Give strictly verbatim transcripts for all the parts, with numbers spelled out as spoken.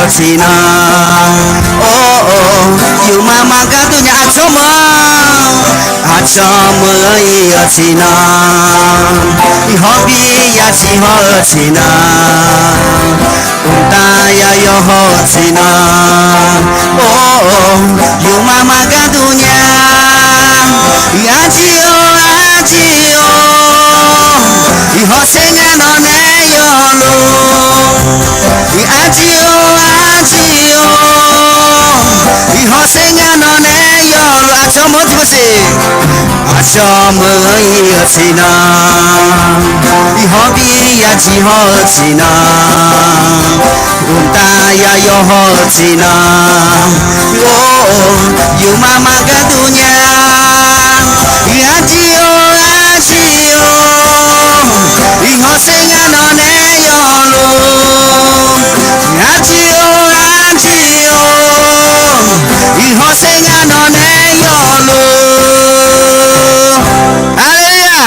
tiqnan, or, yufmaf maqgar dur nya aqcawq meuq, aqcawq meuq-anr ir-eu tiqnan, iqhawr bi ya ciqhaw-eu tiqnan, mqtav ya yawhaw-eu tiqnan, or, yufmaf maqgar dur nya. Arjir-or, arjir-or, iqhawr saer ngar nawq nae yawluf. Arjir-or, arjir-or, iqhawr saer ngar nawq nae yawluf. Aqcawq meuq-anr tiqpov siq. Aqcawq meuq-anr ir-eu tiqnan, iqhawr bi ya ciqhaw-eu tiqnan, mqtav ya yawhaw-eu tiqnan, or, yufmaf maqgar dur nya. Arjir-or, arjir-or, iqhawr saer ngar nawq nae yawluf. Arjir-or, arjir-or, iqhawr saer ngar nawq nae yawluf. Haleluya.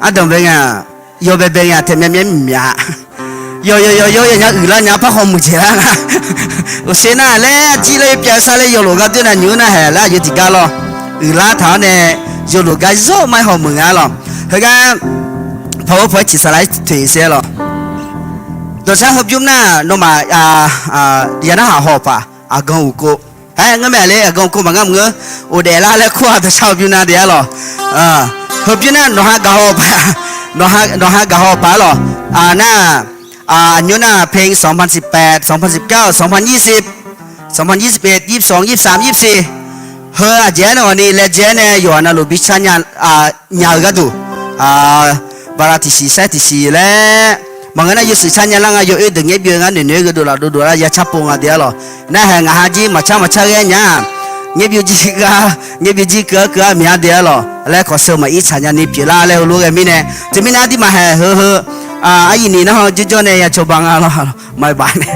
Ardanqbae nga, yawbae bae nga taef myavmyav myav. Yawqyawq yawqyawq yawqnya uiqlar nya par khawf muiqdzaeq lar nga. Uqshe nar laer arjir laer pyav sar laer yawlof gar doer nav nymr nar haeq laer aqyawf tiqgar lawr. Uiqlar taq-awr nae yawlof gar zawr mar-aer haw muiq nga lawq. Heugar paq-awr paq-aer tiq saqlaq-aer toeq saer lawq. Dawqshar heubymr nar nawmaf ya narhaq haw paq aqgan uqkov. Aer, ngeurmae le aqgan uqkov maqngar maqngeur. Ghofdaef lar laer kur-aq dawqshar heubymr nar de-ar lawq. Heubymr nar nawqha gaqhaw paq, nawqha gaqhaw paq-ar lawq. Nar, aqnymr nar เพลง สองพันสิบแปด สองพันสิบเก้า สองพันยี่สิบ สองพันยี่สิบเอ็ด ยี่สิบสอง ยี่สิบสาม ยี่สิบสี่ Heu aqjeq-aer nae ghawqni laejae-aer nae yawqha navluf bi car nya-eu gharduq, bala tiqsiq saer tiqsiq laer maqngeur nar yawshuif car nya lar nga. Yawoer deuq ngaer byeuf ngar noeqnoeq-aer gheudov laf dovdov lar ya car pov nga de-ar lawq. Nar haeq ngaq ha jir maqcar maqcar ghae nya-aq, ngaer byeuf jir gar, ngaer byeuf jir keuv-ar keuv-ar miq-ar de-ar lawq. Laer kawqseu maqir tsaq nya ni pyeuflar laer heulof ghae mirnae, teumirnae aqduimaf haeq heu heu, aqyuif ni nar haw jawrjawr nae ya cawba nga lawq. Maqbaf nae,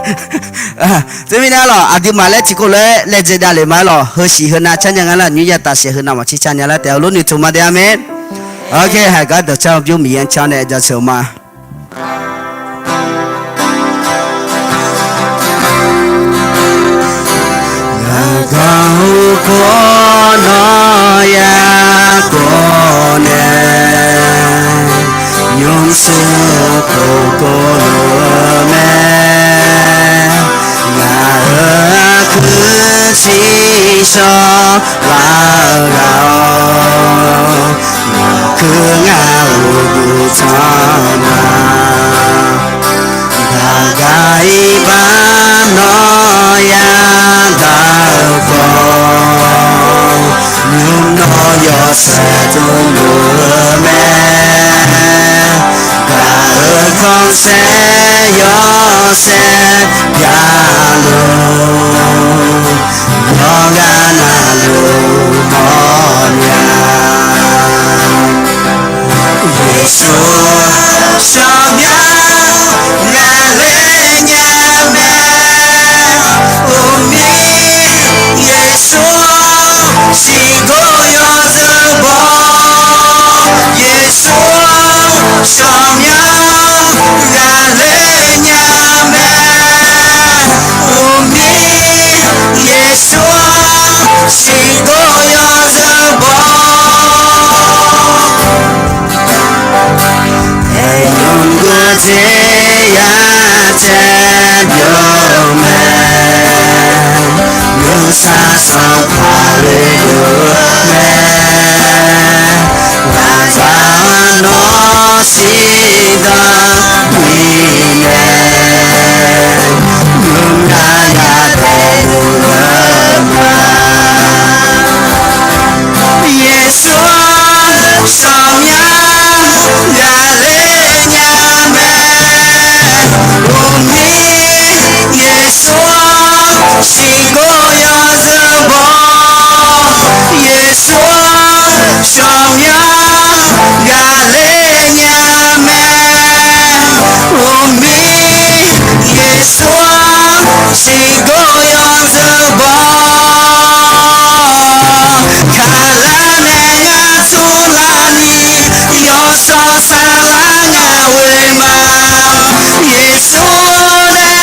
teumirnae-ar lawq aqduimaf laer tiqkawv lof-aer laejae davlef ma-ar lawq. Heusiq heunav car nya nga nar nymr ya taf saef heunav maqtser car nya lar taef-a lof noeqtmq ma de-ar mae. Oke, haeq gar dawqcar heubymr Miqyaer-anr car nae jaceuq ma. Aqgan uqkov nawr yagaq nae, nymrshuir kov kov lof-eu mae. Ngaq-euq aqkuir tsiqshawr lar-eu ghaq-awr, ngaq-euq aqkuir ngaq uqduq tanq ma. Daqgaq iqbax nawr yadaq-eu khawf, nymr nawr yawshaef dmluf-eu mae. Gaq-euq khanqsaer yawshaef byaluf, yawqghaq navluf mawrnya. Yeqsur shawqmyanr ghaqler nya mae. Uqmir Yeqsur shiqgor yawzeu baw. Yeqsur shawqmyanr ghaqler nya mae. Uqmir Yeqsur shiqgor yawzeu baw. Aermr gurdeq yatae byov mae. Nuisar sanqpaq le dov mae. Ghaqzaq-anr nawr shirdan bifnaeq, nymr nar yadaef luf-eu ma. Yeqsur shawqmyanr ghaqler nya mae. Uqmir Yeqsur shiqgor yawzeu baw. Yeqsur shawqmyanr ghaqler nya mae. Uqmir Yeqsur shiqgor yawzeu baw. Kaqlar nae ngar turlar ni, yawshawr saflar ngaq ghoe ma. Yeqsur nae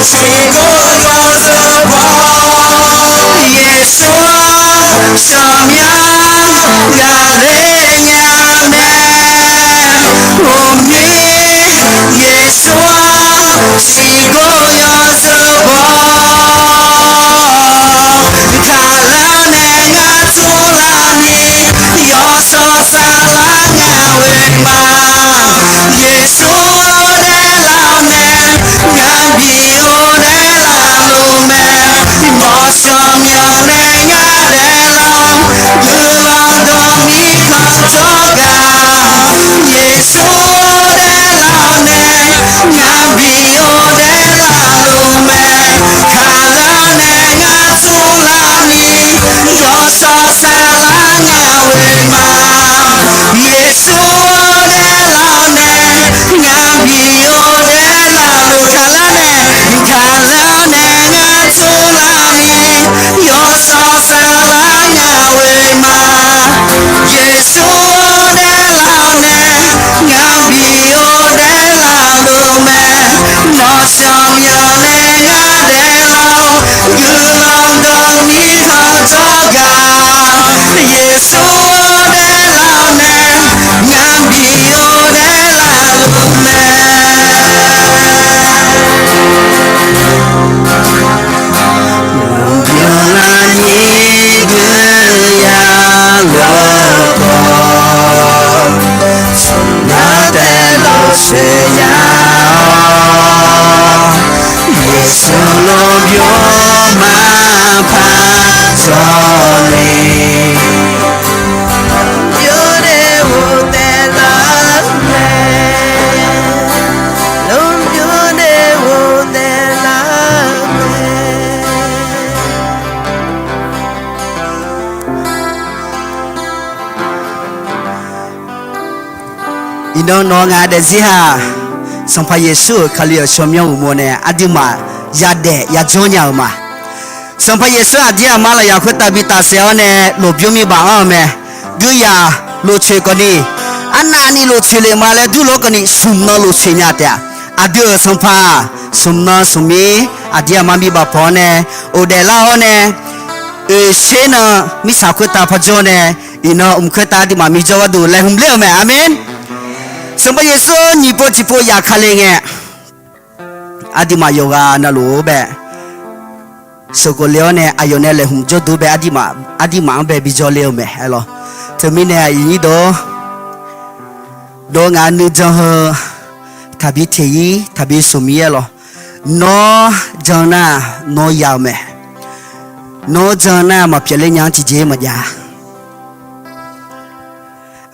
Siqgor yawzeu baw, Yeqsur-anr shawqmyanr gaqler nya mae. Uqmir Yeqsur-anr siqgor yawzeu baw. Kaqlanr nae ngar turlar ni, yawshawr saflar nga oe ma. Yeqsur daeflar-awr nae ngar bi-or daeflar-eu mae. Mawq shawq myanq nae ngar daeflar-awr, guiqlanq dawq mirkhanq jawrgar. Yeqsur daeflar-awr nae ngar bi-or daeflar-eu mae. Kaqlanr nae ngar turlar ni, yawshawr saflar nga oe ma. Yeqsur daeflar-awr nae ngar bi-or daeflar-eu, kaqlanr nae, kaqlanr nae ngar turlar ni, yawshawr saflar nga oe ma. Yeqsur daeflar-awr nae ngar bi-or daeflar-eu mae. Mawq shawq myanq nae ngar daeflar-awr, guiqlanq dawq mirkhanq jawrgar. Yeqsur daeflar-awr nae ngar bi-or daeflar-eu mae. Lmqbymr lar nyir guiqya lawkhawf, smq nar taev lawsoeq nya-awr, Yeqsur lmqbymr maqpar dzawni, lmqbymr nae ghofdaef lar mae, lmqbymr nae ghofdaef lar mae. Iqnan nawq-eu ngaq daefzir ha, Sanqpaq Yeqsur-euq Kali-euq tsawrmyanr uqmov nae aqduimaf yadaef yajawr nya-euq ma. Sanqpaq Yeqsur aqdir aqma lafyaq khoertav bi tafsaef-awr nae lmqbymr mirbaq anr-eu mae. Guiqya lofcoeq kawfni, arnavni lofcoeq le ma laer durlawr kawfni smq nan lofcoeq nya taef-a. Aqdui-euq Sanqpaq, smq nan smq mir aqdir aqma mirbaq pawq-awr nae, ghofdaef lar-awr nae, oeqsher nan mirtsaq khoertav parjawr nae, iqnan mq khoertav aqduimaf mijawr gharduq laeqhmq ler-euq mae. Aqmeq. Sanqpaq Yeqsur nyiq pov tiqpov yaf ka le ngae, aqduimaf yawqghaq navluf-or bae sheuqkhof le-awr nae aqyawf nae laeqhmq jawrduq bae aqduimaf-anr bae bijawr le-eu mae aerlawq. Teumirnae aqyuif nyir deuq-or, dawq ngaq nuijan heu taqbi teq-ir taqbi smq-ir aerlawq. Nawr jan nar nawr ya-eu mae. Nawr jan nar maqpyeuf ler nya-anr tiqjeq maqjav.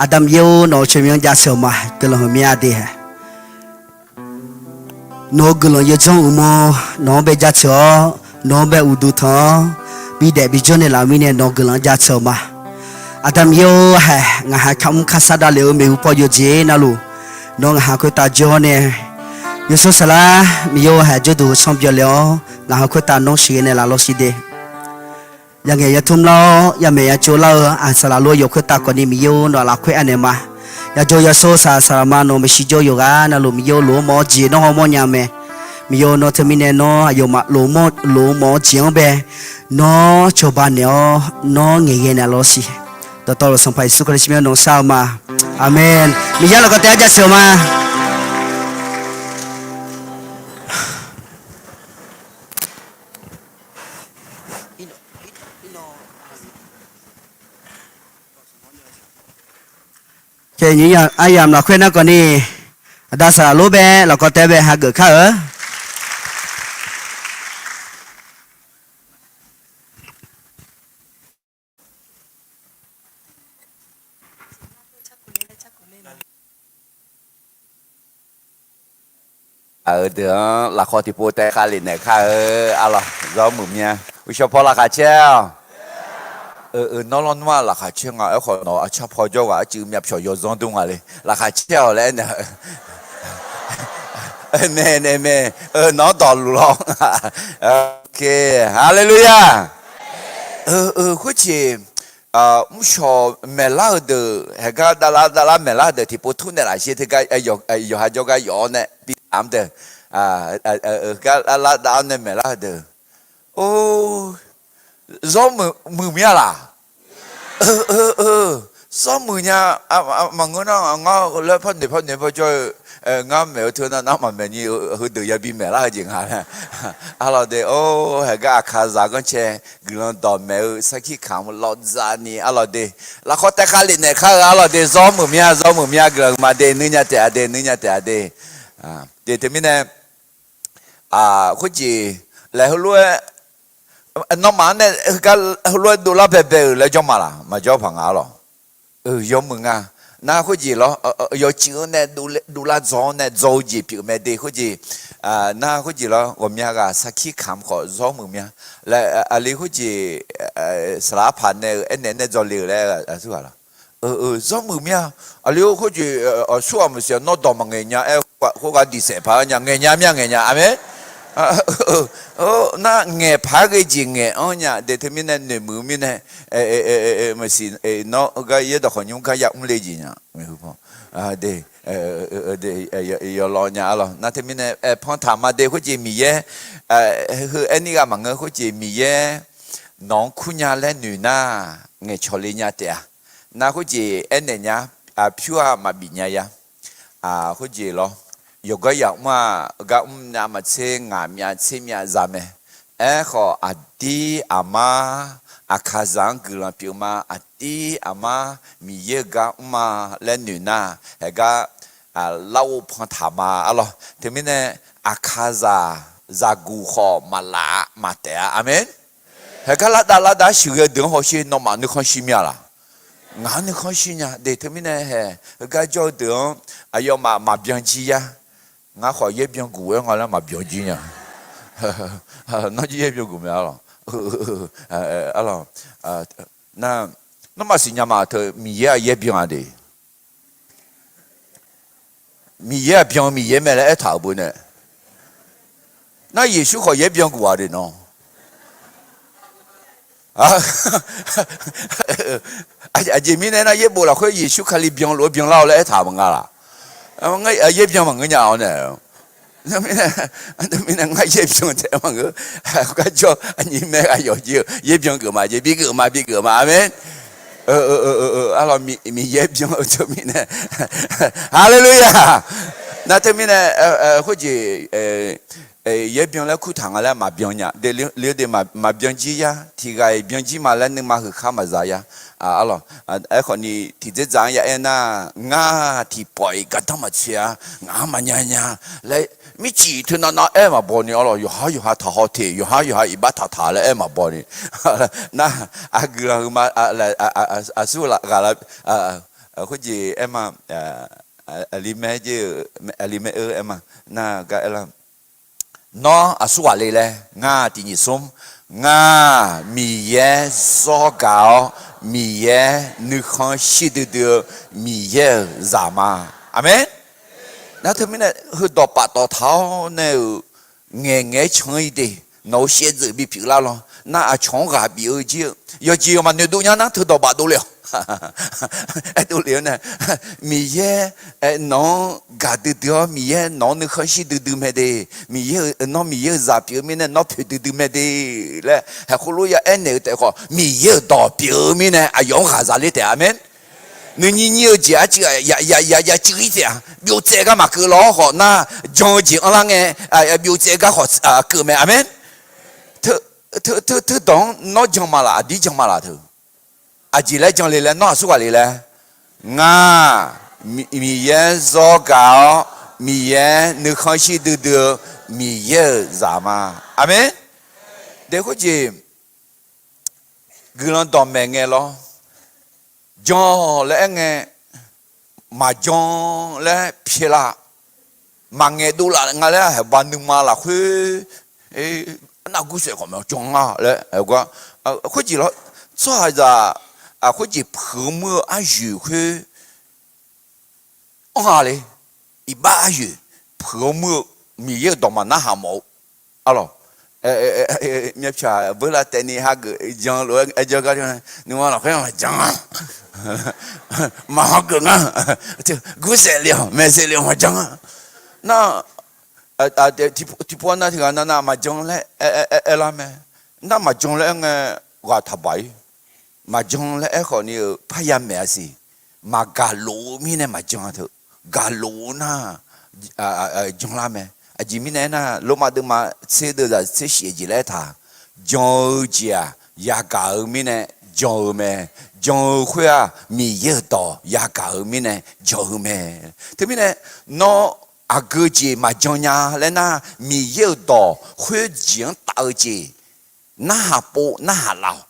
Aqda Miqyaer-or, nawq-euq tsawrmyanr jaceuq-eu ma. Guiqlanq heumya de hae. Nawq-euq guiqlanq yawdzanr uqmov nawq-anr bae jaceuq-awr, nawq-anr bae uqduq tanq-awr, bidaef bijawr naeqlaf-eu mirnae nawq-euq guiqlanq jaceuq-eu ma. Aqda Miqyaer-or hae, ngaq ha kamr karsar davlef-eu maeqhu paw yawqjeq navluf, nawr ngaq ha khoertav jawr-awr nae, yawshawr saflar Miqyaer-or hae jawrduq sanr byov le-awr, ngaq ha khoertav nawr sheuqghae naeqlaf lawr siq de. Yangaeq yatmr lar-awr yamaeq yatsov lar-eu aq saqlaq lof-aer yawq khoertav kawfni Miqyaer-or nawq lafkhoer anaeq ma. Yajawr yashawr saq saqlaq ma nawq maeqshi jawr yawqghaq navluf Miqyaer-or lof-aer mawf-awr jeq nawr hawmawr nya mae. Miqyaer-or nawr teumirnae nawr aqyawfmaf lof-aer mawf-awr jeq-anr bae nawr cawba naeq-awr nawr ngaeqghae naeq lawr siq. Dawqtawvluf Sanqpaq Yeqsur Kali tsawrmyanr nawq-anr shar-eu ma. Aqmeq. Miqyaer lafkawv taef-aer jaceuq-eu ma. Nyiq aryamq lafkhoer nar kawfni, aqda saqlaq lof-aer bae lafkawv taef-aer bae hageuf kar-eu. Aq-eu deuq-anr lafkawv tiqpov taef khavlef naeq kar-eu. Arlawq zawr muiq mya. Uqshawq paw laqkhaq caer-awq. Eu, nawr lawnmr-aq laqkhaq caer nga. Aerkhawf nawq-euq aqcar paw jawr ghaq arcuiv myavpyawq yawzanr dur nga le. Laqkhaq caer-awq laer aernaeq-eu. Aqmeq, aqmeq. Eu, nawq-anr dawqluf lawr. Haleluya. Eu, khoerceq, mrshawq maeqlar-eu deuq, haeqgar davlar davlar maeqlar-eu deuq tiqpov tmr naeqlaf sher teugar, yawqha jawrgar yawf-awr nae bi taf-anr deuq. Heugar lavdav-awr nae maeqlar-eu deuq, or, zawr muiq mya laq? Zawr muiq nya. Maqngeur nar ngar laer par noeq par noeq par jawr-eu, ngar maeq-eu teu nar nar maqmaeq ni-eu heudeuq yabi maeqlar-eu jeq nga laer. Arlawq de, or, heugar Aqkaqzaq ghanrcae guiqlanq dawqmaeq-eu sarkir kamq lawqdzaq ni arlawq de, lafkhawr taev khavlef naeq kar-eu arlawq de, zawr muiq mya, zawr muiq mya, guiqlanq huiqma de, nuir nya taef-a de, nuir nya taef-a de. De teumirnae, khoerjeq laeq heulof-aer, nawmaf-anr nae heugar heulof-aer dovlar baebae-euq laer jawr ma laq? Maqjawr paq nga arlawq. Yawmuiq nga. Nar khoerjeq lawr, yawcuiv-anr nae dovlar dzaw-anr nae dzaw-eu jeq pyeuf mae de khoerjeq. Nar khoerjeq lawr, ghawqmya ghaq sarkir kamq khawf zawr muiq mya laer, aqli khoerjeq saqlaq arpaq nae-euq aernaeq nae dzawle-euq laer aqsurghaq lawr. Zawr muiq mya. Aqli-or khoerjeq, aqsurghaq maqsiq nawr dawq maqngaeq nya-aer, khoerghaq diq saef paq-aer nya, ngaeq nya mya ngaeq nya, aqmeq. Nar ngaeq paq-aer ghae jeq ngaeq-anr nya de teumirnae noeqmuiq-eu mirnae, maqsiq nawr gar yaerdawq khawf nymr gar ya mrle jeq nya. Yawlawq nya arlawq. Nar teumirnae aerpanq taq ma de khoerjeq Miqyaer, heu aerni ghaq maqngeur khoerjeq Miqyaer nawq-anr kurnya laer noeq nar ngaeqcawq le nya taef-a. Nar khoerjeq aernaeq nya, pyur-aq maqbif nya ya. Khoerjeq lawr, yawqgar yamr-a, gar mrnya maqtser ngaq myav tser myav za mae. Aerkhawf aqdir aqmar Aqkaqzaq-anr guiqlanq pyeuf ma, aqdir aqmar Miqyaer-euq gar mr ma laer noeq nar, heugar larghov pan taq ma arlawq. Teumirnae Aqkaqzaq zaqguq khawf maqlaf-a maqtaef-a. Aqmeq. Heugar lavdav lavdav-aer sheuqghae-eu deuq-anr hawsher nawmaf nuikhanr shir mya laq? Ngaq-anr nuikhanr shir nya de teumirnae hae, heugar jawr-eu deuq-anr aqyawfmaf maqbyan jir yar. Ngar khawf yaer byan guq-aer nga laer maqbyan jir nya. Nar jir yaer byan guq mae arlawq. Arlawq. Nar, nawmaf siqnya ma teu Miqyaer-aq yaer byan-a de. Miqyaer-aq byan-eu Miqyaer mae laer aertaq-euq beu nae. Nar Yeqsur khawf yaer byan guq-a de nawr. Aqjeq mirnae nar yaerbof lafkhoer Yeqsur Kali byan lof-aer byanlar-awr laer aertaq maqnga laq? Yaer byan maqngeur nya-awr nae. Teumirnae ngar yaer byan taef maqngeur. Garjawr aqnyir mae ghaq yawqjeq-eu yaer byan geuf ma jeq, bi geuf ma, bi geuf ma. Aqmeq. Arlawq, Miqyaer byan-eu teumirnae. Haleluya. Nar teumirnae khoerjeq yaer byan laer kurtaq nga laer maqbyan nya de, le de maqbyan jir yar, tiq ghaq-iq byan jir ma laer nuima heukhar maqza yar. Arlawq, aerkhawf ni tiqdzerdzaq-anr ya aer nar, ngar tiqpawf-iq gardanr maqtsoeq-a, ngaq-anr maqnya nya laer mircif teunav nav aer maqbaw ni arlawq, yawqhar yawqha taqhaw teq, yawqhar yawqha iqbax taqtaq laer aer maqbaw ni. Nar, aqguiqlanq huiqma, aqsur ghaq la, khoerjeq aer ma, aqli mae-eu aer ma, nar gar aer lar. Nawr aqsur ghaq le laer ngar tiqnyiq smr, ngar Miqyaer zawr gaq-awr Miqyaer nuikhanr shir duidui-eu Miqyaer-euq zaq ma. Aqmeq. Nar teumirnae heudawq paftawf taq-awr nae-euq ngaeqngaeq-aer can-ir de. Nawq-euq shaevdzeuf bipyeuf lar lawr. Nar aqcawq-anr ghaq bif-eu jir-eu yawqjeq yawqmaf noeqdov nya nar teudawq bafdov le-awq. Aerdov le-awr nae, Miqyaer nawq-anr gaq duidui-awr Miqyaer nawq-anr nuikhanr shir duidui mae de. Miqyaer-euq, nawr Miqyaer-euq zaq pyeuf-eu mirnae nawr poeq duidui mae de laer haeqkhof lof ya aernaeq-eu taef khawf Miqyaer-euq dawq pyeuf-eu mirnae aqyawf-anr ghaq zaq ler taef-a. Aqmeq. Nuinyir nyir-eu jeq arcuiv ya ya ya cuiv-ir taef-a. Byov tsaev gar maqkeuv lawr khawf nar, jan-eu jeq anrlar ngae, byov tsaev gar khawf keuv mae. Aqmeq. Teudawq-anr nawr jan ma laf, aqdir jan ma laf teu? Aqjeq laer jan le laer, nawr aqsur ghaq le laer? Ngar Miqyaer zawr gaq-awr Miqyaer nuikhanr shir duidui-eu Miqyaer-euq zaq ma. Aqmeq. Dae khoerjeq guiqlanq dawqmaeq ngae lawr. Jan laer aer ngae, maqjan laer pyaeqlaf, maqngaeq dovlaf nga laer haeqba nuima lafkhoer, arnav gursaef khawf maqjan nga laer, khoerjeq lawr, tsawrhaqzaq khoerjeq puiq-eu muir-eu aryoeq khoer anr-a le. Iqbax aryoeq puiq-eu muir-eu Miqyaer-euq dawqma narhaq mawf-eu arlawq. Myavpyaq beurlav taevni hageuf jan-eu lof-aer aer jawr gar nuima lafkhoer maqjan-a. Maqhaw geuf nga. Gursaef le-awq maeqsaef le-awq maqjan-a. Nar tiqpov nar tiqghaq nar nar maqjan laer aer, aer lar mae. Nar maqjan laer aer ngae ghaq taqbaq-ir. Maqjan laer aerkhawf ni-euq parya maeq-a siq. Maqgaq lof-eu mirnae maqjan-a teu. Gaq lof-eu nar janlar mae. Aqjeq mirnae aernar, Lormav deuvma tser deuvzaq tser shif-eu jeq laer aertaq, jan-eu jeq-aq yagaq-eu mirnae jan-eu mae. Jan-eu khoer-aq Miqyaer-euq dawq yagaq-eu mirnae jan-eu mae. Teumirnae nawr aqgeu jeq maqjan nya laer nar, Miqyaer-euq dawq khoerjeq-anr taf-eu jeq narhaq pov narhaq lav-awq.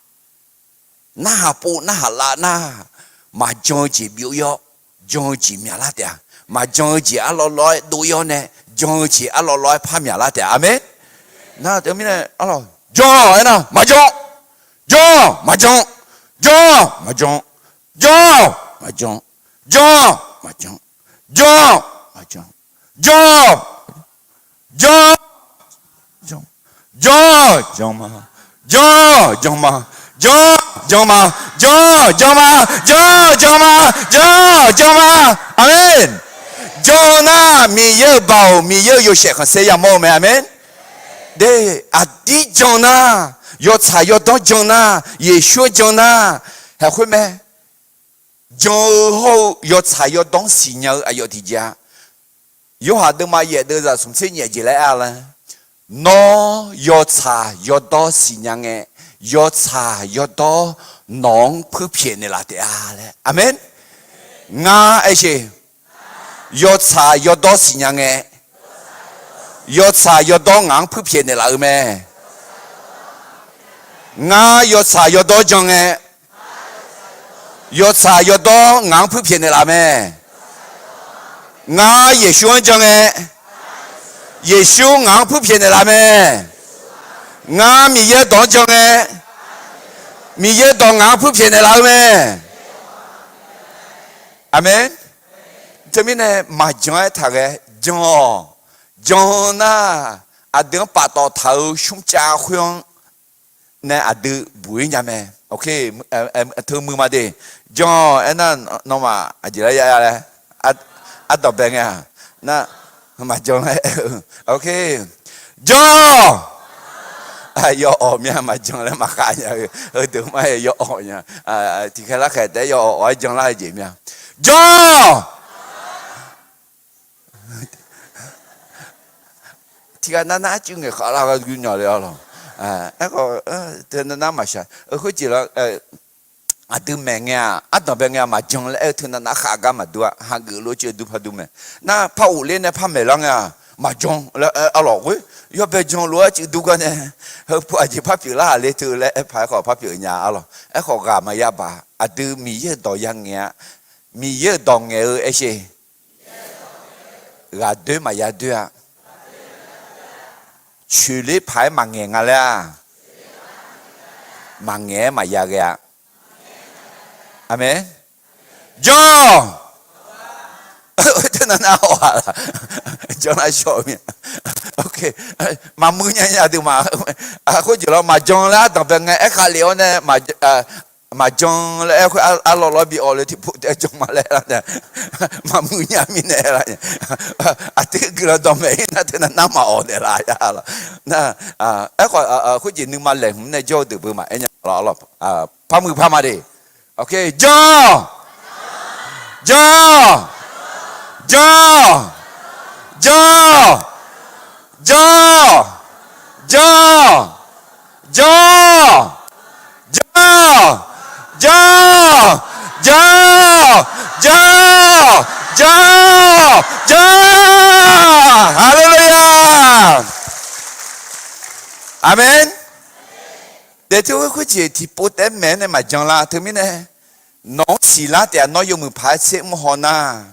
Narhaq pov narhaq lav nar, maqjan-eu jeq byov-ir-awr, jan-eu jeq myaqlar taef-a. Maqjan-eu jeq arlawr lawr-aer dov-ir-awr nae, jan-eu jeq arlawr lawr-aer par myaqlar taef-a. Aqmeq. Nar teumirnae arlawq jan-awq aernar maqjan. Jan-awq maqjan. Jan-awq maqjan. Jan-awq maqjan. Jan-awq maqjan. Jan-awq maqjan. Jan-awq jan, jan, jan, janma, jan, janma, jan, janma, jan, janma, jan, janma, jan, janma. Aqmeq. Jan nar Miqyaer-euq baoq Miqyaer-euq yawshaef khanqsaer yamawr-eu mae. Aqmeq. De, aqdir jan nar, yawtsaq yawdawr jan nar, Yeqsur-anr jan nar, haeq khoer mae. Jan-eu hawr-eu yawtsaq yawdawr-anr siqnya-eu aqyawf tiqjeq-a. Yorhaq deuvma yaef deuvzaq smq tser nyiq aqjeq laer aer-a laer, nawr yawtsaq yawdawr siqnya ngae, yawtsaq yawdawr nawq-anr puirpyaeq naeqlaf taef-a laer. Aqmeq. Ngar aer sheq, yawtsaq yawdawr siqnya ngae, yawtsaq yawdawr ngaq-anr puirpyaeq naeqlaf-eu mae. Ngar yawtsaq yawdawr jan ngae, yawtsaq yawdawr ngaq-anr puirpyaeq naeqlaf mae. Ngar Yeqsur-anr jan ngae, Yeqsur ngaq-anr puirpyaeq naeqlaf mae. Ngar Miqyaer dawq-anr jan ngae, Miqyaer dawq ngaq-anr puirpyaeq naeqlaf-eu mae. Aqmeq. Teumirnae maqjan-aer taqghae, jan-awq. Jan nar, aqdui-anr paftawf taq-euq shmrcav khoer-anr nae aqdui buq-ir nya mae. Teu muiq ma de. Jan-awq aernar, nawmaf aqjeq laer ya laer, ardanqbae ngae-aq, nar, maqjan laer, jan-awq. Yawawq mya maqjan laer maqkhav nya-eu, heudeuq ma-aer yawawq nya. Tiqkhaeq larkhaeq taef-aer yawawq-aer janlar-eu jeq mya. Jan-awq. Tiqghaq navnav arcuiv ngaeqkhav lar gharduq nya le-a lawq. Aerkhawf, teu navnav maqshaq, khoerjeq la, aqdui maeq ngae-aq, ardanqbae ngae-aq, maqjan laer aer-eu teu navnav khav gar maqdur-a, hageuf lof-aer cuiv dur par dur mae. Nar par ghofler nae par maeq lar ngae-aq, maqjan laer aer-a lawq. Khoer yawbae jan lof-aer cuiv dur gar nae, heu pu aqjeq par pyeuflar-aq le teu laer aer paq-aer khawf par pyeuf nya-a lawq. Aerkhawf ghaq maqya baq, aqdui Miqyaer-euq dawq ya ngaeq-a. Miqyaer-euq dawq ngaeq-eu aer sheq. Ghaqdoer maqya doer-a. Coeqler paq-aer maqngaeq nga laer-a. Maqngaeq-aer maqya ghae-a. Aqmeq. Jan-awq. Teu navnav-awq-aq, janlar shawr-eu mir-a. Maqmuiq nya nya deuq ma. Khoerjeq lawr maqjan laer ardanqbae ngae aerkhav lef-awr nae, maqjan laer aer khoer arlawr lawr bi awv le tiqpov taef-aer jan ma laer lar nae, maqmuiq nya mirnae lar. Aqdui guiqlanq dawqmaeq-ir nar teu navnav maqawq naeqlaf ya lawq. Aerkhawf, khoerjeq nuima laeqhmq nae jawr-eu deuq beu maqaer nya lawq. Par muiq par ma de. Jan-awq. Jan-awq. Jan-awq. Jan-awq. Jan-awq. Jan-awq. Jan-awq. Jan-awq. Jan-awq. Jan-awq. Jan-awq. Jan-awq. Jan-awq. Haleluya. Aqmeq. Daef teu khoerjeq tiqpov taef-aer maeq-aer nae maqjan lar. Teumirnae nawq-anr siqlar taef-a. Nawr yawmuiq paq-aer tser mr haw nar,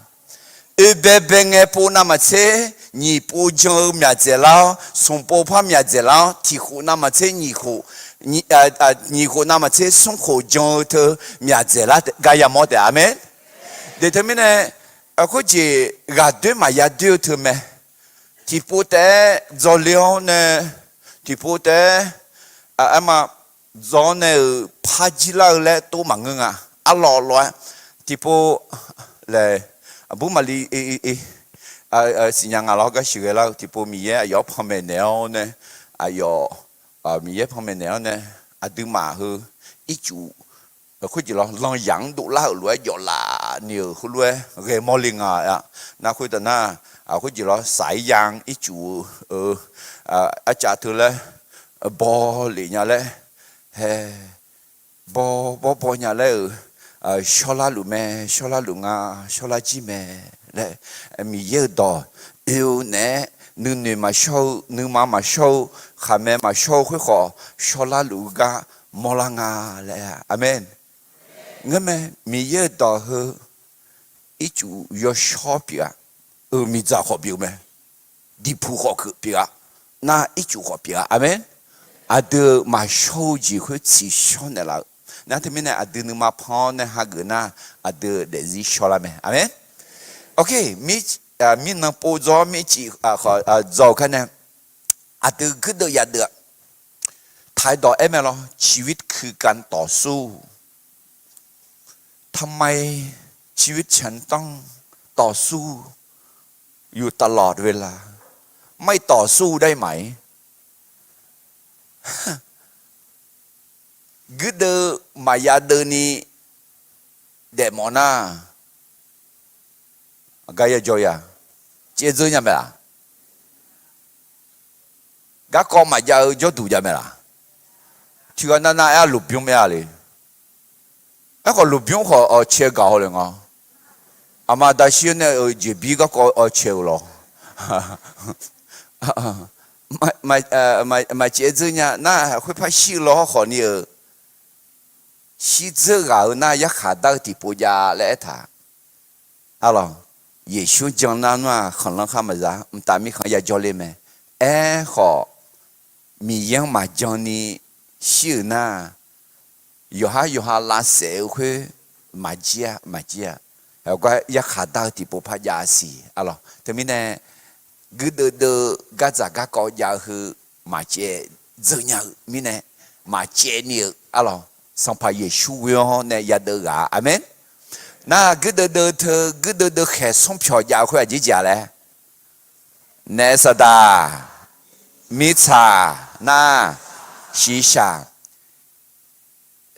oebaebae ngae pov navmaqtser nyiq pov jan-eu myaq dzaeqlar-awr, smq pov par myaq dzaeqlar-awr, tiq khof navmaqtser nyiq khof, nyiq khof navmaqtser smr khof jan-eu teu myaq dzaeqlar gar yamawr taef-a. Aqmeq. Daef teumirnae khoerjeq ghaqdoer maqya doer-eu teu mae. Tiqpov taef-aer dzawle-awr nae, tiqpov taef-aer aerma dzaw-awr nae-euq par jir lar-eu laer tov maqngeur nga. Arlawr lawr-aer tiqpov laeq, aqbur maqli, siqnya nga lawr, garsiq ghae lar-eu tiqpov Miqyaer aqyawf-anr panmaeq naeq-awr nae, aqyawf, Miqyaer panmaeq naeq-awr nae, aqduimaf heu ircuf khoerjeq lawr, lanyaq-anr dovlar-euq lof-aer jawflaf ni-euq heulof-aer ghae mawrle nga-a. Nar khoertav nar, khoerjeq lawr, saq-ir ya-anr ircuf-eu, arcav teu laer, baw lef nya laer, hae, baw, baw, baw nya laer-euq, shawrlar luf mae, shawrlar luf nga, shawrlar jir mae laer, Miqyaer-euq dawq oe-eu naeq-aer, nuinoeq maqshawr-eu, nuima maqshawr-eu, khaqmae maqshawr-eu khoerkhawf, shawrlar luf-eu gar mawrlar nga laer. Aqmeq. Ngeurmae, Miqyaer-euq dawq heu ircuf yawshawr pyeuf-a. Euq miqdzaq khawf pyeuf-eu mae. Diqpuq khawf keuq pyeuf-a. Nar ircuf khawf pyeuf-a. Aqmeq. Aqdui-euq maqshawr-eu jeq khoer tsiqshawr naeqlaf-eu. Nar teumirnae aqdui nuima pan-awr nae hageuf nar, aqdui-euq daefzir shawrlar mae. Aqmeq. Ok, mirnan pov dzaw-awr mircif dzaw-eu kar nae, aqdui guirdeuv yadeuv-a. Taqdawq aer mae lawr, ชีวิตคือการต่อสู้ ทำไมชีวิตฉันต้องต่อสู้อยู่ตลอดเวลา ไม่ต่อสู้ได้ไหม Guirdeuv maqya deuvni daefmawf nar, gar ya jawr ya, caev dzeur nya mae laq? Garkawv maqjav-eu jawrduq jav mae laq? Tiqghaq navnav aer-a, lmqbymr aer-a le. Aerkhawf lmqbymr khawf awq cae gaq haw le nga. Aqma daqshir-anr nae-euq jeqbir garkawv awq cae-euq lawr. Maqcaev dzeur nya nar, khoerpar shir-eu lawr hawrkhawf ni-euq, shirdzeur ghaq-eu nar yarkhaq dar-eu tiqpov jav laer aertaq. Arlawq, Yeqsur jan nar nmr-aq, khanqlanr khar maqza, mqtav mirkhanq ya jawrler mae. Aerkhawf, Miqyaer-anr maqjan ni shir-euq nar, yawqhar yawqha lavsaef-eu khoer maqjir-a, maqjir-a. Gar yarkhaq dar-eu tiqpov par jav siq. Arlawq, teumirnae guirdeuv deuv-eu gardzaq garkawv jav-eu heu maqcaev dzeur nya-eu mirnae, maqcaev ni-euq arlawq, Sanqpaq Yeqsur ghoe-awr nae yadeuv ghaq-a. Aqmeq. Nar guirdeuv deuv teu guirdeuv deuv khaeq smr pyawq jav-eu khoer aqjeq jeq-a laer, naef saqdaq, mirtsaq, nar, shiqshaq.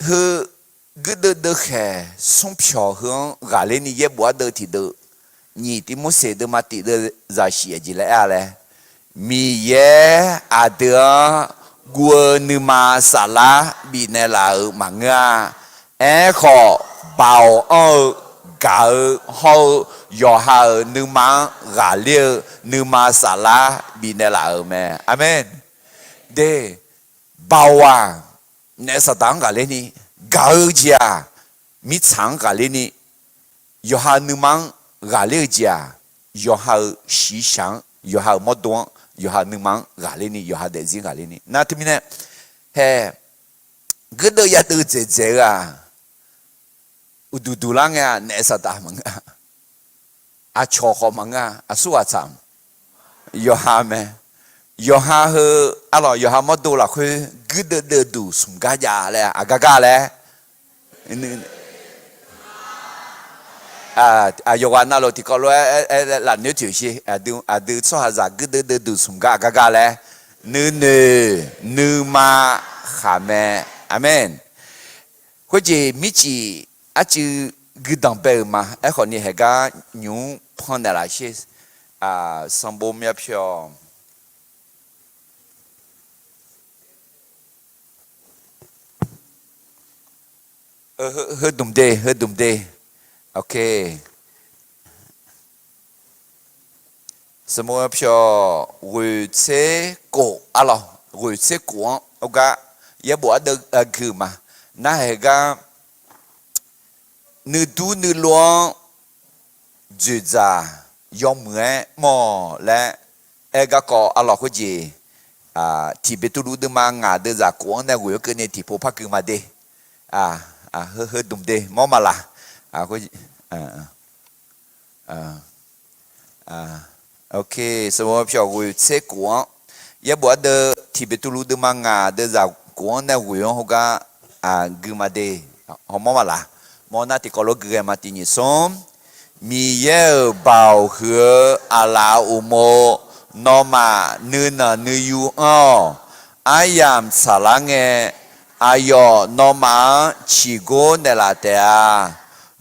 Heu guirdeuv deuv khaeq smr pyawq heu-anr ghaqler ni yaerbof ardeuv tiqdeuv, nyiq Tivmorseq deuvma tiq deuv zaqsiq aqjeq laer aer-a laer, Miqyaer aqdui-anr guv-eu nuima saflar bifnaeq laf-euq maqngeur-a. Aerkhawf, baoq anr-eu, gaq-eu hawr-eu yawqha-euq nuima-anr ghaqler-eu nuima saflar bifnaeq laf-euq mae. Aqmeq. De, baoq-aq, naef saqdaq-anr ghaqler ni, gaq-eu jeq-aq, mirtsaq-anr ghaqler ni, yawqha nuima-anr ghaqler-eu jeq-aq, yawqha-euq shiqshaq-anr, yawqha-euq mawrdo-anr, yawqha nuima-anr ghaqler ni, yawqha daefzir ghaqler ni. Nar teumirnae, hae, guirdeuv yadeuv dzaeqdzaeq-eu-aq, uqduq duq lar ngae-aq, naef saqdaq maqngeur-a. Aqcawq khawf maqngeur-a, aqsur ghaq tsaq-a. Yawqha mae. Yawqha heu, arlawq, yawqha mawrdo lafkhoer guirdeuv deuv duq smq gar jav laer, aqgar gar laer. Aqyawf ghaq navluf tiqkawv lof-aer lafnoer toeq sher. Aqdui tsawrhaqzaq guirdeuv deuv duq smq gar aqgar gar laer, nuinoeq nuima khaq mae. Aqmeq. Khoerjeq mircif arcuiv guidanq bae-euq ma. Aerkhawf ni haeqgar nymq-mr pannaeq laf sher. Sanqbof myavpyawq heudmq de, heudmq de. Ok. Sanqbof myavpyawq ghoeq tser kof, arlawq, ghoeq tser kof-anr heugar yaerbof ardeuv gui-euq ma. Nar haeqgar nuidur nuilov-anr dzoeqdzaq yawmuiq-aer mawr-awq laer aer garkawv arlawq khoerjeq, Tiq Beqtuvluv deuvma ngaq deuvzaq kof-anr nae ghoeq-anr keuvni tiqpov par gui ma de. Heudmq de mawr ma laq. Ok, sanqbof myavpyawq ghoeq tser kof-anr, yaerbof ardeuv Tiq Beqtuvluv deuvma ngaq deuvzaq kof-anr nae ghoeq-anr heugar gui ma de. Hawmawr ma laq. Mawr nar tiqkawv lof gui ghae ma, tiq nyiq smr. Miqyaer-euq baoq huiq-eu aqlaf-euq uqmov, nawmaf nuinanq nuiyu anr-awq. Aryamq tsaqlar ngae, aqyawf nawmaf-anr ciqgor naeqlaf taef-a.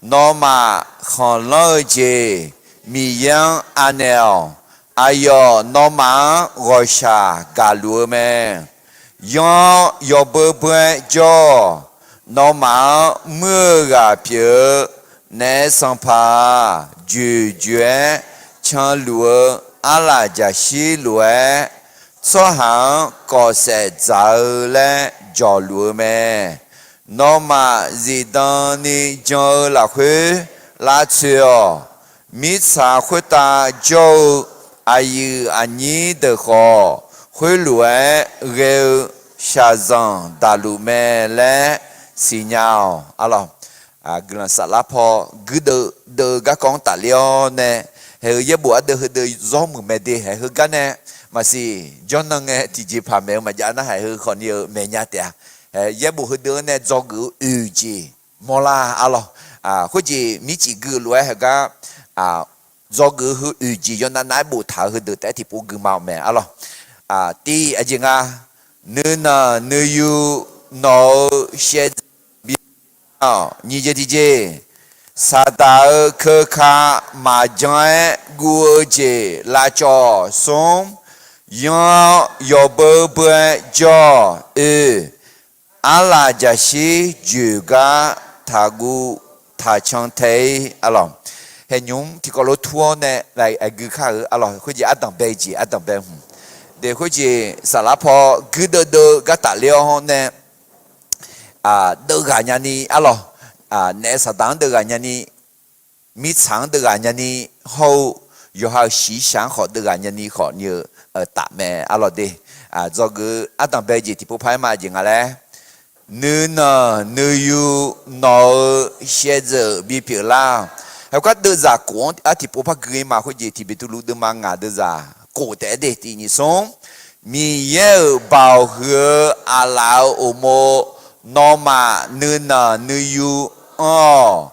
Nawmaf khanqlanr-eu jeq Miqyaer-anr anaeq-awq. Aqyawf nawmaf-anr ghawqshaq gaqluf-eu mae. Yanr-awr yawbeu beu-aer jawr-awq. Nawmaf-anr muir-eu ghaq pyeuf-eu Naef Sanqpaq-aq, joeqjoeq-aer canluf-eu arlaq jaqshir lof-aer, tsawrhaq-anr kawfsaef dzaq-eu laer jawqluf-eu mae. Nawmaf zifdan ni jan-eu lafkhoer lavtsoeq-awq. Mirtsaq khoertav jawr-eu aqyuif aqnyir deuq khawf, khoerlof-aer ghae-eu shaqzanq daqluf mae laer siqnya-awq. Arlawq, guiqlanq saflar paw guirdeuv deuv-eu garkawv-anr tafler-awr nae, haeq-eu yaerbof ardeuv heudeuv zawr muiq mae de. Haeq heugar nae maqsiq jawrnan ngae tiqjeqpaq maeq-eu maqjav nar, haeq heu khawfni-eu maeqnya taef-a. Haeq yaerbof heudeuv-anr nae dzawgeuf-eu oeq jeq mawrlar arlawq. Khoerjeq mircif gui-eu lof-aer heugar dzawgeuf-eu heu oeq jeq yawnav nav-aer boftaq-eu heudeuq taef-aer tiqpov gui ma-awq mae arlawq. Tiv aqjeq nga, nuinanq nuiyu nawq-euq shaevdzeuf bi-awq. Nyiq jeq tiqjeq, Saqdaq-euq keuka maqjan-aer guv-eu jeq lavcawv. Smr, yanr-awr yawbeu beu-aer jawr-awq. Oe, arlaq jaqshir joeq gar taqguv taqcan tae-ir arlawq. Haeq nymq-mr tiqkawv lof tur-awr nae aqgui kar-eu arlawq. Khoerjeq ardanq bae jeq ardanq bae hmq. De khoerjeq saflar paw guirdeuv deuv-eu gar tafler-awr nae deuvghaq nyani arlawq. Naef Saqdaq-anr deuvghaq nyani, mirtsaq-anr deuvghaq nyani, hawr-eu yawqha-euq shiqshaq-anr khawf deuvghaq nyani khawfni-eu taf mae arlawq de. Dzawgeuf-eu ardanq bae jeq tiqpov par-aer ma jeq nga laer, nuinanq nuiyu nawq-euq shaevdzeuf bipyeuf lar. Heugar deuvzaq khof-anr ar tiqpov par gui-ir ma. Khoerjeq tiqbeqtuvluv deuvma ngaq deuvzaq khof taef-aer de. Tiq nyiq smr, Miqyaer-euq baoq huiq-eu aqlaf-euq uqmov, nawmaf nuinanq nuiyu anr-awq.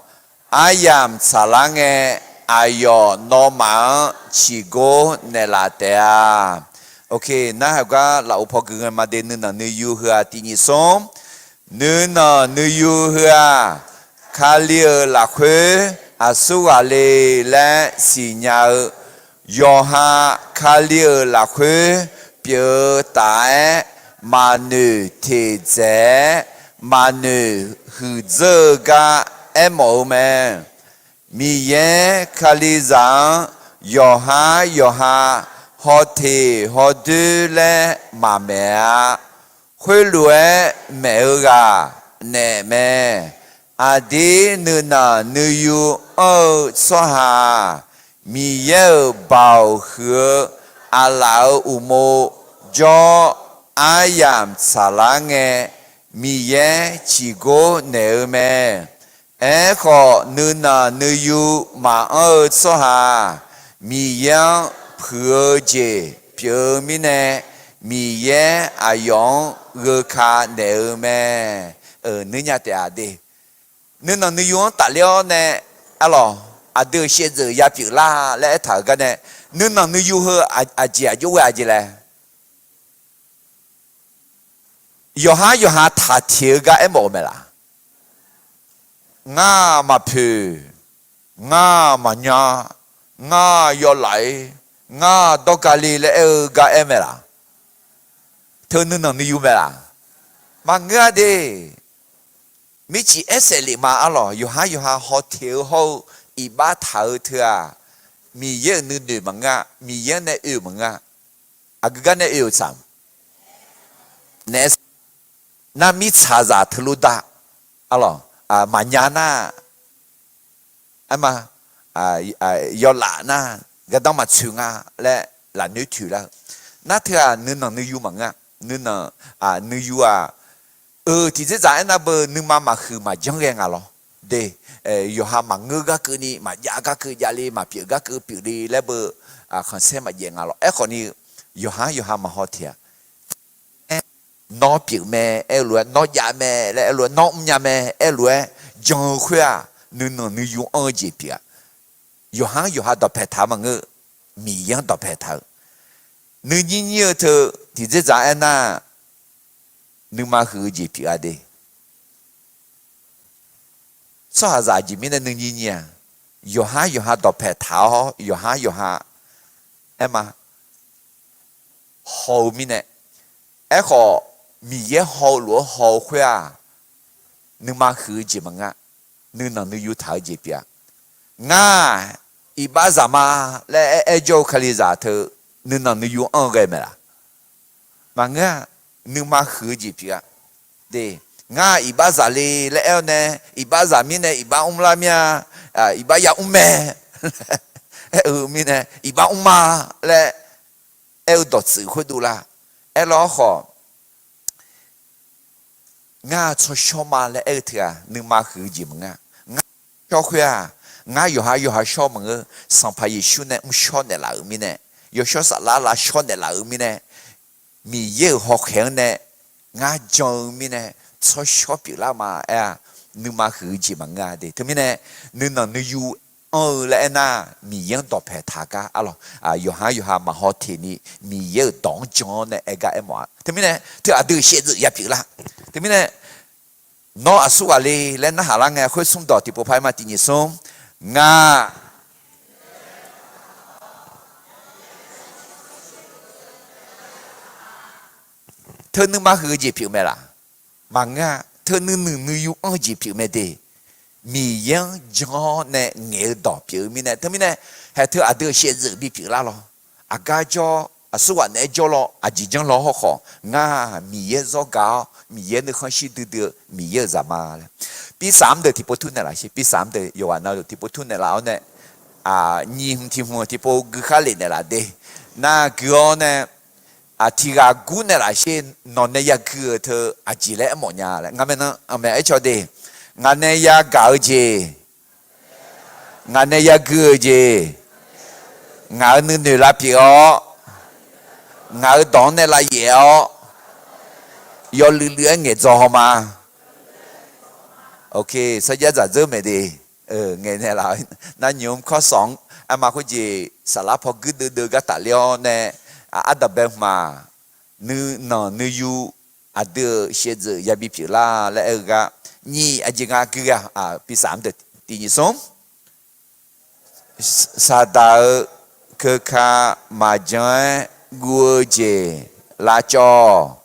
Aryamq tsaqlar ngae, aqyawf nawmaf-anr ciqgor naeqlaf taef-a. Nar heugar lafov paw gui ngae ma de. Nuinanq nuiyu heu-aq tiq nyiq smr, nuinanq nuiyu heu-aq, Kali-euq lafkhoer aqsurghaq le laer siqnya-eu, yawqha Kali-euq lafkhoer pyeuf-eu taf-aer maqnoeq teqdzaeq-aer maqnoeq huiqdzeur-eu gar aermawf-eu mae. Miqyaer Kalizaq-anr yawqhar yawqha hawteq hawdoer laer maqmaeq-a. Khoerlof-aer maeq-eu ghaq naef mae. Aqdir nuinanq nuiyu anr-eu tsawrhaq-aq, Miqyaer-euq baoq huiq-eu aqlaf-euq uqmov jawr-awr, aryamq tsaqlar ngae, Miqyaer ciqgor naeq-eu mae. Aerkhawf, nuinanq nuiyu maqanr-eu tsawrhaq-aq, Miqyaer-anr puiq-eu jeq pyeuf-eu mirnae, Miqyaer aqyawf-anr gheuka naeq-eu mae. Nuirnya taef-a de. Nuinanq nuiyu-anr tafler-awr nae, arlawq, aqdui-euq shaevdzeuf yapyeuf lar laer aertaq-euq gar nae, nuinanq nuiyu heu aqjeq aqjox ghae aqjeq laer, yawqhar yawqha taqteq-eu gar aermawf-eu mae laq? Ngar maqpoeq, ngar maqnya, ngar yawlaf-ir, ngar dawrgali laer aer-eu gar aer mae laq? Teu nuinanq nuiyu mae laq? Maqngeur-a de. Mircif aer saef lef ma arlawq. Yawqhar yawqha hawteq-eu hawr-eu iqbax taq-eu teu-aq, Miqyaer-euq nuinoeq maqngeur-a. Miqyaer-anr nae oe-euq maqngeur-a. Aqgeu gar nae oe-euq tsaq nae, nar mirtsaqzaq teulof da, arlawq, maqnya nar, aerma, yawlaf nar, gardanr maqtsoeq nga laer lafnoer toeq lar-eu. Nar teu-aq nuinanq nuiyu maqngeur-a. Nuinanq nuiyu-aq, eu, tiqdzer dzaq aernar beu nuima maqhuiq maqjanr ghae nga lawr de. Yawqha maqngeur gar keuvni maqjav gar keuv javle, maqpyeuf gar keuv pyeufle laer beu khanqsaer maqjaev nga lawr. Aerkhawfni, yawqhar yawqha maqhaw teq-a. Nawr pyeuf mae aer-eu lof-aer, nawr jav mae laer aer-eu lof-aer, nawr mrnya mae aer-eu lof-aer jan-eu khoer-aq, nuinanq nuiyu anr-eu jeq pyeuf-a. yawqha-anr yawqha dawqpae taq-eu maqngeur. Miqyaer-anr dawqpae taq-eu. Nuinyir nyir-eu teu tiqdzerdzaq aernar, nuima huiq-eu jeq pyeuf-a de. Tsawrhaqzaq aqjeq mirnae nuinyir nyir-a, yawqha yawqha dawqpae taq-awr yawqha yawqha aerma haw-eu mirnae, aerkhawf Miqyaer haw-eu lof-aer haw-eu khoer-aq, nuima huiq-eu jeq maqngeur. Nuinanq nuiyu taq-eu jeq pyeuf-a. Ngar-aq iqbax zaq ma laer aer aer jawr-eu kalizaq teu nuinanq nuiyu anr-eu ghae maeq laf? Maqngeur-a. Nuima huiq-eu jeq pyeuf-a. De, ngar iqbax zaq le laer aer-awr nae, iqbax zaq mirnae iqbax mrlar mir-a, iqbax ya mr mae aer-eu mirnae, iqbax mr ma laer aer-eu dawqtsuif khoerdov lar. Aerlar khawf, ngar tsawrshawr ma laer aer-eu teu-aq, nuima huiq-eu jeq maqngeur. Ngar shawr khoer-aq, ngar yawqha yawqha shawr maqngeur. Sanqpaq Yeqsur nae mrshawr naeqlaf-euq mirnae, yawshawr saflar lavshawr naeqlaf-euq mirnae, Miqyaer-euq hawkhaeq-anr nae ngar jan-eu mirnae, tsawrshawr pyeuflar ma aer-a. Nuima huiq-eu jeq maqngeur-a de. Teumirnae nuinanq nuiyu anr-eu laer aernar, Miqyaer-anr dawqpae taq gar arlawq, yawqha yawqha maqhaw teq ni Miqyaer-euq dawq-anr jan-awr nae aer gar aermawf-a. Teumirnae teu aqdui shaevdzeuf yapyeuf lar. Teumirnae nawr aqsurghaq le laer narhaq lar ngae, khoer smr dawq tiqpov par aer ma. Tiq nyiq smr, ngar teu nuima huiq-eu jeq pyeuf mae laf? Maqngeur-a. Teu nuinoeq nuiyu anr-eu jeq pyeuf mae de. Miqyaer-anr jan-awr nae ngaeq-eu dawq pyeuf-eu mirnae, teumirnae haeq teu aqdui-euq shaevdzeuf bipyeuf lar lawr. Aqgar jawr, aqsurghaq naeq-aer jawr lawr, aqjeq janr lawr hawrkhawf, ngar Miqyaer zawr gaq-awr Miqyaer nuikhanr shir duidui-eu Miqyaer-euq zaq ma laer. Pirsaq mr deuq tiqpov tur naeqlaf sher. Pirsaq mr deuq yawqghaq navluf tiqpov tur naeqlaf-awr nae, nyiq hmq tiq hmq tiqpov gui khar lef naeqlaf de. Nar gui-awr nae, tiq ghaq gur naeqlaf sher. Nawq nae yagui-eu teu aqjeq laer aermawf nya laer, ngar maeqnan aqmaeq aer caw de. Ngaq nae yagaq-eu jeq, ngaq nae yagui-eu jeq, ngaq-euq nuinoeq lavpyeuf-awr, ngaq-euq dawq-anr nae lavyaef-awr, yawluiv luiv-aer ngaeqdzaw haw ma. Ok, sarjax dzaqdzeur maeq de. Ngaeq naeqlaf, nar nymq kawr sawq-anr aerma khoerjeq saflar paw guirdeuv deuv gar tafler-awr nae, ardanqbae hmq-aq, nuinanq nuiyu aqdui-euq shaevdzeuf yabi pyeuflar laer aer-eu gar, nyiq aqjeq nga gui ghae, pirsaq mr deuq tiq nyiq smr. Saqdaq-euq keuka maqjan-aer guv-eu jeq lavcawv.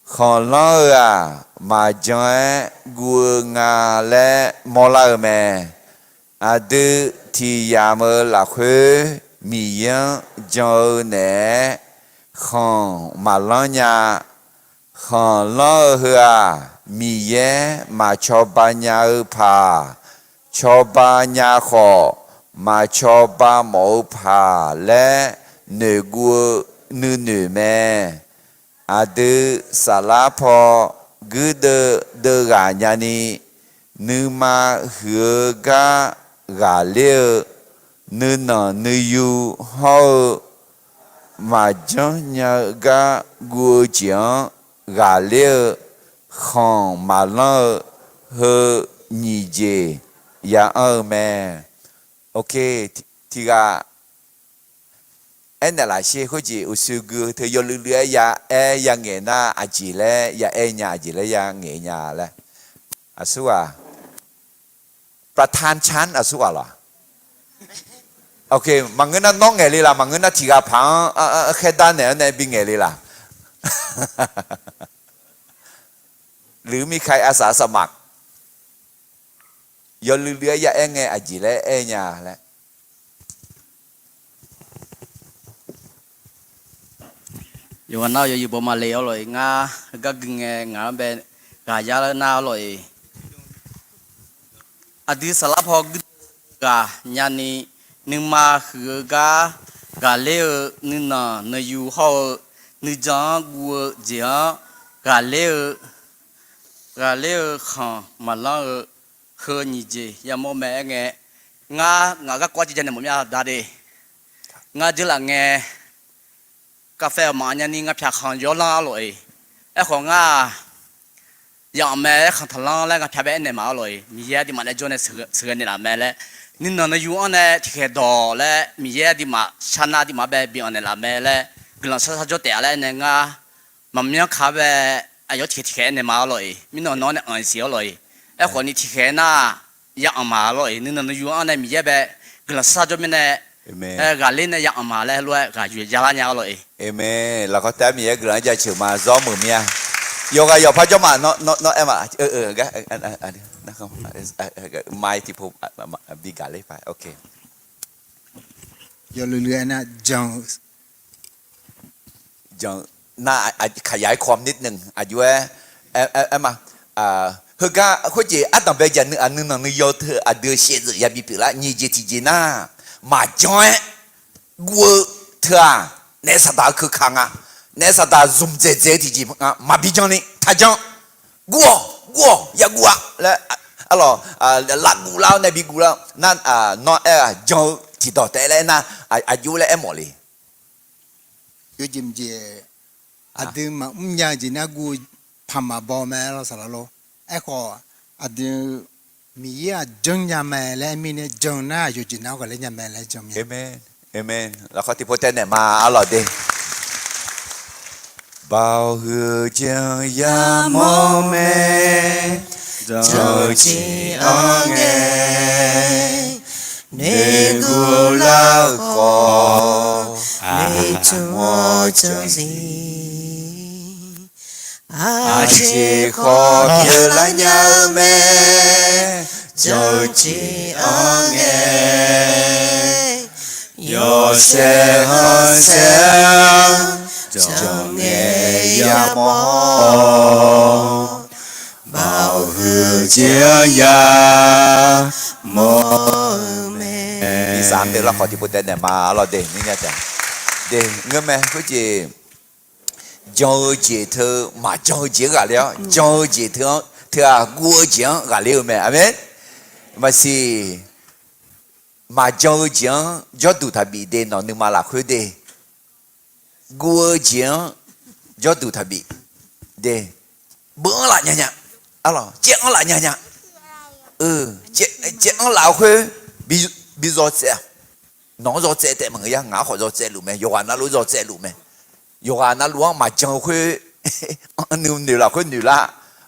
Khanqlanr-eu-aq, maqjan-aer guv-eu nga laer mawrlar-eu mae. Aqdui tiq yamq-eu lafkhoer Miqyaer-anr jan-eu naeq-aer khanq maqlanr nya. Khanqlanr-eu heu-aq, Miqyaer maq cawba nya-eu paq, cawba nya khawf maq cawba mawf-eu paq laer noeqguv-eu nuinoeq mae. Aqdui saflar paw guirdeuv deuv ghaq nyani, nuima huiq-eu gar ghaqler-eu, nuinanq nuiyu hawr-eu, maqjanr nya-eu gar guv-eu jeq-anr ghaqler-eu, khanq maqlanr-eu heu nyiq jeq ya anr-eu mae. Ok, tiq ghaq aernaeq laf sher. Khoerjeq uqshoe gui teu yawluiv luiv-aer ya aer ya ngaeq nar aqjeq laer ya aer nya, aqjeq laer ya ngaeq nya laer. Aqsurghaq,ประธานชั้น aqsurghaq lawq. Ok, maqngeur nar nawr ngaeq le laf, maqngeur nar tiq ghaq paq-anr khaerdar naeq-anr nae bingaeq le laf. Luiv mirkhae arsaq arsaq maq yawluiv luiv-aer ya aer ngae aqjeq laer aer nya laer. Yawqghaq nar yawzeu bawma le-awr lawq-iq, ngar heugar gui ngae ngaq-anr bae ghaq yar nar-awr lawq-iq. Aqdui saflar paw guirdeuv ghaq nyani, nuima huiq-eu gar ghaqler-eu, nuinanq nuiyu hawr-eu, nuijan-anr guv-eu jeq-anr ghaqler-eu, ghaqler-eu khanq maqlanr-eu heu nyiq jeq yamawr mae aer ngae, ngar ngaq garkawv-anr tiqjav naeq mawf mya da de. Ngar dzeurlaf ngae, kafev-awq maf nyani ngar pyaq khanq yawlanr-awr lawq-iq. Aerkhawf ngar-aq, ya anq mae laer khanq taqlanr laer ngar pyabae aernaeq ma-awr lawq-iq, Miqyaer aqduimaf nae jawr nae sheuqghae naeqlaf mae laer, nuinanq nuiyu-anr nae tiqkhaeq dawq laer Miqyaer aqduimaf sharnar aqduimaf bae bi anq naeqlaf mae laer, guiqlanq shar shar jawr taef-a laer aernaeq ngar maqmyanr ka bae aqyawf tiqkhaeq tiqkhaeq aernaeq ma-awr lawq-iq, mirnan nawr nae anq-iq siq-awr lawq-iq, aerkhawf ni tiqkhaeq nar ya anq ma lawq-iq, nuinanq nuiyu-anr nae Miqyaer bae guiqlanq shar shar jawr mirnae, ghaqler nae ya anq ma laer lof-aer ghaq yuiq jalar nya-awr lawq-iq. Lafkawr taef-aer Miqyaer guiqlanq-anr jaceuq ma, zawr meuq mir-a. Yawqghaq yawqpar jawr ma, nawr aer ma, mai tiqpov bi gaq ler pa, yawluiv luiv aernar jan-eu jan-eu nar, kaqyaq-aer kawq ni deuq aqjox-aer aer ma. Heugar khoerjeq ardanqbae jaq nuinanq nuiyaw teu aqdui shaevzeuq yabi pyeuflar nyiq jeq tiqjeq nar, maqjan-aer guv-eu teu-aq, naef saqdaq-eu keuka nga. Naef saqdaq zmq dzaeqdzaeq-eu tiqjeq nga, maqbi jan ni taqjan. Guv-awq, guv-awq, ya guv-a laer, arlawq, lavguv lar-awr nae bi guv lar-awr nar, nawr aer-aq jan-eu tiqdawq taef laer aernar, aqjox laer aermawf le. Yawjeq mqjeq, aqdui maqmr nya-eu jeq nar guv-eu paq maqbaw mae lawr saqlaq lor. Aerkhawf, aqdui Miqyaer-aq janrnya mae laer aer mirnae jan nar yawqjeq nar-awr ghaqler nya mae laer jan mae. Lafkawr tiqpov taev naeq ma arlawq de. Baoq huiq-eu jeq-anr yamawr mae, jan-eu jeq-anr ngae, noeqguv lar-eu khawf, noeqtmq-awr janr-iq. Aqjeq khawf pyeuflar nya-eu mae, jan-eu jeq-anr ngae, yawshaef khanqsaer-anr janr ngae yamawr-awr, baoq huiq-eu jeq-anr yamawr-eu mae. Iqsaq-anr deuv lafkawr tiqpov taev naeq ma arlawq de, nymrnya taef. De, ngeur mae khoerjeq, jan-eu jeq teu maqjan-eu jeq-anr ghaqler-awr, jan-eu jeq teu-aq guv-eu jeq-anr ghaqler-eu mae. Aqmeq. Maqsiq, maqjan-eu jeq-anr jawrduq taqbif de, nawq nuima lafkhoer de. Guv-eu jeq-anr jawrduq taqbif de. Beuv-anr laf nya nya. Arlawq, caev-anr laf nya nya. Caev-anr laf-eu khoer bi zawtsaev-a. Nawq-anr zawtsaev taef maqngeur ya, ngaq-anr khawf zawtsaev luf mae, yawqghaq navluf zawtsaev luf mae. Yawqghaq navluf-anr maqjan-eu khoer, nuinoeq lafkhoer noeq lar,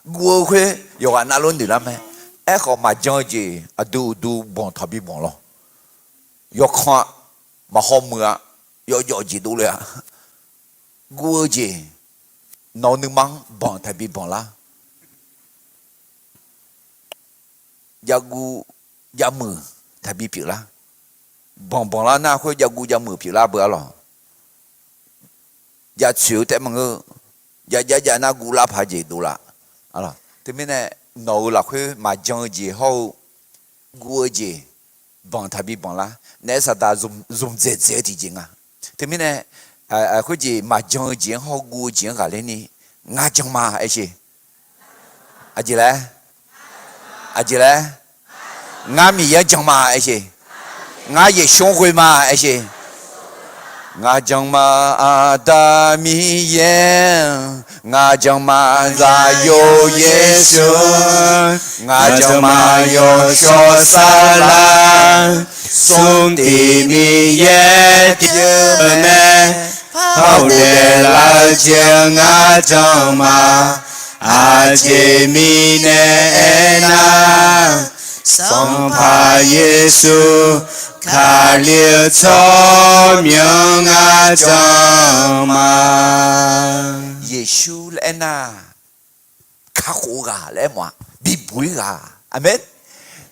guv-eu khoer yawqghaq navluf noeq lar mae. Aerkhawf maqjan-eu jeq aqdui uqduq banq taqbi banq lawr. Yawkan-a, maqhaw muiq-a, yawjawf jeq dovle-a. Guv-eu jeq nawq-eu nuima-anr banq taqbi banq lar. Javguv javmeuq taqbi pyeuflar. Banq banq lar nar khoer javguv javmeuq pyeuflar beu arlawq. Javtsoeq-eu taef maqngeur. Javjav jav nar guvlar paq jeq dovlaf. Teumirnae nawq-euq lafkhoer maqjan-eu jeq hawr-eu guv-eu jeq banq taqbi banq lar. Naef saqdaq zmq dzaeqdzaeq-eu tiqjeq nga. Teumirnae khoerjeq maqjan-eu jeq-anr hawr guv-eu jeq-anr ghaqler ni, ngar jan ma aer sher. Aqjeq laer? Aqjeq laer? Ngar Miqyaer-anr jan ma aer sher. Ngar Yeqsur-anr ghoe ma aer sher. Ngar jan ma, Aqda Miqyaer-anr ngar jan ma, Zaqyo Yeqsur-anr ngar jan ma, yawshawr saflar-anr smrtiq Miqyaer pyeuf-eu mae. Par ghofdaef lar-eu jeq-anr ngar jan ma. Aqjeq mirnae aernar, Sanqpaq Yeqsur Kali-eu tsawrmyanr ngar jan ma. Yeqsur laer aernar, kakhof-eu ghaq laer aermawf-a, bibuq-ir ghaq. Aqmeq.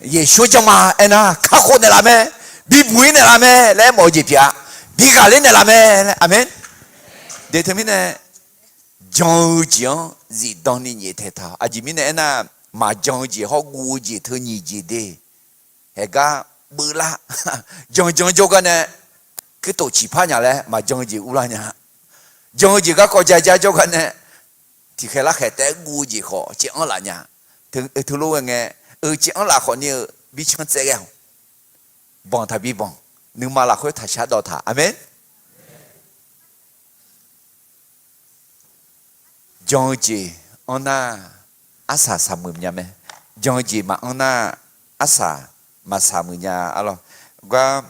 Yeqsur jan ma aernar kakhof naeqlaf mae, bibuq-ir naeqlaf mae laer aermawf-eu jeq pyeuf-a, bi ghaqler naeqlaf mae laer. Aqmeq. De teumirnae jan-eu jeq-anr zifdan ni nyaeftaeq taq-awq. Aqjeq mirnae aernar, maqjan-eu jeq hawr guv-eu jeq teu nyiq jeq de. Haeqgar beuvlar. Jan jan jawrgar nae kuirtof ciqpar nya laer maqjan-eu jeq urlar nya. Jan-eu jeq garkawv ja jar jawrgar nae tiqkhaeq larkhaeq taef-aer guv-eu jeq khawf caev-anr laf nya. Teulof ghae ngae, eu caev-anr laf khawf ni-eu bi can tsaev ghae-awq. Banq taqbi banq, nuima lafkhoer taqshar dawv taq. Aqmeq. Jan-eu jeq-anr nar, arsaq saqmuiq nya mae. Jan-eu jeq maqanr nar, arsaq maqsaq muiq nya arlawr. Gar,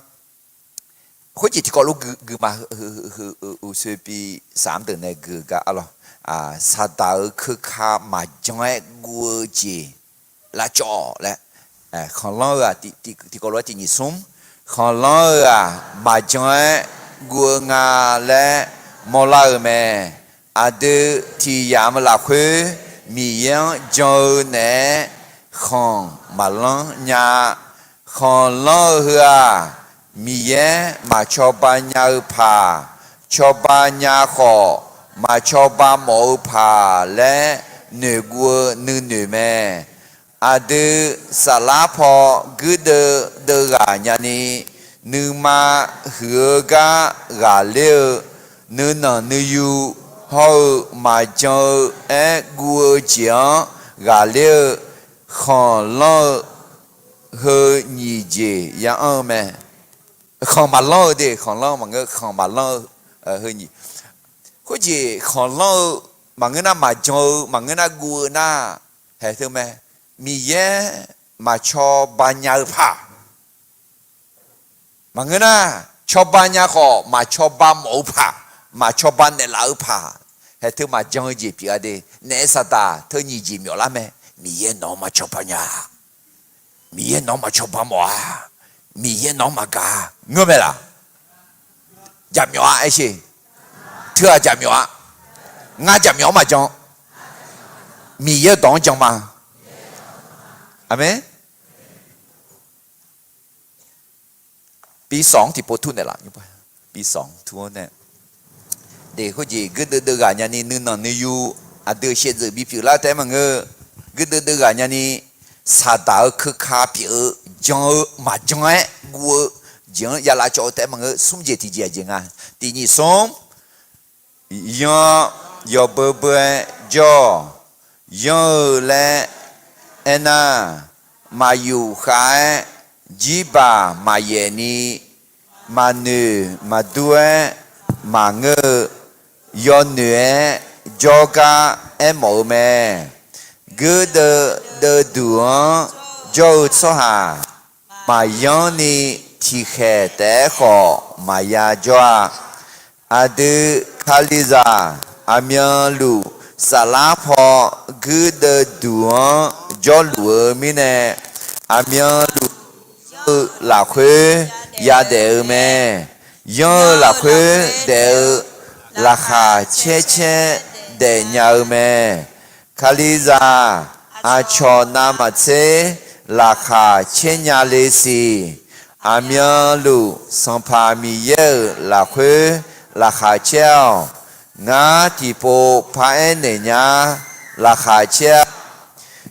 khoerjeq tiqkawv lof guiqma uqsoe bi saf-anr deuq nae gui-eu gar arlawr. Saqdaq-euq keuka maqjan-aer guv-eu jeq lavcawv laer, khanqlanr-eu-aq, tiqkawv lof-aer tiq nyiq smr, khanqlanr-eu-aq maqjan-aer guv-eu nga laer mawrlar-eu mae. Aqdui tiq yamq-eu lafkhoer Miqyaer-anr jan-eu naeq-aer khanq maqlanr nya-a. Khanqlanr-eu heu-aq, Miqyaer maqcawba nya-eu paq, cawba nya khawf maqcawba mawf-eu paq laer noeqguv-eu nuinoeq mae. Aqdui saflar paw guirdeuv deuv ghaq nyani, nuima huiq-eu gar ghaqler-eu, nuinanq nuiyu hawr-eu maqjan-eu aer guv-eu jeq-anr ghaqler-eu, khanqlanr-eu heu nyiq jeq ya anr-eu mae. Khanq maqlanr-eu de, khanqlanr maqngeur, khanq maqlanr-eu heu nyiq. Khoerjeq khanqlanr-eu maqngeur nar, maqjan-eu maqngeur nar, guv-eu nar, haeq teu mae. Miqyaer maqcawba nya-eu paq maqngeur nar, cawba nya khawf maqcawba mawf-eu paq, maqcawba naeqlaf-eu paq, haeq teu maqjan-eu jeq pyeuf-a de. Naef saqdaq teu nyiq jeq myawf lar mae. Miqyaer nawq-anr maqcawba nya-a. Miqyaer nawq-anr maqcawba mawf-a. Miqyaer nawq-anr maqgaq-a. Ngeur mae laq? Jaqmyawf-a aer sher. Teu-aq jaqmyawf-a. Ngar jaqmyawf-anr maqjan. Miqyaer dawq-anr jan ma. Aqmeq. Bi sawq-anr tiqpov tur naeqlaf. Bi sawq-anr tur-awr nae, de khoerjeq guirdeuv deuv ghaq nyani nuinanq nuiyu aqdui shaevdzeuf bipyeuf lar taef-aer maqngeur. Guirdeuv deuv ghaq nyani saqdaq-eu keuka pyeuf-eu, jan-eu maqjan-aer guv-eu jeq-anr ya lavcawv-eu taef-aer maqngeur. Smr jeq tiqjeq aqjeq nga. Tiq nyiq smr, yanr, yawbeu beu-aer jawr-awq. Yanr-eu laer aernar, maqyuf khav-aer jirbaq maqyaef ni, maqnoeq maqdur-aer maqngeur-eu, yawnoeq-aer jawrgar aermawf-eu mae. Guirdeuv deuvduq-anr jawr-eu tsawrhaq maqyanr ni tiqkhaeq taef-aer khawf maqya jawr-a. Aqdui Kalizaq aqmyanluf saflar paw guirdeuv duq-anr jawrluf-eu mirnae, aqmyanluf jawr-eu lafkhoer yadaef-eu mae. Yanr-eu lafkhoer daef-eu laqkhaq caer caer daefnya-eu mae. Kalizaq aqcawq navmaqtser laqkhaq caer nya le siq. Aqmyanluf Sanqpaq Miqyaer-euq lafkhoer laqkhaq caer-awq. Ngar tiqpov paraer naeq nya, laqkhaq caer-a.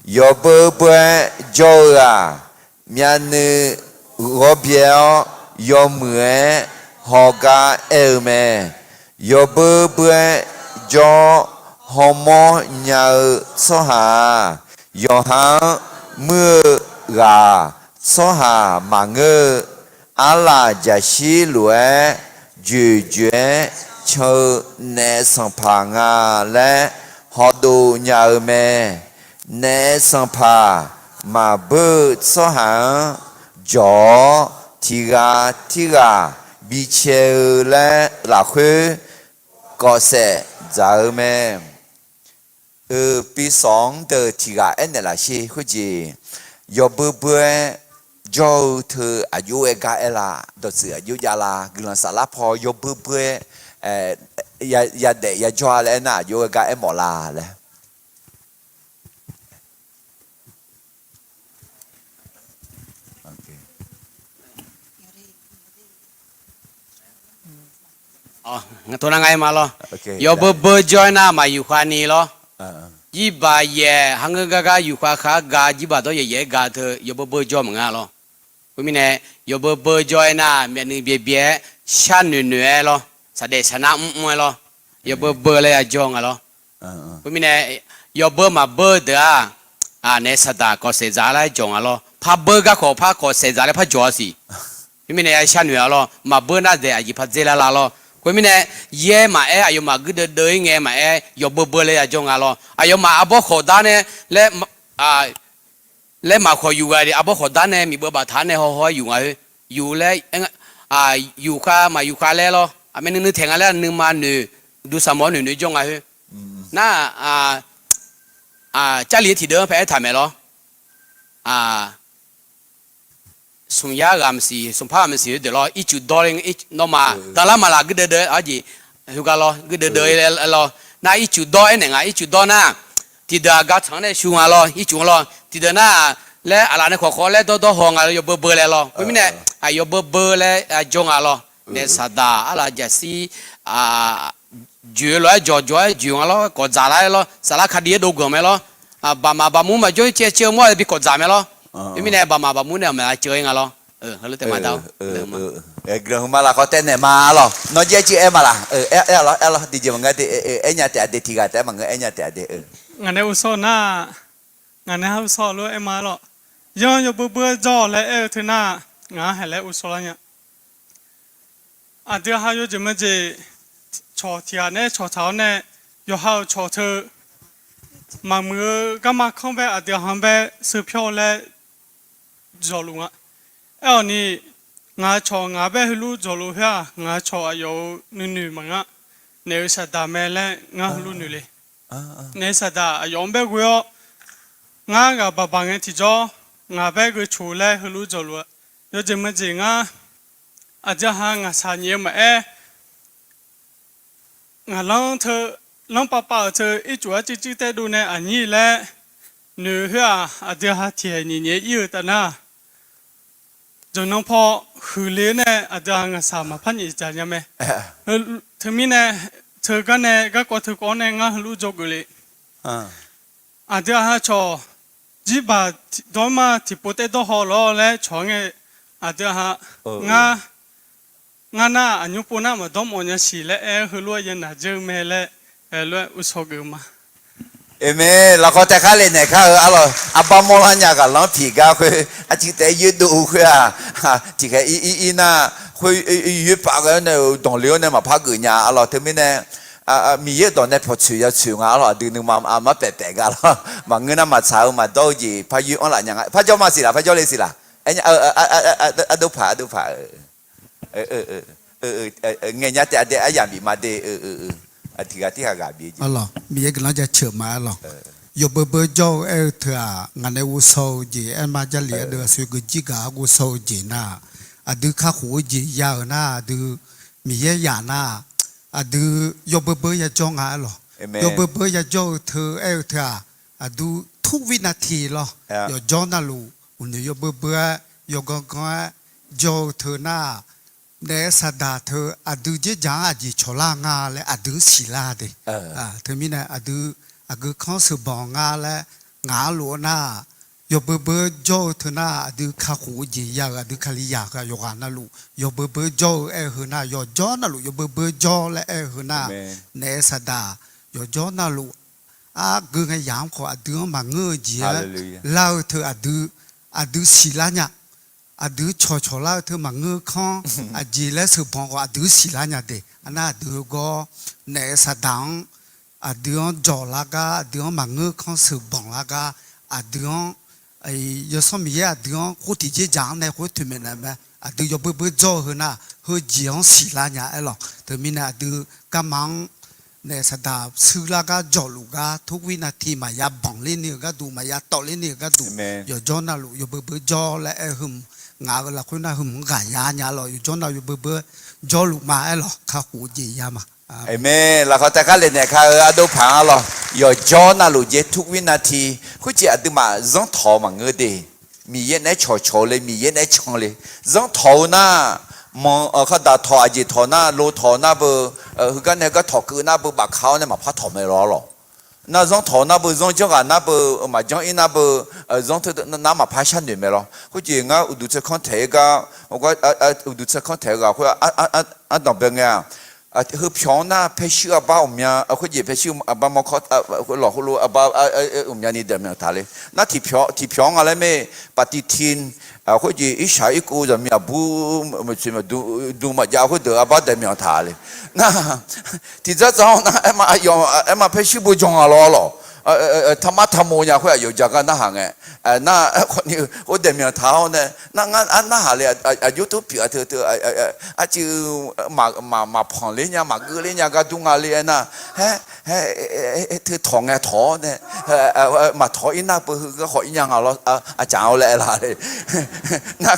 Yawbeu beu-aer jawr-eu-aq, myavnuiv ghawrbyae-awr yawmuiq-aer hawgar aer-eu mae. Yawbeu beu-aer jawr-awr hawmawr nya-eu tsawrhaq-aq, yawqha-anr muir-eu ghaq tsawrhaq maqngeur-eu, arlaf jaqshir lof-aer joeqjoeq-aer can-eu naef sanqpaq nga laer hawdov nya-eu mae. Naef sanqpaq maqbeur-eu tsawrhaq-anr jawq-awr, tiq ghaq tirghaq bicae-eu laer lafkhoer kawfsaef dzaq-eu mae. Euq, pisawq-anr deuq tiq ghaq aernaeq laf sher khoerjeq, yawbeu beu-aer jawr-eu teu aqjox-aer gar aer la, dawqtsuif aqjox jav la, guiqlanq saflar paw yawbeu beu-aer yadaef yajawr-a laer aernar, aqjox-aer gar aermawf la laer. Nar nga lawr, yawbeu beu jawr-aer nar maqyuq khav ni lawr. Jirbaq yaef ha ngeur gar gar yufkhav khav-aer ga, jirbaq dawr yaef yaef-aer ga teu yawbeu beu jawr maqnga lawr. Khoermirnae, yawbeu beu jawr-aer nar myavnuiv byaev byaev-aer sharnoeq noeq-aer lawr, saqdaef saqnar mr mr-aer lawr, yawbeu beu laer ya jawr nga lawr. Khoermirnae, yawbeu maqbeur deuq-aq, naef saqdaq kawfsaef dzaq laer jawq nga lawr. Par beur garkawv par kawfsaef dzaq laer par jawq-a siq. Khoermirnae ya sharnoeq-a lawr, maqbeur nar daeq aqjeq par dzer lar la lawr. Khoermirnae, yaer maqaer, aqyawfmaf guirdeuv deuv-ir ngae maqaer, yawqbeu beu laer yajawr nga lawr. Aqyawfmaf arbawr khawqdar nae laer, laer maqkhawq yuf ghaq-iq arbawr khawqdar nae miqbeuv baftaq-anr nae hawhaw-aer yuf nga khoer. Yuf laer, yuf khav maqyuf khav laer lawr. Aqmae nuinui taeq nga laer nuima noeq, duqsaq mawf-awr noeq noeq jawr nga khoer. Nar, Jarlif-eu tiqdeuv-anr pae aertaq maeq lawr. Smq yar ghaq maqsiq, smq par ghaq maqsiq-eu deuq lawr, ircuf dawr le, nawmaf danlar maqlaq guirdeuv deuv-aer arjeq, heugar lawr, guirdeuv deuv-aer lawr. Nar ircuf dawr aernaeq nga, ircuf dawr nar, tiqdeuq-aq gartsanq-anr nae shu nga lawr, ircuf-anr lawr, tiqdeuq nar, laer aqlaf nae khawqkhawf laer dawrdawr haw nga lawr, yawbeu beu laer lawr. Khoermirnae, yawbeu beu laer jawr nga lawr. Naef saqdaq arlaf jaqsir joeq-eu lof-aer jawq jawq-aer joeq nga lawr, kawqdzaq lar-aer lawr, saflar kadi-aer dov ganq mae lawr. Baqmaq baqmur maqjawr-ir caev caev-eu mawr-aer bi kawqdzaq mae lawr. Khoermirnae baqmaq baqmur nae aqmaqya ceuv-ir nga lawr. Heulof taef ma dar-awr. Guiqlanq huiqma lafkhoer taev naeq ma lawr. Nawr jaer jir aer ma laq. Aer lawr, aer lawr, tiqjeq maqngeur de, aer nya taef-a de, tiq ghaq taef-aer maqngeur, aer nya taef-a de. Ngaq nae uqshaw nar, ngaq nae ha uqshaw lof-aer aer ma lawr. Yanr yawbeu beu-aer jawr-awq laer aer-eu teu nar, ngaq-anr haeq laer uqshaw lar nya. Aqdui ha yawjeq maqjeq, cawq tiq ghaq nae cawq taq-awr nae, yawqha-euq cawq teu maqmuiq-eu garma kanr bae aqdui ha-anr bae sheu pyawr-eu laer dzawqluf nga. Aer-awq ni, ngaq-euq cawq ngaq-anr bae heulof dzawqluf khoer-aq, ngaq-euq cawq aqyawf-euq nuinoeq maqngeur. Naef-euq saqdaq mae laer ngar heulof noeq le. Naef-euq saqdaq aqyawf-anr bae ghoe-awr, ngar ghaq baq baq ngae tiqjawr, ngaq bae gheu coq laer heulof dzawqluf-a. Yawjeq maqjeq ngar, aqdui ha ngaqshaq nyiq-eu maqaer, ngaqlanr teu, lanr pav pav-euq teu ircuf arcuiv cuiv taedov nae aqnyir laer noeq khoer-aq, aqdui ha tiqhaeq nyiq nyiq-aer ir-eu taf nar, jawqnan paw huiqle-awr nae aqdui ha ngaqshaq maqpar nyiq dzaq nya mae. Teumirnae, teugar nae garkawv teukawv-anr nae ngar heulof dzawgeuf le. Aqdui ha cawq jirbaq dawrma tiqpov taedawr haw lawr laer cawq-anr ngae, aqdui ha ngar, ngar nar aqnymr pov nar maqdawr mawf nya siq laer aer-eu heulof-aer yanaq dzeur-eu mae laer, lof-aer uqshaw geuf ma. Aqmeq. Lafkhawf taef khar le naeq kar-eu arlawq, aqbar mawrlar nya ghaqlanr piq gar khoer, arcuiv taef-aer yoerdov-eu khoer-aq, tiqkhaeq ir ir ir nar, khoer yoerpav ghae-awr nae-euq danqle-awr nae maqpar geuf nya arlawq. Teumirnae, Miqyaer dawq nae pyawq tsoeq ya tsoeq nga arlawq, aqdui nuima armar paef paef gar lawr. Maqngeur nar maqtsaq-eu maqdawr-eu jeq par yoer-anr laf nya nga. Par jawr ma siq laf, par jawr le siq laf. Ardov paq, ardov paq. Ngaeq nya taef-a de, aryamq bif ma de. Tiq ghaq tirghaq ghaq bif-eu jeq. Miqyaer guiqlanq jaceuq ma arlawq. Yawbeu beu jawr-eu aer-eu teu-aq, ngaq nae ghovshaw-eu jeq aer ma, Jarlif ardeuv aqsur geuq jir gaq-a ghovshaw-eu jeq nar, aqdui kakhof-eu jeq ya-euq nar, aqdui Miqyaer yaf nar, aqdui yawbeu beu yajawr nga arlawq. Yawbeu beu yajawr-eu teu aer-eu teu-aq, aqdui ทุกวินาที lawr. Yawqjawr navluf uqnoeq yawbeu beu-aer, yawganr ganr-aer jawr-eu teu nar, naef saqdaq teu aqdui dzerdzaq-anr aqjeq cawqlar nga laer aqdui-anr siqlar de. Teumirnae aqdui aqgeu kanr sheuqbanq nga laer ngaq-anr lof-aer nar, yawbeu beu jawr-eu teu nar, aqdui kakhof-eu jeq ya-euq aqdui Kalizaq heu yawqghaq navluf yawbeu beu jawr-eu aer-eu heu nar, yawqjawr navluf yawbeu beu jawr laer aer-eu heu nar, naef saqdaq yawqjawr navluf argeu ngae yaq-anr khawf aqdui-anr maqngeur-eu jeq-aer lar-eu teu aqdui, aqdui siqlar nya. Aqdui cawqcawq lar-eu teu maqngeur-eu kanr, aqjeq laer sheuqbanq khawf aqdui siqlar nya de. Arnar aqdui heugawr naef saqdaq-anr aqdui-anr jawq lar gar, aqdui-anr maqngeur-eu kanr sheuqbanq lar gar, aqdui-anr, Yawsanr Miqyaer aqdui-anr khoer tiqjeq dzaq-anr nae khoer toeqmaeq naeq mae. Aqdui yawbeu beu jawr-eu heu nar, heujeq-anr siqlar nya aer lawq. Teumirnae aqdui garma-anr naef saqdaq shuir lar gar jawqluf gar ทุกวินาที maqya banq ler ni-eu gharduq, maqya tawv ler ni-eu gharduq, yawqjawr navluf yawbeu beu jawr laer aer-eu heu, ngaq-euq lafkhoer nar heu mq-anr ghaq ya nya lawq. Yawqjawr navluf yawbeu beu jawrluf ma aer lawq. Kakhof-eu jeq ya ma. Aqmeq. Lafkhawf taef khar le naeq kar-eu ardov paq-anr lawq, yawqjawr navluf jeq ทุกวินาที khoerjeq aqduimaf zanrtawq-eu maqngeur de. Miqyaer naeq-aer cawqcawq-eu le, Miqyaer naeq-aer can le. Zanrtawq-eu nar, manq kardaq tawq, aqjeq tawq nar, lo tawq nar beu, heugar nae heugar tawq keuv nar beu, bafka-awr nae maqpar tawq mae lawr lawq. Nar zanrtawq-eu nar beu, zanrjanr ghaq nar beu, maqjanr ir nar beu, zanr teu nar maqpar sharnoeq mae lawr. Khoerjeq ngar uqduq tsaerkanr taeq-eu gar, uqduq tsaerkanr taeq-eu ghaq khoer ardanq bae ngae-aq, heu pyawq-anr nar paeshuir arbar ghawqmya, khoerjeq paeshuir arbar mawrkawr lawq, khoerlof arbar ghawqmyani damq myanq taq le. Nar tiqpyawq-anr nga laer mae, ปฏิทิน khoerjeq irshaq irkov zaqmiq aqbur maqtsoeq maqdm maqjav khoerdeuq arbar daeqmyanq taq le. Nar, tiqdzar dzaq-awr nar, aerma aqyawf aerma paershuir beu jan-a lawr lawq. Taqmar taqmof nya khoer aqyawf jagar narhaq ngae. Nar, aerkhawf ni-eu or daeqmyanq taq-awr nae, nar ngar arnarhaq le, aqjox tov pyeuf-a teu teu, arcuiv maqpanq ler nya maqgeur ler nya gar dur nga le aernar, aer, aer, aer, aer, teu tawq ngae tawq-awr nae, maqtawq-awr irnar beu heu gar khawf ir nya nga lawr, aqcaf-awr laer aer la le. Nar,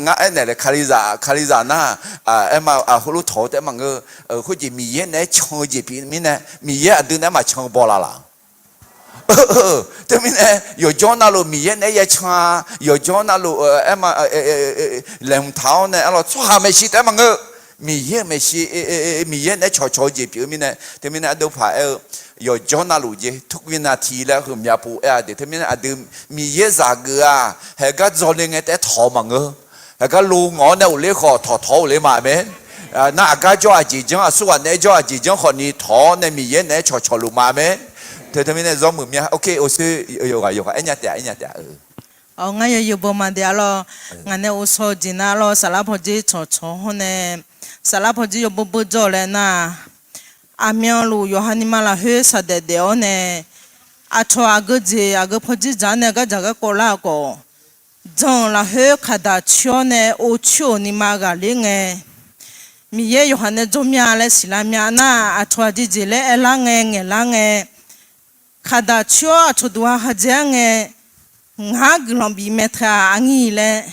ngar aernaeq le, Kalizaq, Kalizaq nar, aerma heulof tawq-eu taef maqngeur. Khoerjeq Miqyaer naeq-aer can-eu jeq pyeuf mirnae, Miqyaer aqdui naeq-aer maqcan-eu baw la laq. Teumirnae yawqjawr navluf Miqyaer naeq-aer yacan-a, yawqjawr navluf aerma laeqhmq taq-awr nae arlawq tsawrhaq maeqshi taef maqngeur. Miqyaer-euq maeqshi, Miqyaer naeq-aer cawqcawq-eu jeq pyeuf-eu mirnae, teumirnae ardov paq aer-eu, yawqjawr navluf jeq tuvguiv navtiq laer heumya pov aer-a de. Teumirnae aqdui Miqyaer zaqgeuf-aq, haeq gar dzawle ngae taef-aer tawq-eu maqngeur. Haeq gar lo ngawq-awr nae ghofler khawf tawqtawq-awr ghofler ma, aqmeq. Nar aqgar jawr aqjeq janr, aqsurghaq naeq-aer jawr aqjeq janr khawf ni tawq-awr nae Miqyaer naeq-aer cawqcawq luf ma, aqmeq. Teu teumirnae zawr muiq mya, ok, oqsoer yawqghaq yawqghaq aernya taef-a, aernya taef-a. Awq, ngar yawzeu baw ma de arlawq. Ngaq nae ghovshaw-eu jeq nar arlawq, saflar pawdzer cawqcawq hawr nae, saflar pawdzer yawbeu beu jawr-eu laer nar, aqmyanluf yawqha nima lafkhoer shaqdaef daef-awr nae, aqcawq aqgeu jeq aqgeu pawdzer dzaq-awr nae gardzaq garkawv lar-eu khawf, jan-euq lafkhoer kaqdaq coer-awr nae or coer-euq nima ghaqler ngae, Miqyaer yawqha nae jawr mya laer siqlar mya nar, aqcawq aqjeq jeq laer aerlar ngae ngaeqlar ngae, kaqdaq coer-awr aqcawq duqha khajae-ar ngae, ngar guiqlanq bif mae teu-aq arngir laer,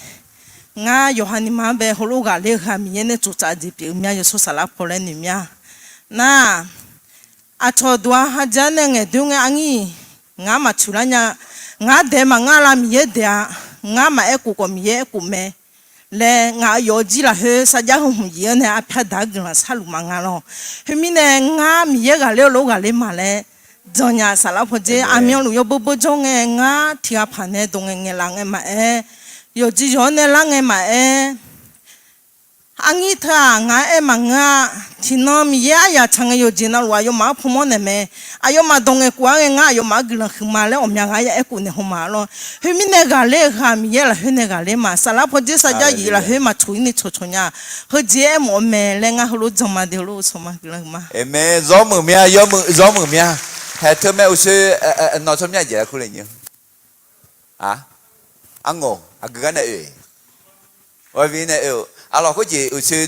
ngar yawqha nima-anr bae heulof ghaqler-eu heu-aq Miqyaer nae tsoftsaf jeq pyeuf-eu mya yawshawr saflar paw laer noeq mya. Nar, aqcawq duqha khajae-ar nae ngaeqdoer ngae arngir, ngar maqtsoeq lar nya. Ngar daeq maqngeur la, Miqyaer daeq-a. Ngar maqaer khof khawf Miqyaer aer khof mae laer ngaq-euq yawf-eu jir lafkhoer sarjax heu hmq yif-anr nae arpyar daq-aer guiqlanq sharluf ma nga lawq. Khoermirnae ngar Miqyaer ghaqler-eu lof ghaqler ma laer jannya saflar pawdzer aqmyanluf yawbeu beu jawr ngae ngar tiqghaq paq nae dawq ngaeq ngaeq laf ngae maqaer, yawqjeq yawq-anr nae lar ngae maqaer, arngir teu-aq ngar aer maqngeur-a. Tiqnan Miqyaer aryaq tsaq ngae yawqjeq navluf aqyawfmaf-anr pumawr naeq mae. Aqyawfmaf dawq ngaeq khof-ar ngae ngar aqyawfmaf-anr guiqlanq huiqma laer ghawqmya ghaq-aer aer khof naeq haw ma lawq. Khoermirnae ghaqler-eu heu-aq Miqyaer lafkhoer nae ghaqler ma. Saflar pawdzer sarjax yif lafkhoer maqtsoeq-ir ni cawqcawq nya. Heujeq aermawf-eu mae laer ngar heulof jan ma de heulof-eu sawq ma guiqlanq huiqma. Aqmeq. Zawr muiq mya, zawr muiq mya. Haeq teu mae uqshoe nawr tsawrmyanr jeq laer kur le nyi. Arngoq aqgeu gar nae oe. Arlawq khoerjeq uqshoe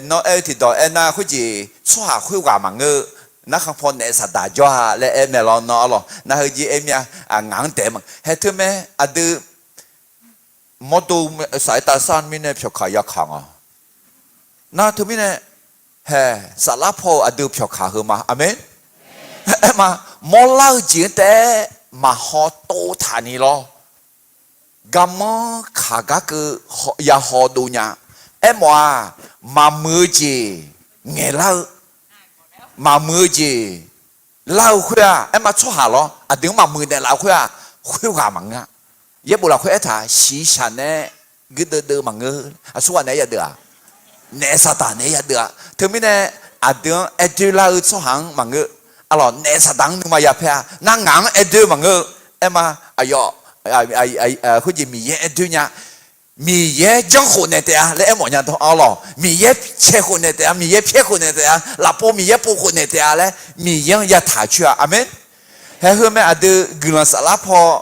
nawr aer-eu tiqdawq aernar khoerjeq tsawrhaq khoerghaq maqngeur-eu, narkhan paw naef saqdaq jawr-a laer aer mae lawr nawr arlawq nar heujir aer mir-a. Ngaq-anr daeq ma haeq teu mae aqdui mawrdo saf-aer tavsar mirnae pyawqkaq yakaq nga. Nar teumirnae haeq saflar paw-euq aqdui pyawqkaq heu ma. Aqmeq. Aerma mawrlar-eu jeq-anr taef-aer maqhaw tov taq ni lawr. Garmanr kaq gar keuv yahaw dov nya. Aermawf-aq, maqmuiq-eu jeq ngaeqlar-eu, maqmuiq-eu jeq lar-eu khoer-aq, aerma tsawrhaq lawr aqdui-anr maqmuiq naeqlaf-eu khoer-aq, khoerghaq maqngeur-a. Yaerbof lafkhoer aertaq, shiqshaq nae guirdeuv deuv maqngeur. Aqsurghaq naeq-aer yadeuv-aq, naef saqdaq naeq-aer yadeuv-a. Teumirnae aqdui-anr aer doer lar-eu tsawrhaq-anr maqngeur. Arlawq naef saqdaq-anr nuima yapaer-a. Nar ngaq-anr aer doer maqngeur. Aerma aqyawf khoerjeq Miqyaer aer doer nya. Miqyaer janr khof naeq taef-a laer aermawf nya dawr arlawq. Miqyaer cae khof naeq taef-a, Miqyaer pyaer khof naeq taef-a, lafpov Miqyaer pov khof naeq taef-a laer Miqyaer-anr yataq coer-a. Aqmeq. Haeq heu mae aqdui guiqlanq saflar paw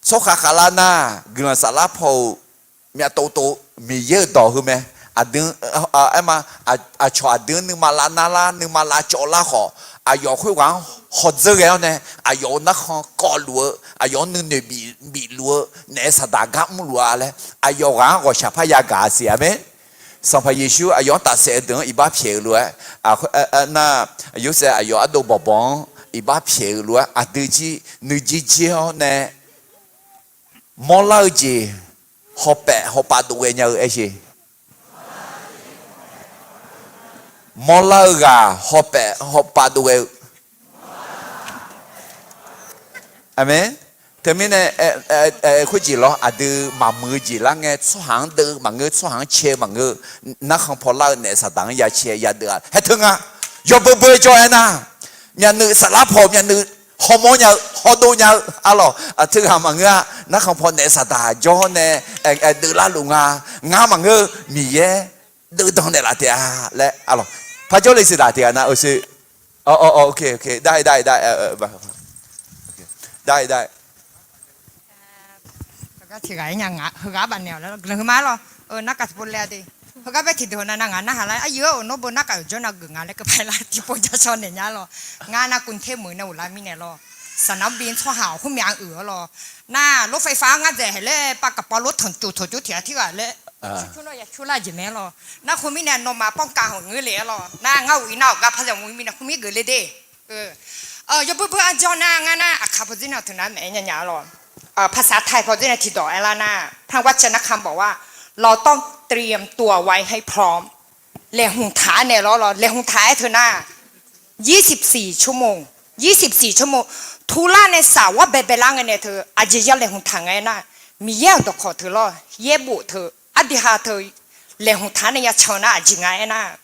tsawrkhav khavlar nar guiqlanq saflar paw-euq myavtov tov Miqyaer-euq dawq heu mae. Aqdui aerma aqcawq aqdui-anr nuima lavnar lar nuima lavcawv lar khawf, aqyawf khoerghaq-anr hawdzeur ghae-awr nae aqyawf-euq narkhan kawvluf-eu, aqyawf-anr nuinoeq bifluf-eu, naef saqdaq gar mrluf-a laer aqyawf ghaq-anr ghawqshaq par yagaq siq. Aqmeq. Sanqpaq Yeqsur aqyawf-anr tafsaef-eu deuq-anr iqbax pyaeq-eu lof-aer, nar Yorsaev aqyawf ardov bawqbawq-anr iqbax pyaeq-eu lof-aer aqdui jir nuijir jir-awr nae mawrlar-eu jeq hawpaef hawpav dov ghae nya-eu aer sheq. Mawrlar-eu ghaq hawpaef hawpav dov ghae-eu. Aqmeq. Teumirnae khoerjeq lawr aqdui maqmuiq-eu jeq lar ngae tsawrhaq-anr deuv-eu maqngeur, tsawrhaq-anr cae-eu maqngeur. Narkhan paw lar-eu naef saqdaq-anr yacae yadeuv-a haeq teu nga. Yawbeu beu jawr-aer nar, myavnuiv saflar paw myavnuiv hawmawr nya-eu, hawdov nya-eu arlawq, aqteughaq maqngeur-a. Narkhan paw naef saqdaq jawr nae, aer, aer, deuvlar luf nga. Ngar maqngeur, Miqyaer deuvdan naeqlaf taef-a laer arlawq. Par jawrle siqdaq tiqghaq nar, oe, dar, dar, dar, dar, heugar tiqghaq aer nya nga, heugar bafnaeq-awq laer guiqlanq huiqma lawr. Narkhav tiqpov laer-a de. Heugar bae tiqdeuq-awq nav, ngar narhaq lar, aqyuif-or, nawr beu narkhav-euq jawr nav geuf nga laer keuvpae lar tiqpov ja shaw naeq nya lawr. Ngar nar กรุงเทพ meuq nae uqlar mirnae lawr. สนามบิน tsawrhaq-awq khoermyav uiq-awr lawr. Nar รถไฟฟ้า ngar dzaeq haeq laer pav kaqpav lor tanqcof tanqcof tiq ghaq tirghaq laer, cur cur nar ya cur lar jeq mae lawr. Nar khoermirnae nawmaf ป้องกัน hawq ngeur le-aer lawr. Nar ngar uq-ir nar-awq gar par zaq mq-ir mirnae khoermir geuf le de. Yawbui bui arjawr nar ngar nar aqkaq pawdzer nae teunar maeq-aer nya nya lawr. ภาษาไทย pawdzer nae tiqdawq aer lar nar, พระวจนะคำบอกว่า เราต้องเตรียมตัวไว้ให้พร้อม laeqhmq taq-aer naeq lawr lawr. Laeqhmq taq-aer teunar ยี่สิบสี่ชั่วโมง ยี่สิบสี่ชั่วโมง turlar nae safwar baebae lar ngae nae teu aqjeq ya laeqhmq taq nga aernar, Miqyaer-euq dawqkawq teu lawr, yaerbof teu, aqdui ha teu laeqhmq taq-aer nae ya can nar aqjeq nga aernar,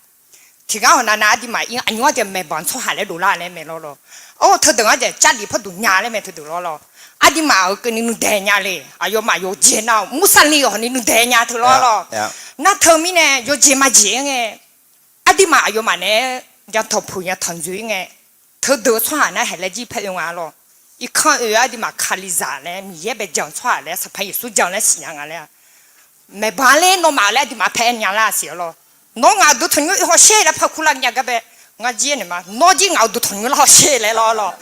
tiqgar hawq nav nav aqduimaf-ir aqnymr-anr jeq maeqbanq tsawrhaq laer dovlar laer mae lawr lawr. Or, teudeuq-anr jeq Jarlif pawrduq nya laer mae teudeuq lawr lawr. Aqduimaf-euq keuvni nuidae nya le. Aqyawfmaf yawqjeq nav-awq, mursaqli hawqni nuidae nya teu lawr lawr. Nar teumirnae yawqjeq maqjeq-aer ngae, aqduimaf aqyawfmaf naeq-aer ya tanqpuq ya tanqdzoe-ir ngae, teudeuq-eu tsawrhaq nar haeq laer jir paer oe nga lawr. Irkanr oe-eu aqduimaf Kalizaq laer Miqyaer bae jan-eu tsawrhaq laer Sanqpaq Yeqsur jan laer siqnya nga laer-a. Maeqbanq ler nawmaf laer aqduimaf paer nya lar siq-awr lawr. Nawr ngaq-euq duq tanqnymr oe hawsher laer paer kur lar nya gar bae, ngar jir naeq ma, nawr jir ngaq-euq duq tanqnymr lar hawsher laer lawr lawr.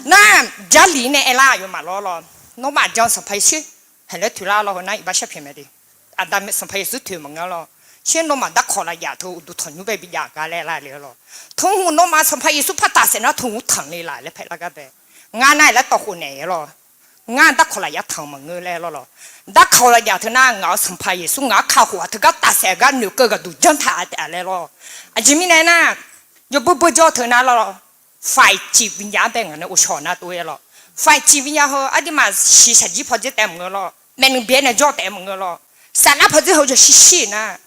Nar Jarlif nae aer lar aqyawfmaf lawr lawr. Nawmaf jan-eu Sanqpaq Yeqsur haeq laer toeq lar lawr heu nar iqbax sharpyaeq mae de. Aqda Sanqpaq Yeqsur toeq maqngeur lawr. Sher nawmaf darkawq lafyaf teu uqduq tanqnymr bae bijav gar laer lar le-awr lawr. Teuhmq nawmaf Sanqpaq Yeqsur par tafsaef nar teuhmq tanq le laf laer paer lar gar bae, ngar nar-aer laer tawv khof naeq-aer lawr. Ngar darkawq lafyaf tanq maqngeur laer lawr lawr. Darkawq lafyaf teunar ngaq-euq Sanqpaq Yeqsur ngaq-anr kakhof-aq teugar tafsaef gar noeqkeuv ghaqduq janr taq-a taef-a laer lawr. Aqjeq mirnae nar, yawbui bui jawr teunar lawr, faiq ciq binya-anr bae ngaq nae ghovshaw nar tov-aer lawr. Faiq ciq binya heu aqduimaf shiqshaq jir pawdzer taef maqngeur lawr. Maeqnuiq byaer nae jawr taef maqngeur lawr. Saflar pawdzer heu jawr shirshir nar,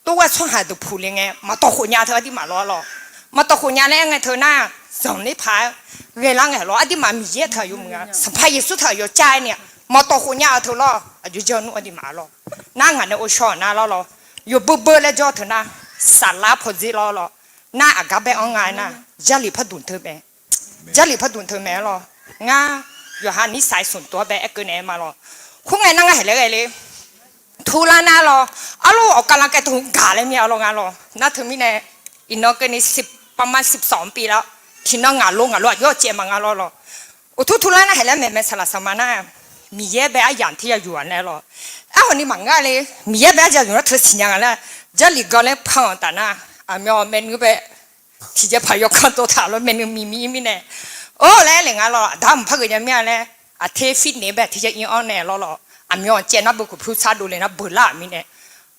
tov-aer tsawrhaq deuq puq le ngae maqtawv khof nya teu aqduimaf lawr lawr. Maqtawv khof nya laer aer ngae teunar, zanqler paq-aer ghae lar ngae lawr. Aqduimaf Miqyaer teu aqyawf muiq-a, Sanqpaq Yeqsur teu aqyawf car-aer nae maqtawv khof nya-eu teu lawr. Aqjox janr nmr aqduimaf lawr. Nar ngaq nae ghovshaw nar lawr lawr. Yawbui bui laer jawr teunar, saflar pawdzer lawr lawr. Nar aqgar bae-anr nga aernar, Jarlif pardmq teu mae. Jarlif pardmq teu mae-aer lawr. Ngar yawqha nisai smq tov-aer bae aerkeuv naeq-aer ma lawr. Khoerngae nar ngar haeq laer ghae le. Turlar nar lawr, arlawr awq kavlanq kaev teu hmq gaq laer mir-a lawr nga lawr. Nar teumirnae, iqnan keuvni ประมาณสิบสองปีแล้ว tiqnan ngaq lo ngaq lo aqjox caev ma nga lawr lawr. Uqtur turlar nar haeq laer maeqmae saqlaq saqma nar, Miqyaer bae aryamq tir ya yuf-a laer lawr. Arhawqni maqngeur le, Miqyaer bae aryamq yuf nar teu siqnya nga laer, Jarlif gan laer pan-euq taf nar, aqmyan maeqnui bae tiqjeq paq yawkanr dov taq lawr maeqnui miqmir mirnae, or laer aer le nga lawr, aqda mq par geuq nya mir-a laer, aqter fitness bae aqter ya ir-anr nae lawr lawr, aqmyan caev nar beu khof pyur sar dovle nar beular-euq mirnae,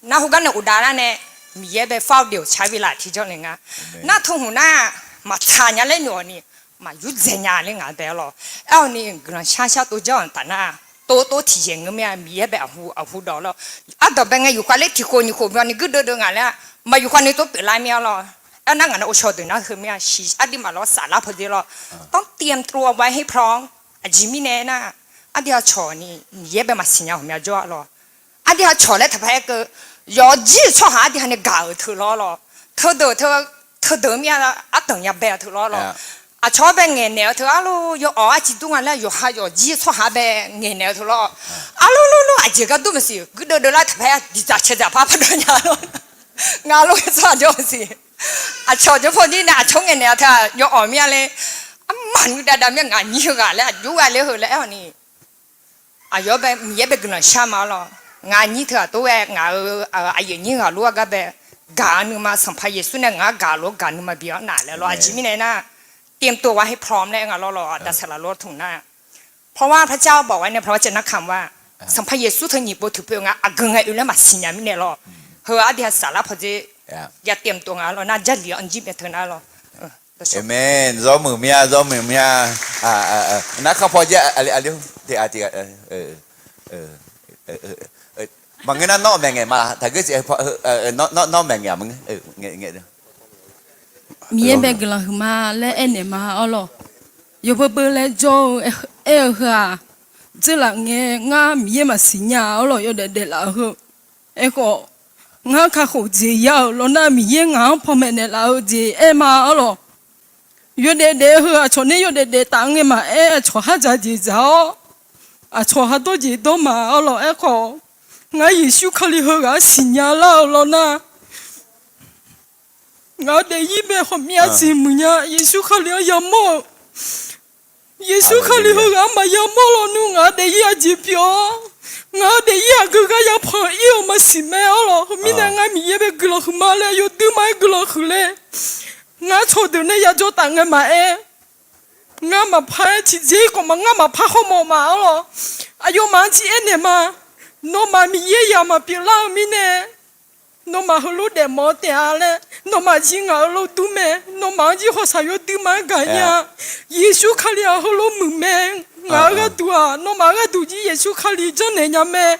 nar heugar nae uqdav lar nae, Miqyaer bae far-eu deuq-awq car bi laf tiqjanr le nga. Nar teu hmq nar, maqtsaq nya laer noeq-awq ni, maqyurdzaeq nya laer ngaq bae-a lawr. Aer-awq ni guiqlanq shar shar tov janr-anr taf nar, tov tov tiqjeq ngeur mir-a, Miqyaer bae aqhu aqhu dawq lawr. Ardanq bae ngae yufkhav ler tiq khof nyiq khof byan ni guirdeuv deuv ngaq laer-a, maqyufkhav ni tov pyeuflar mir-a lawr. Aernar ngaq nae ghovshaw deuq nar heu mir-a, shiq aqduimaf lawr saflar pawdzer lawr. ต้องเตรียมตัวไว้ให้พร้อม Aqjeq mirnae nar, aqdui aqcawq ni Miqyaer bae maqsiq nya ghawqmya jawr-a lawr. Aqdui aqcawq laer taqpar aerkeuv, yawqjir-euq tsawrhaq aqdui ha nae gaq-euq teu lawr lawr. Teudeuq teu, teudeuq mir-a, ardanq nya bae-eu teu lawr lawr. Aqcawq-anr bae ngaeqnaeq-eu teu arlor, yawawq arciv dur nga laer yawqha yawqjir-eu tsawrhaq bae ngaeqnaeq-eu teu lawr. Arlor lor lor aqjeq gar dur maqsiq, guirdeuv deuv lar taqpar-a diqdzaq caedzaq par par dawr nya lawr. Nga lor-aer tsawrhaq jawr maqsiq. Aqcawq jawr pawdir nae aqcawq-anr ngaeqnaeq-a teu-aq yawawq mir-a le. Armaqnui dav dav mir-a, ngaq nyir heughaq laer aqjox ghae ler heu laer aer-awq ni. Aqyawf bae Miqyaer bae guiqlanq shar ma-a lawr. Ngaq nyir teu-aq tov-aer ngaq-euq aqyuif nyir ghaq lof-aer gar bae gaq-eu nuima Sanqpaq Yeqsur nae ngaq-anr gaq lof-aer gaq nuima bi-anr naq laer lawr. Aqjeq mirnae nar, เตรียมตัวไว้ให้พร้อม laer nga lawr lawr, aqda saqlaq lof-aer tmq nar, เพราะว่าพระเจ้าบอกไว้ในพระวจนะคำว่า Sanqpaq Yeqsur teu nyiq pov tiqpov nga aqgeu ngae oe laer maqsiq nya mirnae lawr. Heu aqdui ha saflar pawdzer ya เตรียมตัว nga lawr nar, Jarlif-anr jir bae teu nar lawr. Aqmeq, zawr muiq mir-a, zawr muiq mir-a. Nar kar paw jaer aqli aqli-or, tiq aq tiq aq. Maqngeur nar nawr maeqngaeq ma, taqgeur siq, nawr maeqngaeq maqngeur. Miqyaer bae guiqlanq huiqma laer aernaeq ma-a lawr. Yawbeu beu laer jawr-eu aer-eu heu-aq, dzeurlaf ngae ngar Miqyaer maqsiq nya-a arlawq, yawdaef daeflaf-eu heu. Aerkhawf, ngar kakhof jeq ya-euq lawnar, Miqyaer ngaq-anr panmaeq naeqlaf-eu jeq aer ma arlawq. Yawdaef daef-eu heu aqcawq nae yawdaef daef taf ngae maqaer, aqcawq khar dzaq jeq dzaq-awr, aqcawq khar dawr jeq dawr ma arlawq. Aerkhawf, ngar Yeqsur Kali heughaq-anr siqnya lar-eu lawnar, ngaq-euq daefzir bae khawf myav jeq muiqnya, Yeqsur Kali-anr yamawr-eu. Yeqsur Kali heughaq-anr maqya mawr lawnmr, ngaq-euq daefzir aqjeq pyeuf-awr, ngaq-euq daefzir aqgeu gar yapanq ir-eu maqsiq mae arlawq. Heu mirnae ngar Miqyaer bae guiqlanq huiqma laer, yawduir ma-aer guiqlanq huiq le. Ngar cawqdeuq nae yajawr taf ngae maqaer, ngar maqpar-aer tiqjeq-ir khawf ma, ngar maqpar khawr mawf ma arlawq. Aqyawfmaf-anr jir aernaeq ma. Nawmaf Miqyaer zaq maqpyeuf lar-eu mirnae, nawmaf heulof daefmawf-eu taef-a laer, nawmaf jir ngaq-euq lof dur mae. Nawmaf-anr jir hawsaq yawduir ma-aer gaq nya. Yeqsur Kali-aq heulof muiq mae. Ngaq-euq gharduq-aq, nawmaf-euq gharduq jir Yeqsur Kali janrnaeq nya mae.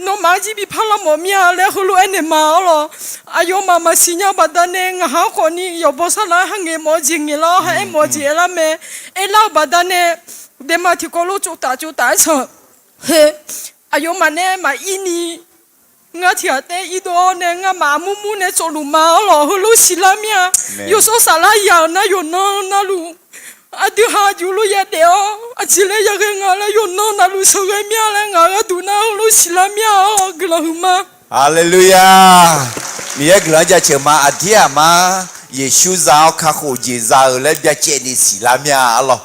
Nawmaf-anr jir bi parlar mawf mir-a laer heulof aernaeq ma arlawq. Aqyawfmaf maqsiq nya-eu baqdanae, ngaq-anr khawfni yawqbaw sarlar-aer ha ngaeq mawf-eu jeq ngaeqlar-awr, ha aer mawf-eu jeq aerlar mae. Aerlar-eu baqdanae, daema tiqkawv lof tsovtaf tsovtaf-aer sanq. Heu, aqyawfmaf nae maqir ni, ngar tiqghaq taef irdov-awr nae ngamaf aqmur mur nae tsovluf ma arlawq. Heulof siqlar mir-a. Yawshawr saflar ya-euq nar yawqnan navluf, aqdui ha aqjuq lof yadaef-awr aqjeq laer yaghae nga laer yawqnan navluf sheuqghae mir-a laer ngaq-euq gharduq nar heulof siqlar mir-a arlawq. Guiqlanq huiqma. Haleluya! Miqyaer guiqlanq-anr jaceuq ma. Aqdir aqma Yeqsur za-awr kakhof jeq za-euq laer byacaevni siqlar mir-a arlawq.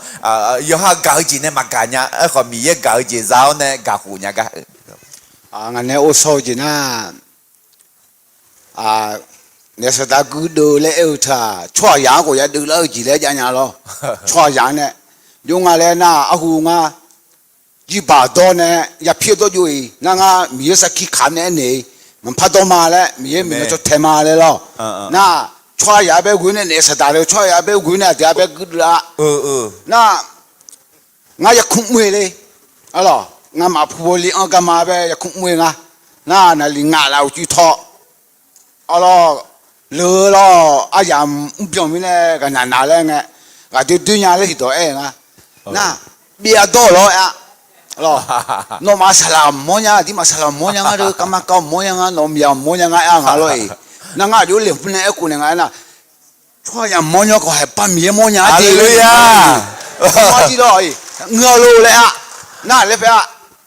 Yawqha gaq-eu jeq nae maqgaq nya. Aerkhawf Miqyaer gaq-eu jeq za-awr nae gaqkhof nya gar. Ngaq nae ghovshaw-eu jeq nar, naef saqdaq guirdeuv laer aer-eu teu-aq, tsawrhaqzaq-anr khawf yadeuv lar-eu jeq laer jav nya lawr. Tsawrhaqzaq-anr nae jov nga laer nar, arhu ngar jirbaq dawr nae yapir-eu dawrjov-iq nar, ngar Miqyaer sarkir kaq nae aernaeq-iq, maqpar dawr ma laer, Miqyaer miqnan cawtae ma laer lawr. Nar, tsawrhaqzaq bae ghoe nae naef saqdaq le, tsawrhaqzaq bae ghoe nae aqdui-aq bae guirdeuv-a. Nar, ngar yarkmr mr-e le. Arlawq, ngamaf pu baw le-anr garma bae yarkmr mr-e nga. Nar, naqli ngaq laf uqcif taw. Arlawq, leu lawr, aryamq mrbyan mirnae ghaqnaq naq laer ngae, ghaqdoer doer nya laer tiqdawq aer-eu nga. Nar, byav dawr-euq lawr aer-a. Nawmaf saqlaq mawrnya, aqdirmaf saqlaq mawrnya nga deuq, kavma kav mawrnya nga, nawq myaq mawrnya nga aer-a nga lawr-iq. Nar, ngar aqjox laeqhmq nae aerkhof naeq nga aernar, tsawrhaqzaq mawrnya khawf haeq bar Miqyaer mawrnya-a de. Haleluya. Mawrnya-a de lawr-iq, ngeur-eu lor laer-a. Nar laer pae-a.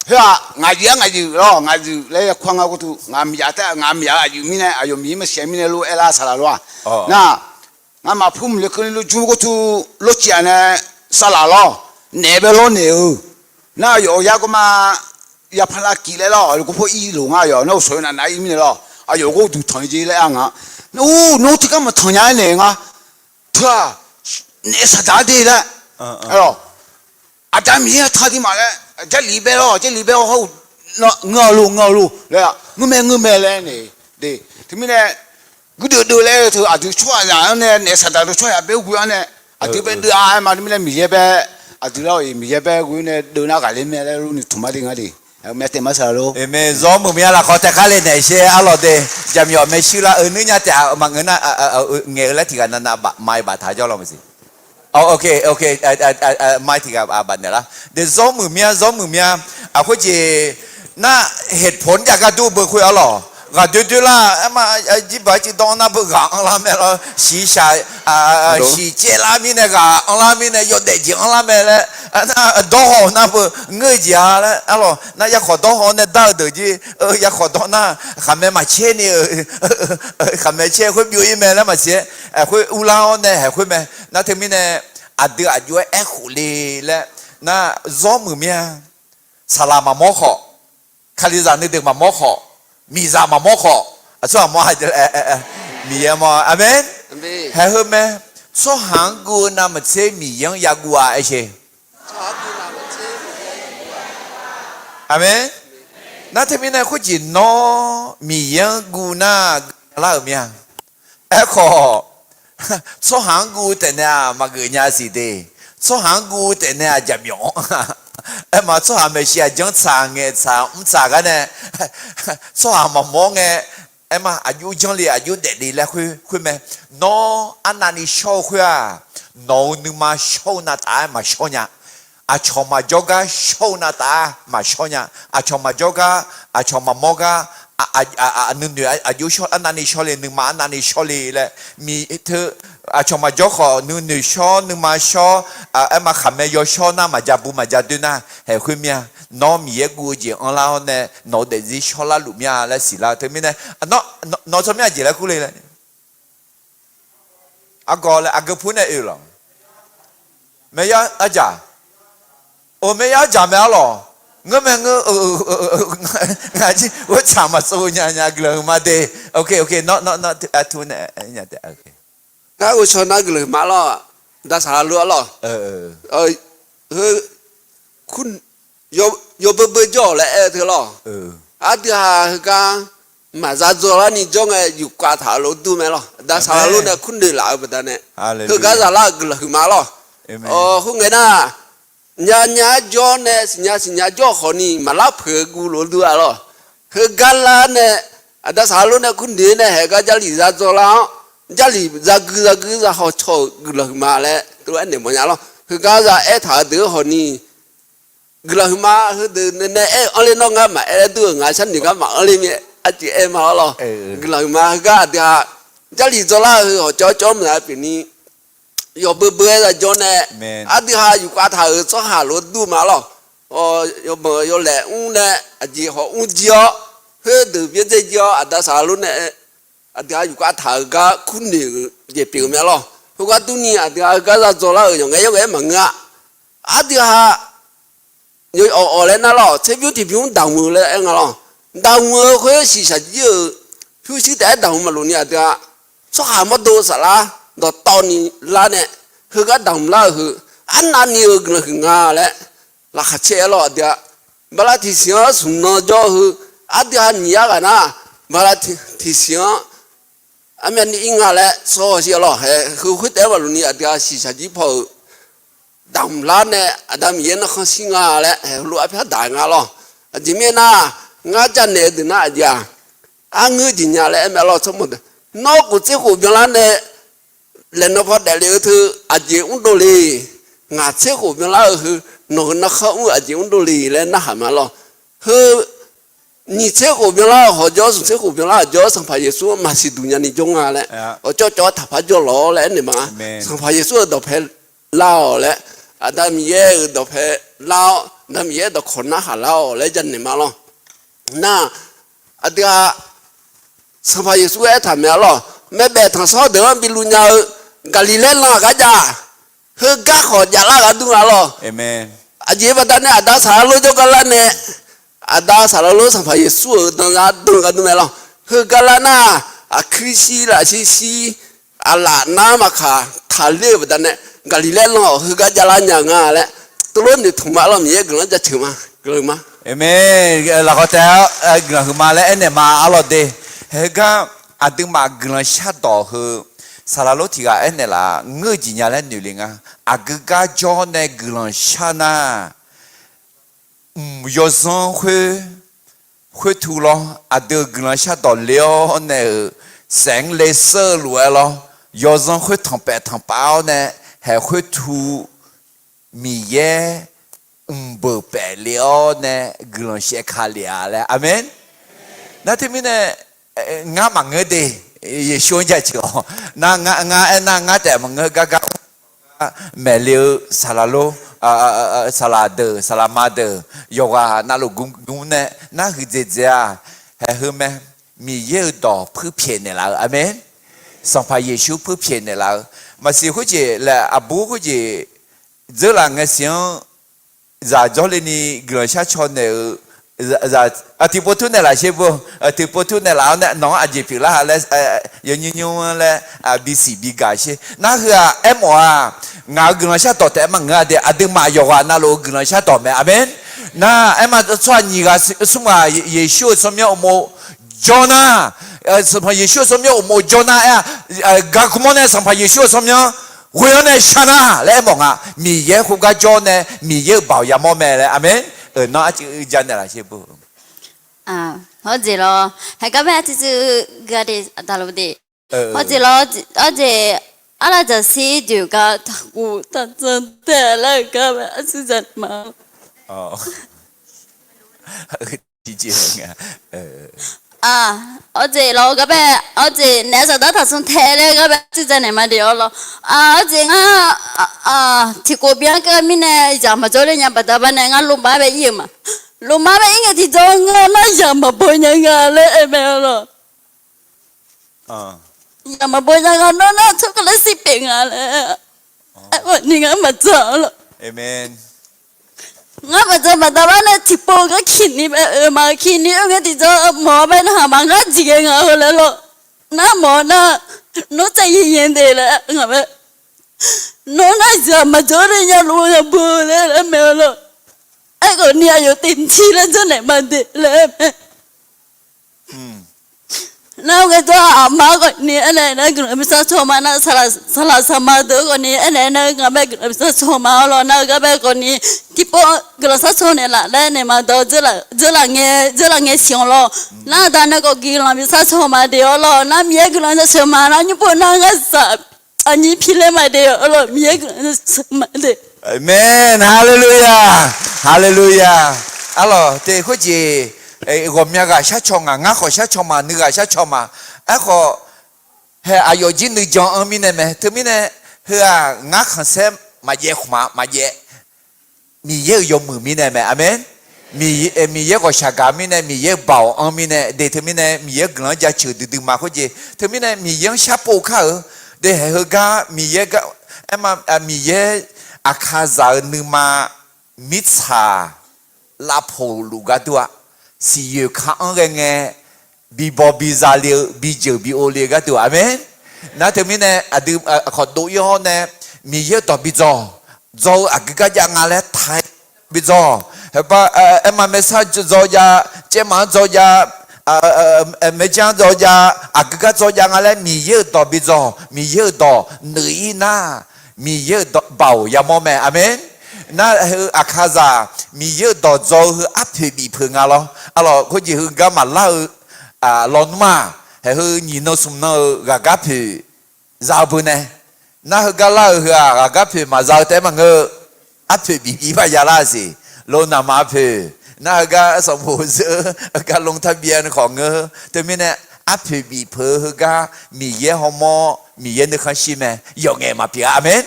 Khoer-aq, ngaq juif-aer ngaq juif lawr, ngaq juif laer yakur-a ngar ghotu, ngaq myaq taef, ngaq myaq-eu aqjuif mirnae, aqyawf Miqyaer maqsiq-a mirnae lof aerlar saqlaq lor-aq. Nar, ngamaf pur mqle keuvni lojmr ghotu, lorciq-aq nae saqlaq lawr, naef bae lawrnaeq-eu. Nar, aqyawf yar garma yapar lavkiq laer lawr, aqyawf gov paw ir loq ngar, aqyawf nar uqshawq-eu navnav ir mirnae lawr, aqyawf ghof duq tanq-eu jeq laer-a nga. Ur, nawr tiqgar maqtanq nya-aer naeq nga. Teu-aq, naef saqdaq-a de laer. Aqda Miqyaer-a ta aqdirmaf laer, Jarlif bae lawr, Jarlif bae-awr, ngeur-eu lor, ngeur-eu lor laer, ngeur mae ngeur mae laer naeq de. Teumirnae guirdeuv deuv laer-eu teu aqdui tsawrhaqzaq-anr nae naef saqdaq deuq tsawrhaqzaq bae ghoe-anr nae aqdui bae deuv-a aer ma. Teumirnae Miqyaer bae, aqdui lar-iq Miqyaer bae ghoe nae deuv nar ghaqler mae laer lurni tmq mar de nga de. Mae taef ma saqlaq lor. Aqmeq. Zawr muiq mya lafkhawf taef khar le naeq sher arlawq de. Jaqmyawf maershuir lar-eu nuir nya taef-a maqngeur nar, ngaeq-eu laer tiqghaq navnav baf mai baf taq jawr lawr maqsiq. Mai tiqghaq baf naeq lar de. Zawr muiq mya, zawr muiq mya. Khoerjeq nar, เหตุผล jav gar dur beu khoer arlawq. Ghaqdoer doer lar, aerma, jirbaq-aer ciqdawr nar beu ghaq anrlar mae lawr, shiqshaq, shiqcaev lar mirnae ghaq anrlar mirnae yawdaef jeq anrlar mae laer, nar dawrhaw nar beu ngeur-eu jeq-a laer arlawq. Nar yarkhawf dawrhaw nae dar-eu deuq jir, yarkhawf dawr nar khaqmae maqcaer ni-eu, khaqmae caer khoer byov-ir mae laer maqsiq-aer, khoer urlar-awr nae haeq khoer mae. Nar teumirnae aqdui aqjox-aer aerkhof le laer, nar zawr muiq mya. Saqlaq maqmawr khawf, Kalizaq nuideuq maqmawr khawf, miqzaq maqmawr khawf, aqtsawrhaq mawr-a, Miqyaer mawr-a. Aqmeq. Haeq heu mae, tsawrhaq-anr guv-eu navmaqtser Miqyaer-anr yaguv-a aer sher. Aqmeq. Nar teumirnae khoerjeq nawr Miqyaer-anr guv nar guv nya lar-euq mir-a. Aerkhawf, tsawrhaq-anr guv taef nae-aq maqgeuf nya siq de. Tsawrhaq-anr guv taef nae-aq jaqmyawf anr. Aerma tsawrhaq maeqshi aqjanr tsaq ngaeq tsaq mr tsaq gar nae, tsawrhaq maqmawr ngae, aerma aqjox janr le aqjox daefle laer khoer mae. Nawr arnavni shawr-eu khoer-aq, Nawq-euq nuima shawr-eu nav taf-aer maqshawr nya. Aqcawq maqjawr gar shawr-eu nav taf-aer maqshawr nya. Aqcawq maqjawr gar, aqcawq maqmawr gar, nuinoeq aqjox shawr, arnavni shawr le, nuima arnavni shawr le laer, mi teu, aqcawq maqjawr khawf nuinoeq shawr, nuima shawr, aerma khaqmae yawshawr nar maqja bu maqja doer nar haeq khoer mir-a. Nawr Miqyaer guv-eu jeq anrlar-awr nae nawq-eu daefzir shawrlar luf mir-a laer siqlar-eu teumirnae, nawr tsawrmyanr aqjeq laer kur le laer. Argawv laer aqgeu pur nae oe lawq. Maeqya arjaq. Or, maeqya arjaq mae arlawq. Ngeur mae ngeur. Ngaq jir ghoer tsaq maqtsov nya nya guiqlanq huiqma de. Ok ok, nawr nawr nawr aqtur nae nya taef. Ngar ghovshaw nar guiqlanq huiqma lawq. Dasaq lar lor arlawq. Heu, yawbeur beur jawr-awq laer aer-eu teu lawq. Aqdui ha heugar maqza dzaw larni jawr ngae yufkhav taq-eu lof dur mae lawq. Dasaq lar lor nae kurnoeq laf-eu baqdanae, heugar zalar-euq guiqlanq huiqma lawq. Khoerngae nar, nya nya-aer jawr nae siqnya siqnya jawr khawfni maqlar peuq-eu guv lof dur-a lawq. Heugar lar nae, aqdasaq lar lor nae kurnoeq nae haeq gar Jarlif za dzaw lar-awr, Jarlif za gui za gui za haw caw-euq guiqlanq huiqma laer tov aernaeq mawfnya lawq. Heugar za aertaq-euq deuq-anr hawqni guiqlanq huiqma heudeuq nae nae aer-eu anr ler nawr ngar maqaer laer dur-euq ngaq sharnoeq gar maqanr ler mir-aer arcuiv aer ma arlawq. Guiqlanq huiqma heugar aqdui ha Jarlif dzaw lar-eu heu hawqcawv cawv maqza pyeufni yawbeur beur-aer za jawr nae, aqdui ha yufkhav taq-euq tsawrhaq lof dur ma lawq. Yawbanq yawlaeq mr nae aqjeq hawq mr jir-awr, khoerdeuq byaerdzae jir-awr aqdasaq lar lor nae aqdui ha yufkhav taq-euq gar kurnoeq-eu jeq pyeuf-eu mae lawq. Khoergar durni aqdui ha heugar za dzaw lar-euq yawqngae yawqngae-aer maqngeur-a. Aqdui ha yawawf laer nar lawq, tserbymr tiqbymr damq-eu laer aer nga lawq. Damq-eu khoer shiqshaq jir-euq pyurshuir taef-aer damq-eu maqlof ni aqdui ha tsawrhaq mawrdo saflar dawqtawvni lar nae, heugar damq lar-euq heu arnavni-euq guiqlanq huiq nga laer laqkhaq caer-aer lawq aqdui ha. Bala tiqsiq-anr smq nan jawr-eu heu aqdui ha nyiq yar ghaq nar, bala tiqsiq-anr armyavni ir nga laer sawr-eu shir-a lawq. Haeq heu khoertaef-aer maqlof ni aqdui ha shiqshaq jir paw-euq damq lar nae Aqda Miqyaer narkhan shir nga laer haeq heulof arpyar daq nga lawq. Aqjeq mirnae nar, ngar janaeq-eu deuq nar aqjeq-aq, arngeur jeq nya laer aer mae lawq. Tsawrmawq deuq, nawr khof tser khof byanlar nae laeqnan paw daefle-eu teu aqjeq mrdov le. Ngaq tser khof byanlar-eu heu nawq-euq narkhan mr-eu aqjeq mrdov le laer narhaq ma lawq. Heu nyiq tser khof byanlar-euq hawqjawr, smq tser khof byanlar-euq hawqjawr, Sanqpaq Yeqsur-anr maqsiq duq nyani jawr nga laer, awqcawv cawv-awr taqpar jawr lawq laer aernaeq ma. Sanqpaq Yeqsur-euq dawqpae lar-awq laer, Aqda Miqyaer-euq dawqpae lar-awr, Aqda Miqyaer dawqkawq narhaq lar-awq laer janaeq ma lawq. Nar, aqdui ha Sanqpaq Yeqsur aertaq maeq-a lawq. Maerbaef tanqsawr deuq-anr bi luv nya-eu Gaqliqlaer lan aqgar jav-aq, heugar khawf javlar ghaq dur nga lawq. Aqjeq baqdanae aqda saqlaq lor jawrgar lar nae, aqda saqlaq lor Sanqpaq Yeqsur-euq danzar dan ghaq dur mae lawq. Heugar lar nar, aqkuir shir lafshir shir, aqlaf nar maqkaq taqler-euq baqdanae, Gaqliqlaer lan-awq heugar javlar nya nga laer, teulof noeqtmq ma lawq. Miqyaer guiqlanq jaceuq ma, guiqlanq ma. Lafkhawf taef-aer guiqlanq huiqma laer aernaeq ma arlawq de. Heugar aqduimaf guiqlanq shardawq heu, saqlaq lor tiq ghaq aernaeq laf-a, ngeur-eu jeq nya laer noeq le nga. Aqgeu gar jawr nae guiqlanq shar nar, mq yawzanr khoer, khoertu lawr, aqdui-euq guiqlanq shardawq le-awr nae-euq saef-anr le seur-eu lof-aer lawr, yawzanr khoer tanqpaef tanqpav-awr nae, haeq khoertu Miqyaer mqbeuq paef le-awr nae guiqlanq shaev ka lef-a laer. Aqmeq. Nar teumirnae, ngar maqngeur de, Yeqsur-anr jaceuq-awq. Nar ngar aernar ngar taef maqngeur gar gar mr, maeqle-eu saqlaq lor, saqlaq deuq saqlaq ma deuq yawqghaq navluf gmr nae nar huiqdzaeq dzaeq-a. Haeq heu mae, Miqyaer-euq dawq puirpyaeq naeqlaf-eu. Aqmeq. Sanqpaq Yeqsur puirpyaeq naeqlaf-eu. Maqsiq khoerjeq laer aqbur khoerjeq dzeurlaf ngae siq-anr zaq dzawrle ni guiqlanq shar caw naeq-eu, tiqpov tur naeqlaf sher beu, tiqpov tur naeqlaf-awr nae nawq-anr aqjeq pyeuflar ha laer, yawnymr nymr-anr laer bisiq bigaq sher. Nar heu-aq aermawf-a, ngaq-euq guiqlanq shardawq taef-aer maqngeur-a de, aqduimaf yawqghaq navluf-eu guiqlanq shardawq mae. Aqmeq. Nar aerma tsawrhaq nyiq ghaq smr ghaq Yeqsur-euq tsawrmyanr uqmov jawr nar, Sanqpaq Yeqsur-euq tsawrmyanr uqmov jawr nar aer-a, gaqkmr-awr nae Sanqpaq Yeqsur-euq tsawrmyanr ghoe-awr nae shar nar laer aermawf nga. Miqyaer khoergar jawr nae Miqyaer-euq baoq yamawr mae laer. Aqmeq. Nawr arcuiv janaeq laf sher beu. Hawjeq lawr, haeqgar bae arcuiv cuiv gui-a de, aqda laf de. Hawjeq lawr, arjeq arlaqjaqshir joeqgar taqguv taqjan taeq laer-euq gar bae arcuiv dzaq naeq ma. Awrjeq lawr gar bae, awrjeq naeq-aer saqdar taqsmr tae laer gar bae arcuiv dzaq naeq ma de-awr lawr. Awrjeq ngar tiqkhof byan keuv mirnae zaq maqjawr ler nya baqda bar nae ngar lomar bae ir-euq ma. Lomar bae ir ngae tiqjawr ngar nar zaq maqbaw nya nga laer aer mae-awr lawr. Zaq maqbaw nya nga nawr nar tsawrkhav laer shir pyeuf nga laer. Aerkhawf ni ngar maqdzaq-awr lawr. Ngar maqdzaq baqda bar nae tiqpov gar kiqni bae-euq ma, kiqni oe ngae tiqjawr mawq-awr bae narhaq ma ngar jeqghae nga-eu laer lawr. Nar mawq-awr nar, nawr tsaev yaeqyaeq de laer ngaq bae. Nawr nar zaq maqjawr ler nya luf-eu nya beu laer laer mae-awr lawr. Aerkhawf ni aqyawf tiqmqcir laer janrnaeq ma de laer mae. Nar-eu ghae jawr-aq aqma khawf ni aernaeq nar guiqlanq bi sar caw ma nar, saqlaq saqma deuq-eu khawf ni aernaeq nar-eu gar bae guiqlanq bi sar caw ma-awr lawr. Nar-eu gar bae khawf ni tiqpov guiqlanq sar caw naeqlaf laer naeq ma dawq dzeurlaf ngae, dzeurlaf ngae siq-awr lawr. Nar-eu da nae khawf guiqlanq bi sar caw ma de-awr lawr. Nar Miqyaer guiqlanq sar caw ma nar nymr pov nar ngar zaq aqnyir pi laer ma de-awr lawr. Miqyaer guiqlanq sar caw ma de. Amen, haleluya, haleluya. Arlawq te khoerjeq ghawqmya ghaq shar caw ngaq, ngar khawf shar caw ma, nuighaq shar caw ma. Aerkhawf, hae aqyawf jir nuijan-anr mirnae mae. Teumirnae heu-aq ngar khanqsaer maqjaev khmq-a maqjaev. Miqyaer-euq yawmuiq mirnae mae, amen. Miqyaer ghawqshaq gaq mirnae, Miqyaer-euq baoq-anr mirnae de. Teumirnae Miqyaer guiqlanq-anr jaceuq duidui ma khoerjeq. Teumirnae Miqyaer-anr sharpov kar-euq de. Haeq heugar Miqyaer gar, aerma, Miqyaer aqkaqzaq-eu nuima mirtsaq lavpoq luf gharduq-aq, siqyoeq ka-anr ghae ngae, bibaw biza le-eu bijeuq bi o le-eu gharduq, amen. Nar teumirnae aqdui aqkawq dov-ir-awr nae Miqyaer-euq dawq bi dzawq, dzawq-eu aqgeu gar jav nga laer taq-aer bi dzawq. Haeqba, aerma maersar dzawr jav, caevmaf-anr dzawr jav, maeqjan-anr dzawr jav, aqgeu gar dzawr jav nga laer Miqyaer-euq dawq bi dzawq. Miqyaer-euq dawq noeq-ir nar, Miqyaer-euq baoq yamawr mae, amen. Nar heu aqkaqzaq Miqyaer-euq dawq dzawr-eu heu arpoeq bif peuq nga lawr. Arlawq khoerjeq heugar maqlar-eu lawnmr-aq, haeq heu nyiq nan smq nan-euq ghaqgar poeq za-eu beu nae. Nar heugar lar-euq heu-aq ghaqgar poeq maqza-eu taef-aer maqngeur-eu, arpoeq bif bif par ya lar-eu siq. Lonaq ma poeq nar heugar sanqbof zeur, heugar lonq tarbyav ni khawf ngeur. Teumirnae arpoeq bif peuq-eu heugar Miqyaer hawmawr, Miqyaer nuikhanr shir mae. Yawf ngaef maqpyeuf-a, amen.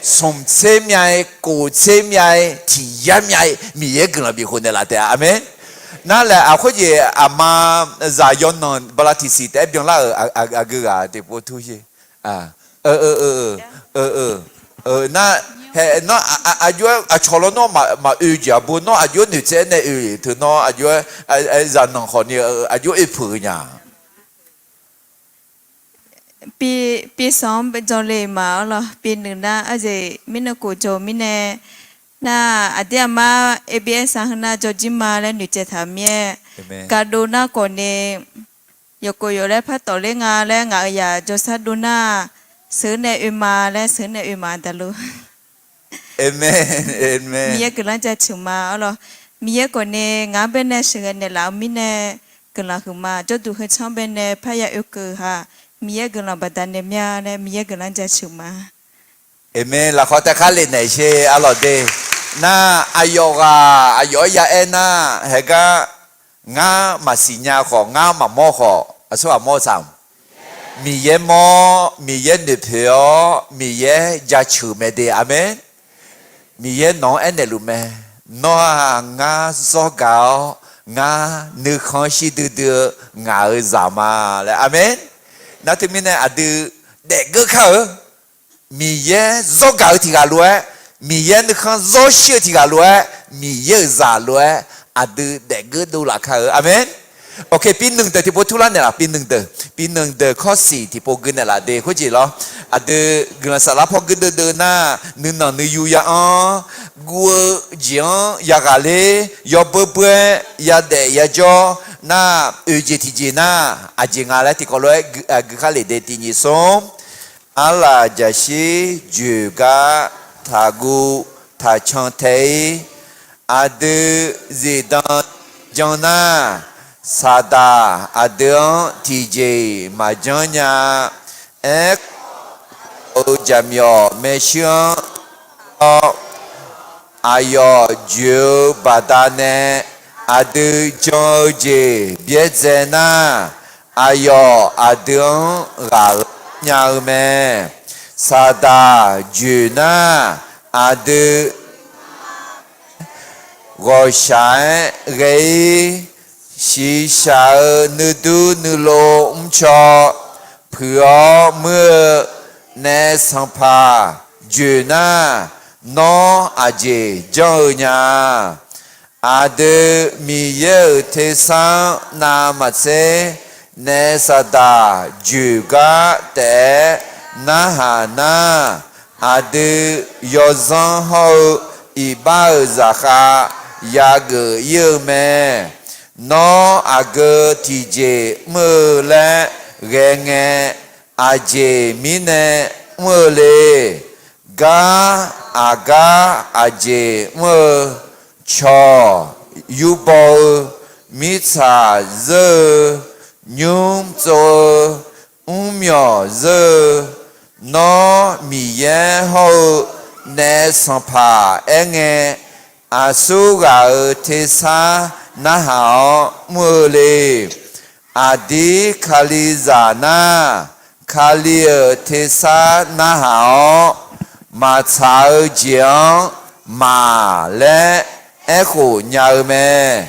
Smq tser myav-ir, kof tser myav-ir, tiq yar myav-ir Miqyaer guiqlanq bif khof naeqlaf taef-a, amen. Nar laeq aq khoerjeq aqma zaq yawnanq bala tiqsiq taef-aer byanlar-euq aqgeu ghaq tiqpov tur sher. Nar, hae, nawr aqjox-aer aqcawq lawr nawr maqoe jeq aqbo nawr aqjox-aer noeqtsaev-aer nae oe teu nawr aqjox-aer, zaqnanq khawf ni aqjox oe peuq-eu nya. Pi, pi sanq-anr dzawle ma-awr lawr, pi nuiq nar arjeq mirnae kof jawr mirnae. Nar aqdir aqmar A B S-anr heunar jawr jir ma laer noeqtsaev taq-euq mir-aer, gardov nar khawf ni yawqkhof yawq laer par tawfler nga laer ngaq-euq yaq jawrsar dov nar, sheuq nae oe ma laer sheuq nae oe ma daqlor. Miqyaer guiqlanq jaceuq ma-awr lawr. Miqyaer khawf ni ngaq-anr baenae sheuqghae naeqlaf-eu mirnae guiqlanq huiqma. Jawrduq heu tsanr baenae parya oekeuv ha. Miqyaer guiqlanq baqdanae mya nae Miqyaer guiqlanq jaceuq ma. Amen. Lafkhawf taef khar le naeq sher arlawq de. Nar aqyawf ghaq aqyawf-aer ya aer nar, haegar ngar maqsiq nya khawf, ngar maqmawr khawf, aqsur ghaq mawr-eu saq-a. Miqyaer mawr, Miqyaer noeqpoeq-awr, Miqyaer jaceuq mae de. Amen. Miqyaer nawq-anr aernaeq luf mae. Nawr-aq ngar zawr gaq-awr, ngar nuikhanr shir duidui-eu ngaq-euq zaq ma laer. Amen. Nar teumirnae aqdui daefgeur kar-eu Miqyaer zawr gaq-eu tiq ghaq lof-aer, Miqyaer nuikhanr zawr shir-eu tiq ghaq lof-aer, Miqyaer-euq zaq lof-aer aqdui daefgeur dovlaf kar-eu. Amen. Awq, pi nui deuq tiqpov turlar naeqlaf, pi nui deuq, pi nui deuq kawrsiq tiqpov gui naeqlaf de khoerjeq lawr. Aqdui guiqlanq saflar pawr gui deuvdeuv nar, nuinanq nuiyu ya-anr, guv-eu jeq-anr yaghaq ler, yawbeu beu-aer yadaef yajawr nar, oeq jeq tiqjeq nar aqjeq nga laer tiqkawv lof-aer gui khar lef de. Tiq nyiq smr. Arlaf jaqshir joeq gar taqguv taqcan tae-ir, aqdui zifdan jan nar, Saqdaq aqdui-anr tiqjeq-iq maqjanr nya-a. Aerkhawf, aqyawf-euq jaqmyawf maershuir-anr awr, aqyawf joeq-eu baqdanae aqdui jan-eu jeq byaerdzae nar, aqyawf aqdui-anr ghaqlar nya-eu mae. Saqdaq joeq nar, aqdui ghawqshaq-aer ghae-ir. Shiqshaq-euq nuidur nuilov mrcaw puiq-awr muir-eu naef sanqpaq joeq nar, nawr aqjeq janr-eu nya. Aqdui Miqyaer-euq tersar-anr navmaqtser naef saqdaq joeq gar taef-aer narhaq nar, aqdui yawzanr hawr-eu iqbax-euq zaqkhav yageuf ir-eu mae. Nawr aqgeu tiqjeq mr-eu laer ghae ngae, aqjeq mirnae mr-eu le. Gar aqgar aqjeq mr-eu, cawq yurbaw-eu, mirtsaq zeur-eu, nymr tsov-eu, mrmyawq zeur-eu, nawr Miqyaer hawr-eu naef sanqpaq aerngae, aqsurghaq-euq tersar narhaq-awr mr-eu le. Aqdir Kalizaq nar, Kali-euq tersar narhaq-awr, maqtsaq-eu jeq-anr maq laer aerkhof nya-eu mae.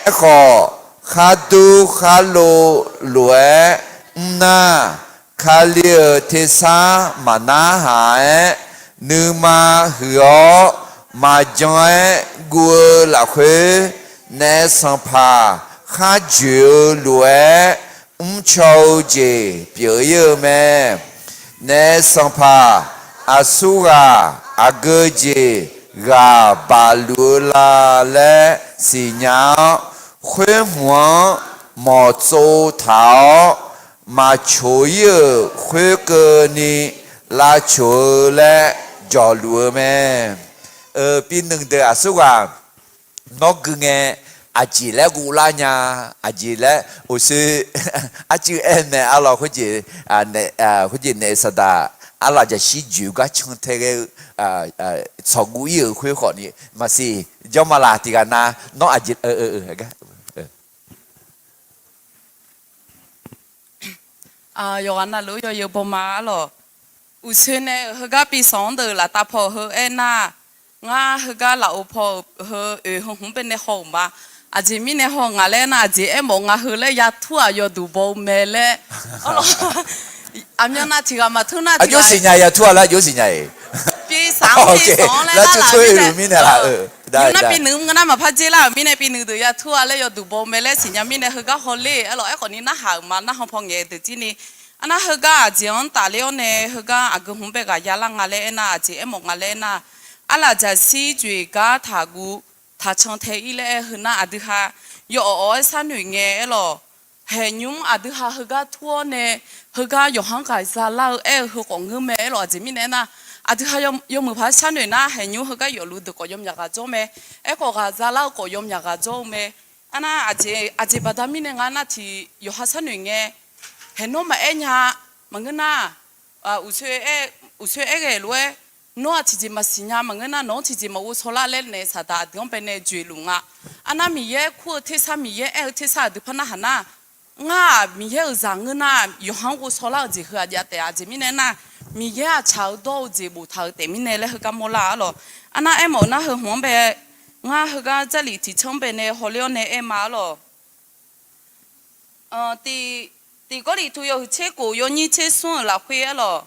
Aerkhawf, khardur kharlov lof-aer mr nar, Kali-euq tersar maqnarhaq-aer, nuima huiq-awr maqjan-aer guv-eu lafkhoer, naef sanqpaq kharjoeq-eu lof-aer mrcaw-eu jeq pyeuf ir-eu mae. Naef sanqpaq aqsurghaq aqgeu jeq ghaq baq luf-eu la laer siqnya-awr, khoer hmq-anr mawqtsov taq-awr, maqcoq ir-euq khoerkeuvni lavcoq-eu laer jawqluf-eu mae. Euq, binuiq deuq aqsurghaq nawr gui ngae, aqjeq laer ghoflar nya, aqjeq laer uqshoe arcuiv aer nae arlawq khoerjeq, khoerjeq naef saqdaq arlaf jaqshir joeq gar cantae ghae-eu tsawqguv ir-euq khoer khawfni maqsiq janr ma laq. Tiqghaq nav nawr aqjeq yawqghaq navluf-eu yawzeu bawma arlawq. Uqshoe nae-euq heugar pisanq-anr deuq laftav paw-eu heu aernar, ngar heugar lafov paw-eu heu oeq heu hmq baenae haw-euq ma. Aqjeq mirnae haw ngaq laer nar, aqjeq aermawf nga heu laer yatur-aq yawduq baw-eu mae laer. Arlawq, aqmyan nav tiqghaq maqtur nar, aqjox siqnya yatur-aq laer aqjox siqnya-iq. Pisanq-anr pisanq-anr laer lar laf mirnae, nymr nar pinuiq mr ngeur nar maqpar dzer lar-euq mirnae pinuiq deuq yatur-a laer yawduq baw-eu mae laer siqnya mirnae heugar hawler. Arlawq, aerkhawfni narhaq-euq ma, narhaq paw ngaeq-eu deuq jir ni. Arnar heugar aqjeq-anr tafler-awr nae heugar aqgeu hmq bae ghaq yalar nga laer aernar, aqjeq aermawf nga laer aernar, arlaf jaqshir joeq gar taqguv taqcan tae ir laer aer-eu heunar, aqdui ha yawawq awq-aer sharnoeq ngae aerlawq. Haeqnymr aqdui ha heugar tur-awr nae, heugar yawqha-anr ghaq zalar-eu aer-eu heu khawf ngeur mae aerlawq. Aqjeq mirnae aernar, aqdui ha yawmuiq paq-aer sharnoeq nar, haeqnymr heugar yawfluf deuq khawf yawmyaq ghaq jawr mae. Aerkhawf ghaq zalar-eu khawf yawmyaq ghaq jawr-eu mae. Arnar, aqjeq baqda mirnae nga nar, tiq yawqha sharnoeq ngae, haeqnawr maqaer nya, maqngeur nar, uqshoe aer ghae lof-aer, nawr-aq tiqjeq maqsiq nya maqngeur nar, nawq-anr tiqjeq maqghov shawlar laer naef saqdaq aqdui-anr baenae joeq luf nga. Arnar, Miqyaer kur-eu tersar, Miqyaer aer-eu tersar aqdui par narhaq nar, ngar-aq Miqyaer-euq zaq ngeur nar, yawqha-anr ghov shawlar-eu jeq heu-aq jav taef-a. Aqjeq mirnae aernar, Miqyaer aqtsaq-eu dawr-eu jeq boftaq-eu taef mirnae laer heugar mawrlar arlawq. Arnar, aermawf-eu nar heu hmq-anr bae, ngar heugar Jarlif tiqcanr baenae hawler-awr nae aer ma arlawq. Tiq Gawrliqtu yawhuiq tser kof yawnyir tser smr-euq lafkhoer arlawq.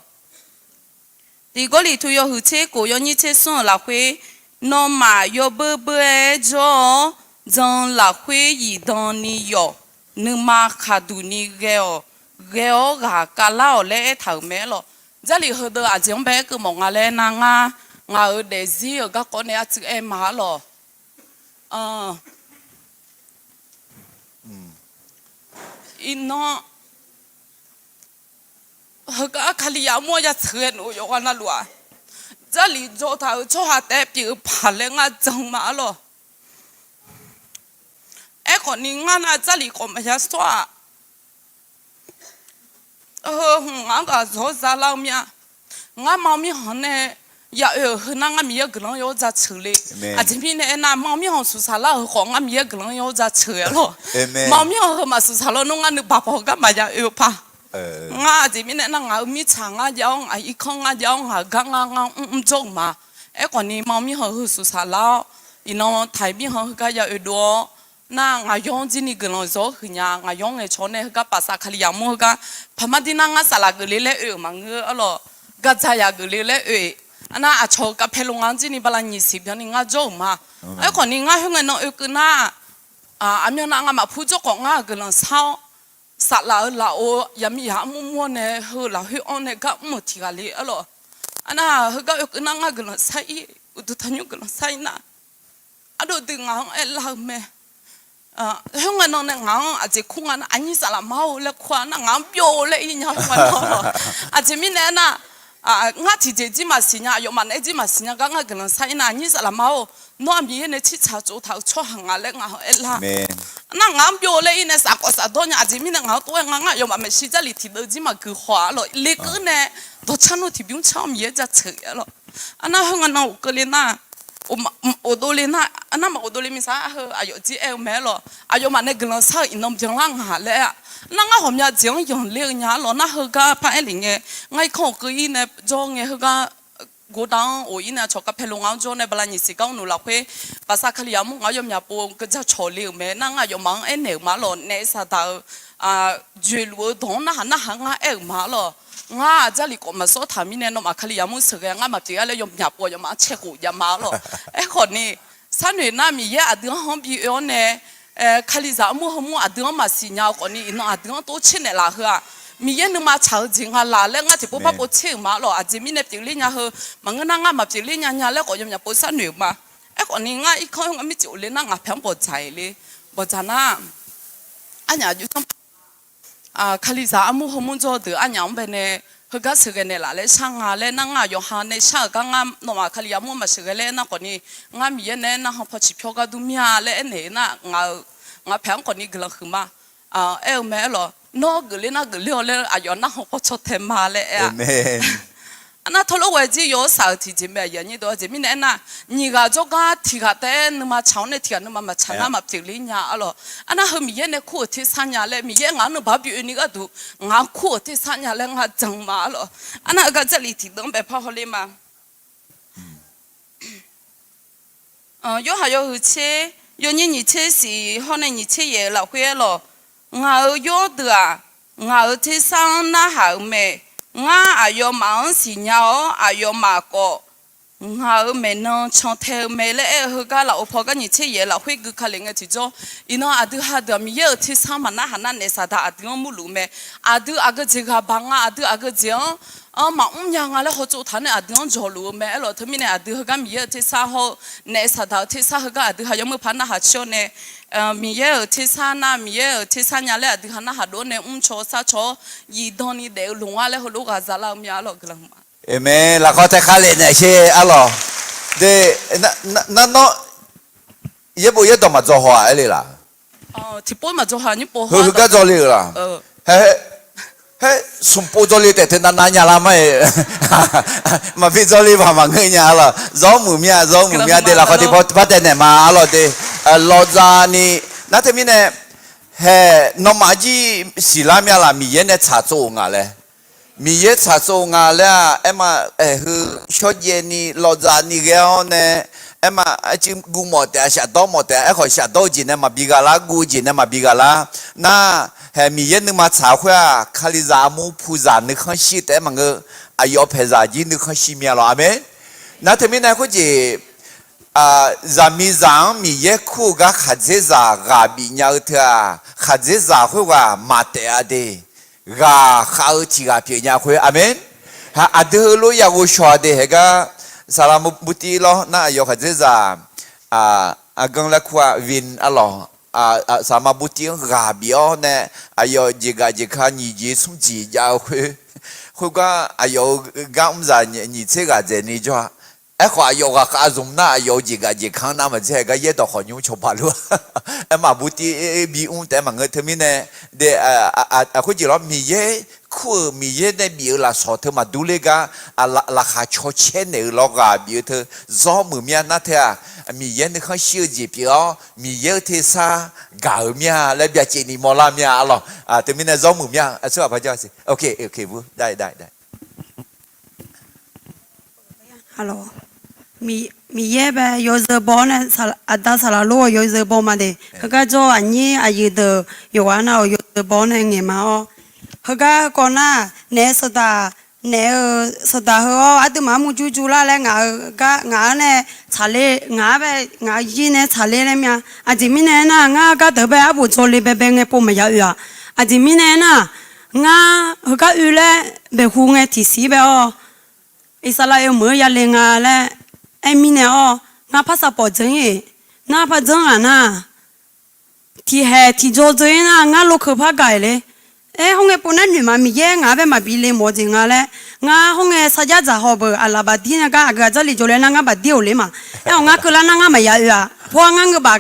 Tiq Gawrliqtu yawhuiq tser kof yawnyir tser smr-euq lafkhoer, nawmaf yawbeur beur-aer jawr-awr, jan lafkhoer zifdan ni yawf, nuima khaqduq ni ghae-awq, ghae-awr ghaq kavlar-awq laer aertaq-euq mae arlawq. Jarlif heudeuq aqjeq-anr bae aerkeuv mawf nga laer nar, ngar ngaq-euq daefzir-euq garkawv nae artsuiv aer ma arlawq. Iqnan heugar Kalizaq armur-anr ya tseuq ghae noeq-eu yawqghaq navluf-aq, Jarlif jawr taq-euq tsawrhaq taef-aer pyeuf-eu paq laer ngar jan ma arlawq. Aerkhawfni ngar nar Jarlif khawf maqya shawr-aq. Heu hmq ngaq-anr ghaq zawr zalar-eu mya. Ngar ma mirkhanq nae ya oe-euq heu nar ngar Miqyaer-euq guiqlanq yawr jaceuq le. Aqjeq mirnae aernar, ma mirkhanq suqsaq lar-euq khawf ngar Miqyaer guiqlanq yawr jaceuq-a lor. Ma mirkhanq heu maqsuqsaq lar nar ngar nuibaq paw heugar maqya oe-eu pa. Ngar aqjeq mirnae aernar, ngaq-euq mirtsaq ngar jav-awr, ngaq irkanr ngar jav-awr, ngaq-euq gar ngar ngar mr mr jawr-euq ma. Aerkhawf ni ma mirkhanq heu suqsaq lar-awr, iqnan taiq mirkhanq heugar ya oe dov-awr, nar ngaq yawr-anr jir ni guiqlanq zawr huiq nya. Ngaq yawr ngaeqcawq-awr nae heugar paqsav Kalizaq mur heugar paqmar dir nar ngar saflar geufle laer oe-euq maqngeur-a lor. Gardzaq yaq geufle laer oe-eq. Arnar aqcawq-euq kavpae lo nga-anr jir ni bala nyiq siq byanni ngar jawr-euq ma. Aerkhawf ni ngar khoerngae nan oekeuv nar, aqmyan nav ngamaf pur jawr khawf ngar-euq guiqlanq sar-awr, saflar-euq lafov yaqmiqzaq armur mur-awr nae heu lafkhoer anr nae gar mr-euq tiq ghaq le-a lor. Arnar heugar oekeuv nar ngar guiqlanq sar-ir, uqduq tanqnymr guiqlanq sar-ir nar, ardov dui ngaq-anr aerlar-eu mae. Khoerngae nan nae ngaq-anr aqjeq kur nga nar, aqnyir saflar ma-or laer kur-a nar ngaq-anr byov laer ir nya khoerngae nan. Aqjeq mirnae aernar, ngar tiqjeq jir maqsiq nya, aqyawfmaf naeq-aer jir maqsiq nya gar ngar guiqlanq sar-ir nar, aqnyir saflar ma-or, nawr-aq Miqyaer nae tsirtsaq tsov taq-euq tsawrhaq nga laer ngaq-anr aerlar. Nar ngaq-anr byov laer ir nae safkawv safdawr nya. Aqjeq mirnae ngaq-anr tov-aer nga ngar aqyawfmaf maeqshi Jarlif tiqdeuv jir maqgui khawf-a lor. Lekeuv nae dawqcar nmr tiqbymr car-awr Miqyaer jaceuq-a lor. Arnar khoerngae nan ghofkeuvle nar, ghofdovle nar, arnar maqghofdovle miqsaq-a heu aqyawf jir aer-eu mae-a lor. Aqyawfmaf nae guiqlanq sar-euq iqnan byanlar ngaq laer-a. Nar ngar ghawqmya jeq-anr yanqler-eu nya-a lor. Nar heugar par aer lef ngae, ngar irkanr-euq keuv-ir nae jawr ngae heugar gordaq-anr of-ir nae aqcawq kavpae lo nga-anr jawr nae bala nyiq siq gar mr nmr lafkhoer, paqsav Kalizaq mur ngaq-anr yawmyaq pov geuja cawq le-euq mae. Nar ngar aqyawfmaf-anr aernaeq-euq ma-a lor, naef saqdaq-eu joeqluf-eu dawq-anr narhaq narhaq ngar aer-euq ma-a lor. Ngar Jarlif khawf maqsawr taq mirnae nawmaf Kalizaq mur sheuqghae ngar maqpyeuf-a laer yawmyaq pov aqyawfmaf-anr cae khof jav ma-a lor. Aerkhawf ni sharnoeq nar Miqyaer aqdui-anr hanr bi oe-awr nae, Kalizaq armur heumur aqdui-anr maqsiq nya-eu khawf ni iqnan aqdui-anr tov tser naeqlaf heu-aq, Miqyaer nuima tsaq-eu jeq nga laf laer ngar tiqpov par pov tser-euq ma-a lor. Aqjeq mirnae pyeufler nya heu maqngeur nar ngar maqpyeufler nya nya laer khawf yawmyaq pov sharnoeq-euq ma. Aerkhawf ni ngar irkanr-anr mircif of le nar ngaq paeq-anr bawqdzaq-eq le. Bawqdzaq nar, arnyaf jmr Kalizaq armur heumur jawr-eu deuq arnyaf-anr bae nae heugar sheuqghae naeqlaf laer shar nga laer nar ngar aqyawf ha nae shar-euq gar ngar nawmaf Kalizaq mur maqsheuqghae laer nar khawf ni, ngar Miqyaer nae narhaq paw ciqpyawr gar dur mir-a laer aernaeq-eu nar ngaq-euq, ngaq paeq-anr khawf ni guiqlanq huiq ma. Aer-eu mae-a lor, nawr geufler nar geufler-awr laer aqyawf narhaq paw caw tae ma laer aer-a. Arnar tawrlof ghae jir yawshaq-euq tiqjeq mae aqyuif aqnyir deuq. Aqjeq mirnae aernar, nyiq ghaq jawrgar tiq ghaq taef-aer nuima tsaq-awr nae tiq ghaq nuima maqtsaq nar maqpyeuf ler nya-a lor. Arnar heu Miqyaer nae kur-euq tersar nya laer, Miqyaer ngaq-anr nuibaq-anr bioe ni gharduq ngaq-anr kur-euq tersar nya laer ngar jan ma-a lor. Arnar heugar Jarlif tiqdeuv-anr bae par hawler ma. Yorhaq yawhuiq tser, yawnyir nyiq tser siq hawr nae nyiq tser yaef-euq lafkhoer-aer lor. Ngaq-euq yawr deuq-aq, ngaq-euq tersar-anr narhaq-euq mae. Ngar aqyawfmaf-anr siqnya-awr, aqyawfmaf khawf ngaq-euq maeqnan cantae-eu mae laer aer-eu heugar lafov paw gar nyiq tser yaef-eu lafkhoer gui ka lef ngae tiqjawr, iqnan aqdui ha deuq-aq Miqyaer-euq tersar maqnarhaq nar naef saqdaq aqdui-anr murluf mae. Aqdui aqgeujeq ghaq baq nga, aqdui aqgeujeq-anr maqmr nya nga laer hawtsov taq nae aqdui-anr jawqluf-eu mae. Aerlawq teumirnae aqdui heugar Miqyaer-euq tersar hawr-eu naef saqdaq-eu tersar heugar aqdui ha yamr par narhaq caer-awr nae, Miqyaer-euq tersar nar Miqyaer-euq tersar nya laer aqdui ha narhaq dov-awr nae mrcaw sarcaw-awr zifdan ni daef-eu loq nga laer heulof ghaq zalar-eu mya-a lor guiqlanq ma. Aqmeq. Lafkhawf tae kha lef naeq sher-a lor. De, nar nawr yaerbof yaerdawq maqdzaw haw-aq aer le laq? Tiqpov maqdzaw haw, heugar dzaw le-euq laq? Haer, smq pov dzaw le taef teu navnav nya lar ma-iq. Maqbi dzaw le baq maqngeur nya-a lor. Zawr muiq mir-a, zawr muiq mir-a de. Lafkhawf tiqpov par tae naeq ma-a lor de. Lawqdzaq ni, nar teumirnae, hae, nawmaf jir siqlar mya laq? Miqyaer nae tsaqtsov-euq nga laer. Miqyaer tsaqtsov-eu nga laer-aq, aerma, aer, heu shawrjaev ni lawqdzaq ni ghae-awr nae, aerma, arcuiv guv mawf taef-a, shafdawr mawf taef-a. Aerkhawf shafdawr-eu jeq nae maqbi ghaq lar, guv-eu jeq nae maqbi ghaq lar. Nar, hae, Miqyaer nuima tsaq khoer-aq, Kalizaq armur puqzaq nuikhanr shir taef-aer maqngeur. Aqyawf paeqzaq jir nuikhanr shir mya lor. Aqmeq. Nar teumirnae khoerjeq zaqmiqzaq-anr Miqyaer kur-eu gar khaqdzerzaq ghaq bifnya-eu teu-aq, khaqdzerzaq khoerghaq maqtaef-a de. Ghaq khav-eu tiq ghaq pyeufnya khoer. Aqmeq. Aqdui heulof ya ghovshaw-a de. Haegar saqlaq maqbur tiv lawr nar aqyawf khaqdzerzaq aqganr laer kur-a vin-a lawq. Saqlaq maqbur tiv-anr ghaq bif-awr nae aqyawf jeqgaq jeqka nyiq jeq smr jeq jav-eu khoer, khoergar aqyawf-euq gar mr zaq nyiq tser ghaq dzaeqni jawr-a. Aerkhawf aqyawf ghaq khav zmq nar aqyawf-euq jeqgaq jeqka-anr nar maqdzer haegar yaerdawq khawf nymr cawba luf-a. Aerma maqbur tiv bi mr taef-aer maqngeur teumirnae, de, khoerjeq lawr Miqyaer kur-euq Miqyaer nae bif-euq lafsawq teu maqdur ler gar, laqkhaq caw caer naeq-eu lawrghaq bif-eu teu zawr muiq mir-a. Nar teu-aq, Miqyaer nuikhanr shir-eu jeq pyeuf-awr, Miqyaer-euq tersar gaq-eu mir-a laer byacaevni mawrlar mir-a. Arlawq, teumirnae zawr muiq mir-a. Aqsur aqpar jar siq. Miqyaer bae yawzeu baw-awr nae, aqda saqlaq lor-eu yawzeu baw ma de. Heugar jawr-eu aqnyir aqyuif deuq yawqghaq nav-euq yawzeu baw-awr nae ngaeq ma-awr, heugar heukawv nar, naef saqdaq, naef-eu saqdaq heu-awr aqduimaf-anr murjur jur lar laer ngaq-eu gar ngaq-anr nae tsaqler, ngaq-anr bae ngaq-eu yir nae tsaqler laer mir-a. Aqjeq mirnae aernar, ngar gar deuq bae arbof dzawle baebae ngae pov maqya oe-aq. Aqjeq mirnae aernar, ngar heugar oe laer baeqhu ngae tiqsiq bae-awr, Iqsaqlaqyaq meuq-eu yale nga laer aer mirnae-awr, ngar par saqpawf dzeur-ir-eq. Nar par dzeur ngaq nar, tiqhaeq tiqjaw dzeur-ir nar, ngar lokeuq par gaq-eq le. Aer, hawr ngae pov nar noeqma Miqyaer ngaq-anr bae maqbi le mawf-eu jeq nga laer, ngar hawr ngae sarjax dzaq haw beuq aqlaf bafdir nae gar aqgeu-aq Jarlif jawrle nar ngar bafdir-euq ler ma. Aer-awq ngar keuvlar nar ngar maqya oe-aq. Pawr-a ngar ngeuba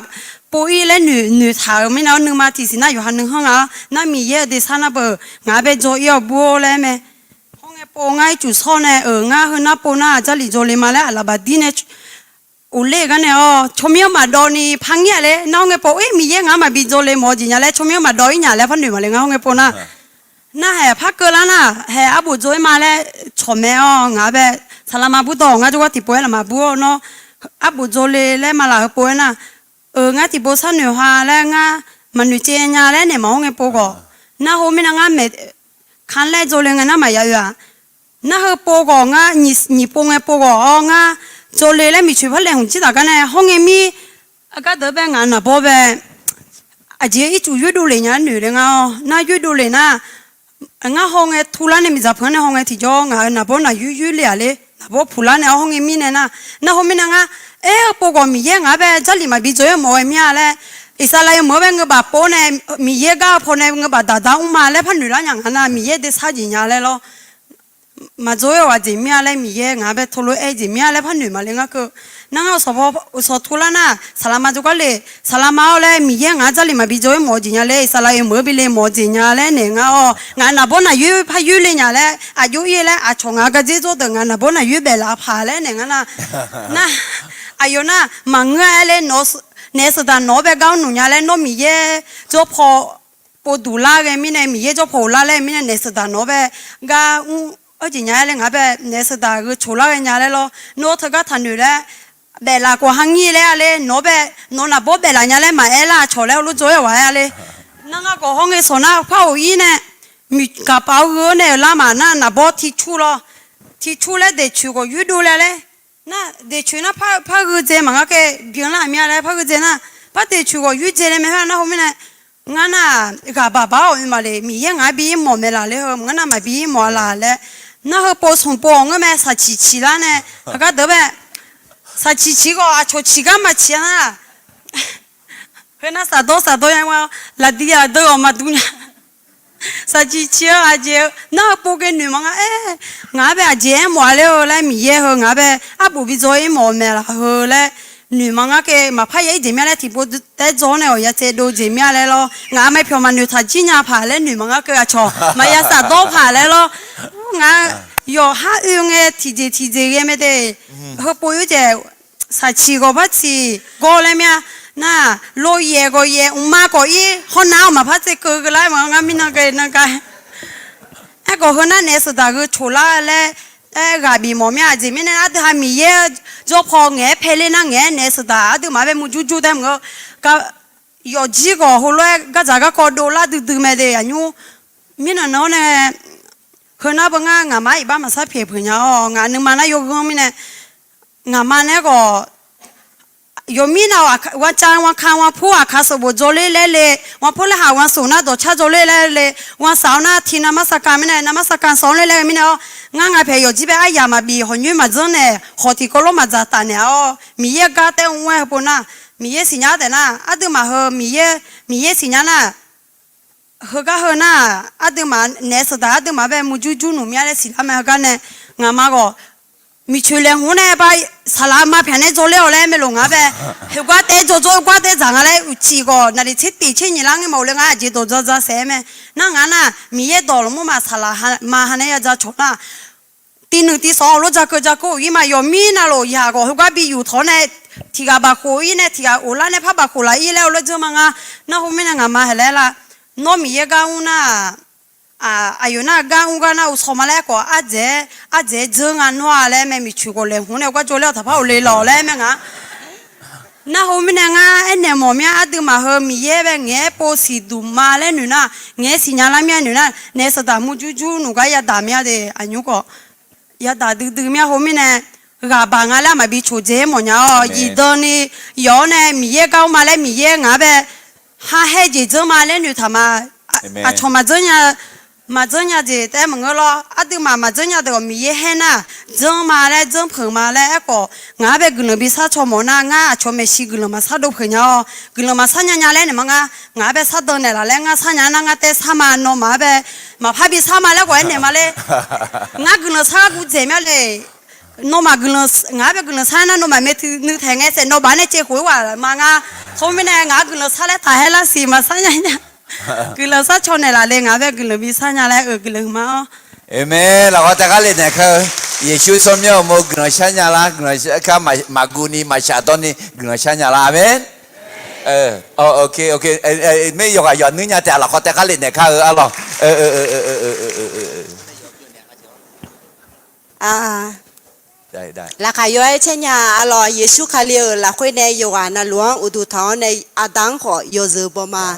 pov-ir laer noeqtaq-euq mirnae-awr, nuima tiqsiq nar yawqha nuikhanr nga-awr nar, Miqyaer-euq dersar nar beuq ngaq-anr bae dzaw-ir-awq bur-or laer mae. Hawr ngae pov ngar ircuf shawr nae-euq, ngar heu nar pov nar Jarlif jawrle ma laer aqlaf bafdir nae uqler-eu gar nae-awr, tsawrmyanr maqdawv ni par ngir-a le. Nar hawr ngae pov-ir Miqyaer ngaq-anr maqbi dzaw le mawf-eu jeq nya laer tsawrmyanr maqdawv-ir nya laer par noeq ma le ngar hawr ngae pov nar. Narhaeq par keuvlar nar, haeq arbof dzaw-ir ma laer cawq mae-awr ngaq-anr bae, saqlaqma burdawq ngar jawrgar tiqpov-aer lafma bur-awr nawr, arbof dzaw le laer ma laf heu pov-aer nar, euq ngar tiqpov sharnoeq ha laer ngar maqnoeq caev nya laer naeq maqhawr ngae pov khawf, nar hawr mirnae ngar maeq kanlaer dzaw le ngae nar maqya oe-aq. Nar heu pov khawf ngar nyiq pov ngae pov khawf-awr ngar dzaw le laer miqcoeq par laeqhmq jir taf gar nae hawr ngae mir, aqgar deuq bae ngaq naqbawr bae aqjeq ircuf yoerdov lef nya-aer noeq le ngar-awr, nar yoerdov lef nar, ngar hawngae turlar nae miqdzaq peuq-anr nae hawngae tiqjawr ngaq-euq naqbawr naqyoer yoer le-aq ler, naqbawr puqlar nae-awr hawr ngae mirnae nar, nar hawr mirnae ngar, aer, heu pov khawf Miqyaer ngaq-anr bae Jarlif maqbi dzaw-ir mawf-eu mir-a laer, Iqsaqlaqyaq meuq-anr bae ngeu baf pov nae, Miqyaer gar-eu pawnae ngeu baf daqda mr ma laer par noeqlar nya ngaq nar, Miqyaer dersar jeq nya laer lawr. Maqdzaw-ir-awq aqjeq mir-a laer Miqyaer ngaq-anr bae tov lof-aer jeq mir-a laer par noeq ma le ngar keuv. Nar ngar uqshawq turlar nar, saqlaqma jawrgar le, saqlaqma-awr laer Miqyaer ngaq-anr Jarlif maqbi dzaw-ir mawf-eu jeq nya laer, Iqsaqlaqyaq meuq-anr bi le mawf-eu jeq nya laer naeq ngar-awr, ngaq naqbawr naqyoer par yoer le nya laer aqjox-ir laer aqcawq ngaq-euq gardzer dzawr deuq ngaq naqbawr naqyoer baef laf paq laer naeq ngar nar, nar, aqyawf nar maqngeur-a aer ler, naef saqdaq nawq-anr bae gar-awr nuq nya laer nawr Miqyaer jawrpaw pov duq lar ghae mirnae, Miqyaer jawrpaw ghoflar laer mirnae naef saqdaq nawq-anr bae gar mr-eu jeq nya-aer laer ngaq-anr bae naef saqdaq gheu coq lar ghae nya laer lawr. Nawr teugar taqnoeq laer baef laf khawf ha ngir laer-a ler, nawq-anr bae nawq naqbawr baef laf nya laer maqaer lar-a cawq laer heulof dzaw-aer ghaq-aer-a ler. Nar ngar khawf hawr ngae sawq nar par ghof-ir nae, miqgaq paf-awr gheu-awr nae-euq lar maf nar naqbawr tiqcur lawr, tiqcur laer daeqcoeq khawf yoerdov le-a ler. Nar daeqcoeq nar par gheudzae maqngar kae byan lar-aq mir-a laer par gheudzae nar, par daeqcoeq khawf yoerdzae le mae khoer-a nar hawr mirnae, ngar nar-aq ghaq baq baq-awr oe maqle, Miqyaer ngaq-anr bi-ir mawf mae laf ler heu, ngar nar maqbi-ir mawf-a laf laer. Nar heu pov smq pov-awq ngeur mae, saqciq ciq lar nae, haqgar deuq bae, saqciq ciq khawf aqcawq ciq gar maqciq-a nar, heu nar saqdawr saqdawr ya, laqdi laqdeu-awq maqdur nya. Saqciq ciq-eu aqjeq-eu nar heu pov ghae noeq maqngar aer, ngaq-anr bae aqjeq aermawf-a ler-eu laer Miqyaer heu ngaq-anr bae arbof bi dzaw-ir mawf-eu mae laf heu laer noeq maqngar kae maqpar ya-ir jeq mir-a laer tiqpov taef-aer dzaw-awr nae awq ya tsaev dov jeq mir-a laer lawr. Ngaq-anr mae pyawq maqnoeq taq jir nya paq laer noeq maqngar kae aqcawq maqya saqdawr paq laer lawr. Ngar yawqhar oe ngae tiqjeq tiqjeq ghae mae de. Heu pov-ir jaeq saqciq ghawq par ciq gawr laer mir-a. Nar, loyaeq ghawqyaeq mqma khawf-ir hawr nar-awq maqpar tsaev keuv lar maqngar mirnan kae nan ka Aerkhawf heu nar naef saqdaq gheu coq lar laer, aer, ghaq bif mawf mir-a. Aqjeq mirnae aqdui ha Miqyaer jawrpaw ngaeq-aer paeler nar ngaeq-aer naef saqdaq aqduimaf-anr bae murjur jur tae mq-eu, yawfjir ghawq heulof-aer gardzaq garkawv dovlar duidui mae de aqnymr. Mirnan nan-awr nae, heu nar beu ngar ngaqma-anr iqbax maqsar pyaeq peuq nya-awr ngaq nuima nar yawghanr mirnae, ngaqma nae khawf yawqmir nav-awq, wancav wanka wanpur aqkaq sanqbof dzaw ler laer le, wanpur laer haq wansoq nar dawqcar dzaw ler laer le, wansaq-awr nar tiq navmar sarkar mirnae navmar sarkar sanq-awr ler laer mirnae-awr, ngar ngaq paeq yawfjir bae aryaq maqbif hawq nyoer maqdzanr naeq hawq tiqkawv lor maqdzaq taf naeq-awr Miqyaer gar taef-aer mr-aer heupov nar, Miqyaer siqnya-awr taef nar aqduimaf heu Miqyaer, Miqyaer siqnya nar, heugar heu nar, aqduimaf naef saqdaq aqduimaf bae murjur jur nmq mir-a laer siqlar mae heugar nae, ngaqma ghawq Miqcoeq laeqhmq nae ba saqlaq ma pyaq nae dzawrler-awq laer mae loq ngar bae. Heugar taef dzawrdzawr heugar taef dzaq nga laer uqcif khawf naqliq tser tif tser nyiq lar ngaer maqof le ngar aqjeq dawq dzawdzawr saef-aer mae. Nar ngar nar Miqyaer dawq lmqmr ma saqlaq ma ha nae ya dza cawq nar, tiv nuiq tiv sawq-awr lof dzakeuv dzakeuv-ir ma yawf mir navluf yaq khawf heugar bi yuf tawq-awr nae, tiq ghaq baqkhof-ir nae tiq ghaq of lar nae par baqkhof laf-ir laer heulof dzeur ma ngar. Nar khoermirnae ngaqma haeq laer lar, nawr Miqyaer gar mr nar-aq, aqyawf nar gar mr gar nar uqsawq ma laer aerkhawf ardzaeq-aer ardzaeq-aer dzeur nga nawr-a laer mae. Miqcoeq khawf laeqhmq nae gar jawrler-awq taqpar of le lawq laer mae ngar. Nar khoermirnae ngar aernaeq mawf mir-a, aqduimaf heu Miqyaer bae ngaeq-aer pov siqduq ma laer noeq nar, ngaeq-aer siqnya lar mir-a noeq nar, naef saqdaq murjur jur nmq gar yadaq mir-a de aqnymr khawf. Yadaq duidui mir-a khoermirnae, ghaq baq nga laer maqbi coqdzae-aer mawfnya-awr, zifdan ni yawf-awr nae Miqyaer gar mr ma laer Miqyaer ngaq-anr bae ha haer jeq dzanr ma laer noeqtaq ma. Aqcawq maqdzanr nya, maqdzanr nya jeq taef-aer maqngeur lawr. Aqduimaf maqdzanr nya deuq-awq Miqyaer haer nar, dzanr ma laer dzanr peuq ma laer aerkhawf ngaq-anr bae guiqlanq bi sar caw mawf nar ngar aqcawq maeqshi guiqlanq maqsar dov peuq nya-awr guiqlanq maqsar nya nya laer naeq ma ngar. Ngaq-anr bae sar dan naeqlaf laer ngar sar nya nar ngar taef sar ma nawmaf-anr bae maqpar bi sar ma laer khawf aernaeq ma ler. Ngar guiqlanq sar gar guv dzaeq mir-a le. Nawmaf guiqlanq ngaq-anr bae guiqlanq sar nar nawmaf mae tui nuiv taeq ngae saef nawbaf nae caev khof-ir ghaq ma ngar. Teumirnae ngaq-anr guiqlanq sar laer taq haer lar siq maqsar nya nya. Guiqlanq sar caw naeqlaf le ngaq-anr bae guiqlanq bi sar nya laer-euq guiqlanq ma-awr. Aqmeq. Lafkhawf taef kar le naeq kar-eu. Yeqsur tsawrmyanr-euq uqmov guiqlanq shar nya lar, guiqlanq shar kar maqguv ni maqshaf dawr ni guiqlanq shar nya lar. Aqmeq. Mer yawqghaq yawq nuir nya taef-a lafkhawf taef kar le naeq kar-eu arlawq. Laqkhaq yaw-aer caer nya arlawq. Yeqsur Kali-euq lafkhoer nae yawqghaq navluf-anr uqduq taq-awr nae aqda-anr khawf yawzeu baw ma.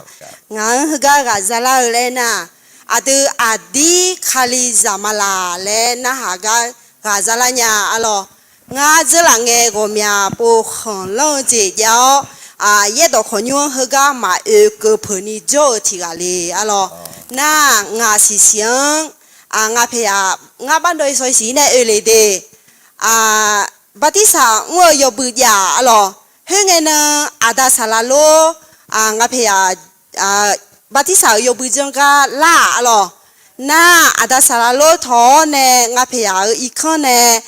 Ngaq-anr heugar ghaq zalar-eu laer nar, aqdui aqdir Kalizaq ma laq laer narhaq gar ghaq zalar nya arlawq. Ngar dzeurlaf ngae ghawqmya pov khanqlanr-eu jeq jav-awr, yaerdawq khawqnymr-anr heugar maqoe keuv peuq ni jawr-eu tiq ghaq le arlawq. Nar ngaq siqsiq-anr, ngaq paeq-aq ngar bar dawv-i saw-i siq-ir nae oe le de. Bartirsaq mr-eu yawbui jav arlawq. Khoerngae nan aqda saqlaq lor, ngaq paeq-aq, bartirsaq-euq yawbui janr gar lar-aq arlawq. Nar aqda saqlaq lor tawq-awr nae ngaq paeq-aq-euq irkanr nae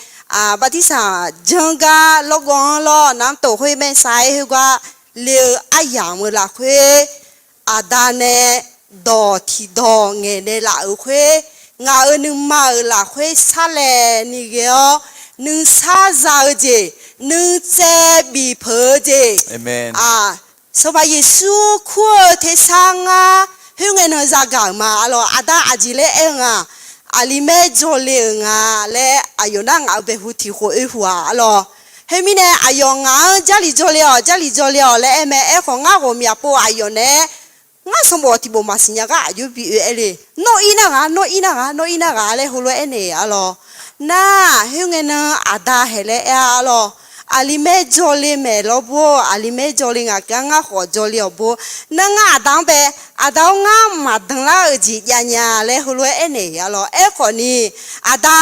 bartirsaq janr gar lawrgawv-anr lawr nar tof khoer maer sav-aer heugar le-eu aryamq-eu lafkhoer, aqda nae dawq tiqdawq ngaeqnaeq laf-euq khoer, ngaq-euq nuima-euq lafkhoer sarlaev ni ghae-awr, nuisar za-eu jeq, nuitsaev bif peuq-eu jeq, Sanqpaq Yeqsur kur-eu tersar ngar khoerngae nan zagaq-euq ma arlawq. Aqda aqjeq laer aer-eu nga, aqli maer jawrle-euq nga laer aqyawf nar ngaq-euq baeqhu tiq khof oe huq-aq arlawq. Khoermirnae aqyawf ngaq-anr Jarlif jawrle-awq, Jarlif jawrle-awq laer aer mae. Aerkhawf ngar ghawqmya pov aqyawf naeq-aer ngar sanqbof tiqbof maqsiq nya gar aqjox bi oe-aer le. Nawr ir nar ghaq, nawr ir nar ghaq, nawr ir nar ghaq laer heulof-aer aernaeq arlawq. Nar khoerngae nan aqda haeq laer aer-a arlawq. Aqli maer jawrle maeq lawrbur-or, aqli maer jawrle ngaq gar ngar khawf jawrle-awq bur. Nar ngar aqda-anr bae, aqda-or ngar maqdanlar-euq jeq jav nya laer heulof-aer aernaeq arlawq. Aerkhawf ni aqda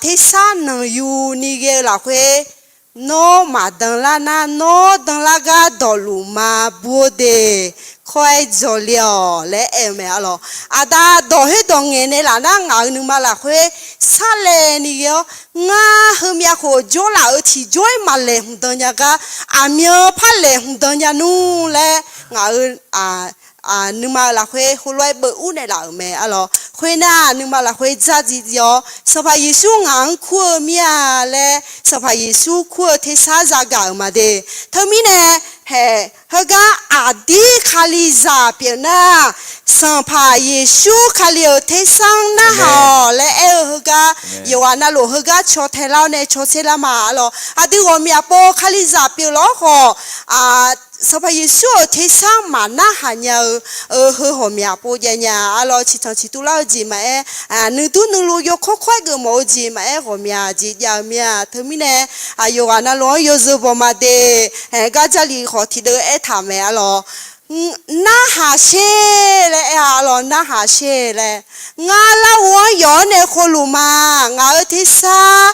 tersar nanqyu ni ghae-eu lafkhoer, nawr maqdanlar nar nawr danlar gar dawqluf ma bur-eu de, kawr-aer jawrle-awq laer aer-eu mae arlawq. Aqda dawq khoerdawq ngaeqnaeq laf nar ngaq-euq nuima lafkhoer sarlaev ni ghae-awr, ngar heumyav khof jawrlaf-euq tiqjawr-aer maqlaeqhmq dan nya gar, aqmyan par laeqhmq dan nya nmr laer ngaq-euq nuima-eu lafkhoer heulof-aer beuf ur naeqlaf-euq mae arlawq. Khoernar nuima lafkhoer dzardziv dziv-awr Sanqpaq Yeqsur ngaq-anr kur-eu mir-a laer Sanqpaq Yeqsur kur-eu tersar zagaq-euq ma de. Teumirnae haeq heugar aqdir Kalizaq pyeuf nar, Sanqpaq Yeqsur Kali-euq tersar-anr narhaq-awq laer aer-eu heugar, yawqghaq navluf heugar caw tae lar-awr nae caw tser lar ma arlawq. Aqdui ghawqmya pov Kalizaq pyeuf lawr khawf, Sanqpaq Yeqsur-euq tersar maqnarhaq nya-eu, heu ghawqmya pov jav nya arlawq. Ciqtanq ciqtuv lar-eu jeq maqaer, nuidur nuiluf yawkawr kawr-aer geufmawf-eu jeq maqaer, ghawqmya jeq jav-eu mir-a. Teumirnae yawqghaq navluf-anr yawzeu baw ma de. Gar Jarlif khawf tiqdeuv aertaq mae arlawq. Narhaq sher laer aer-a arlawq, narhaq sher laer. Ngar larghov-anr yawf-awr nae khovluf ma. Ngaq-euq tersar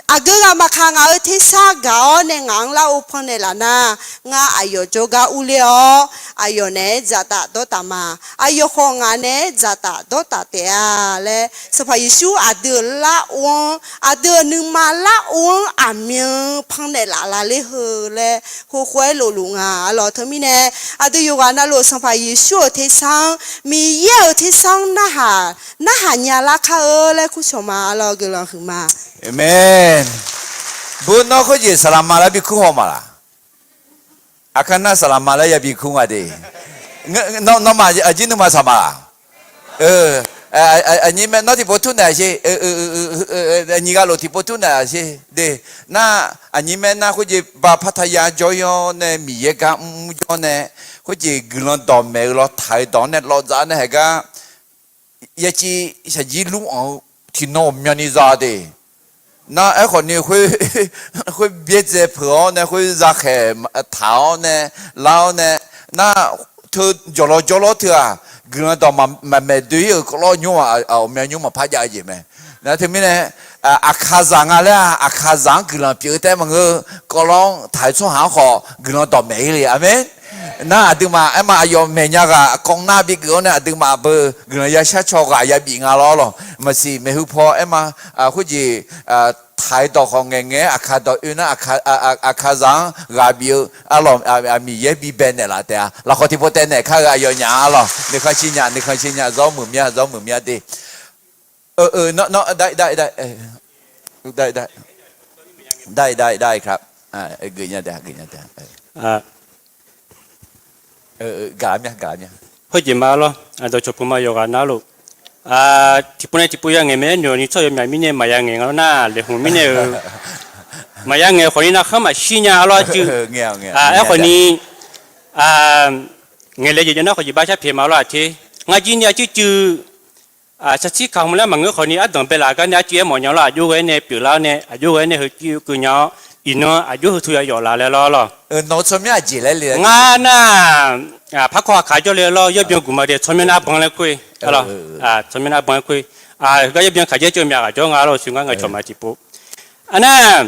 Aqgeu ghaq maqkaq ngaq-euq tersar gaq-awr nae ngaq-anr lar-eu pannaeq laf nar, ngar aqyawf jawrgar urler-awr, aqyawf naeq-aer dzaqtaf dawrtaf ma. Aqyawf khawf ngaq naeq-aer dzaqtaf dawrtaf taef-a laer, Sanqpaq Yeqsur aqdui-euq lar-or-anr, aqdui-euq nuima lar-or-anr aqmyan pannaeq laf lavler heu laer, hokhof-aer lofluf nga. Arlawq, teumirnae aqdui yawqghaq navluf Sanqpaq Yeqsur-euq tersar-anr, Miqyaer-euq tersar-anr narhaq, narhaq nya lar kar-eu laer kurcawq ma. Arlawq, guiqlanq huiqma. Aqmeq. Bur nawr khoerjeq saqlaqma laer bi kur haw ma laq? Aqkar nar saqlaqma laer yabi kur nga de. Nawmaf aqjir nuima saqma laq? Aqnyir mae nawr tiqpov turnaeq-a sher. Aqnyir ghaq lof tiqpov turnaeq-a sher de. Nar, aqnyir mae nar khoerjeq ba partaya jawr-awr nae Miqyaer gar mrmr jawr nae, khoerjeq guiqlanq dawqmaeq-eu lawr taq-eu dawq-anr nae lawvdzaq nae haeq gar yaciv shaqjir lur anq-eu tiqnan ghawqmyani za de. Nar aerkhawf ni khoer, khoer byaerdzae peuq-awr nae khoer zakhaeq taq-awr nae, lar-awr nae, nar, teu jawqlawr jawrlawr teu-aq, guiqlanq dawq maqmaeq doe-ir-euq kawvlawr nymr-aq, ghawqmya nymr maqpar jav-eu jeq mae. Nar teumirnae, aqkaqzaq nga laer-aq, aqkaqzaq-anr guiqlanq pyeuf-eu taef maqngeur-eu, kawvlawr-anr taq-eu tsawrhaq-anr khawf guiqlanq dawqmaeq-ir le. Aqmeq. Nar aqduimaf aerma aqyawf maeqnya ghaq kawv nar bigeuf-awr nae aqduimaf beu guiqlanq yashar caw ghaq yabif nga lawr lawq. Maqsiq maeqhu paw aerma, khoerjeq, taq-eu dawq khawf ngaeqngaeq-aer aqkaq dawq oe nar, aqkaqzaq-anr ghaq bif-eu arlawq, Miqyaer bibae naeqlaf taef-a. Lafkhawf tiqpov taev naeq kar-eu aqyawfnyaf arlawq. Nuikhanr shirnya, nuikhanr shirnya, zawr muiqmya, zawr muiqmya de. ได้ ได้ ได้ ได้ ได้ ครับ อ่า เออ เกิดเนี่ย เดี๋ยว เกิดเนี่ย เดี๋ยว เออ เออ กราบเนี่ย กราบเนี่ย Heujeq ma lawr, dawqcawq peuq ma yawqghaq navluf, tiqpov nae tiqpov ya ngaeq mae aer noeq-awq ni tsawrhaq yawmyaq mirnae maqya ngaeq nga lawr nar, laeqhmq mirnae-euq maqya ngaeq khawf ni narkhanr maqshir nya lawr arcuiv. Aerkhawf ni, ngaeqlaeq jeq jawr nar khawf jeq bar shar pyaeq ma lawr aqter. Ngar jir ni arcuiv cuiv sarcir kamq laer maqngeur khawf ni ardanq baelaf gar nae arcuiv aermawf nya lawr, aqjox ghae-aer nae pyeuflar-awr nae aqjox ghae-aer nae heu cuiv keuv nya-awr, iqnan aqjox heu teu ya yawf laf laer lawr lawr. Ngar nar, parkawv aqkaq jawrle lawr, yawbyan guq ma de tsawrmyanr nar banq laer kur-e. Tsawrmyanr nar banq laer kur-e. Heugar yawbyan kaq jaer ceuv myaq ghaq jawr nga lawr, shuir ngar ngaeqcawq ma tiqpov. Aqnar,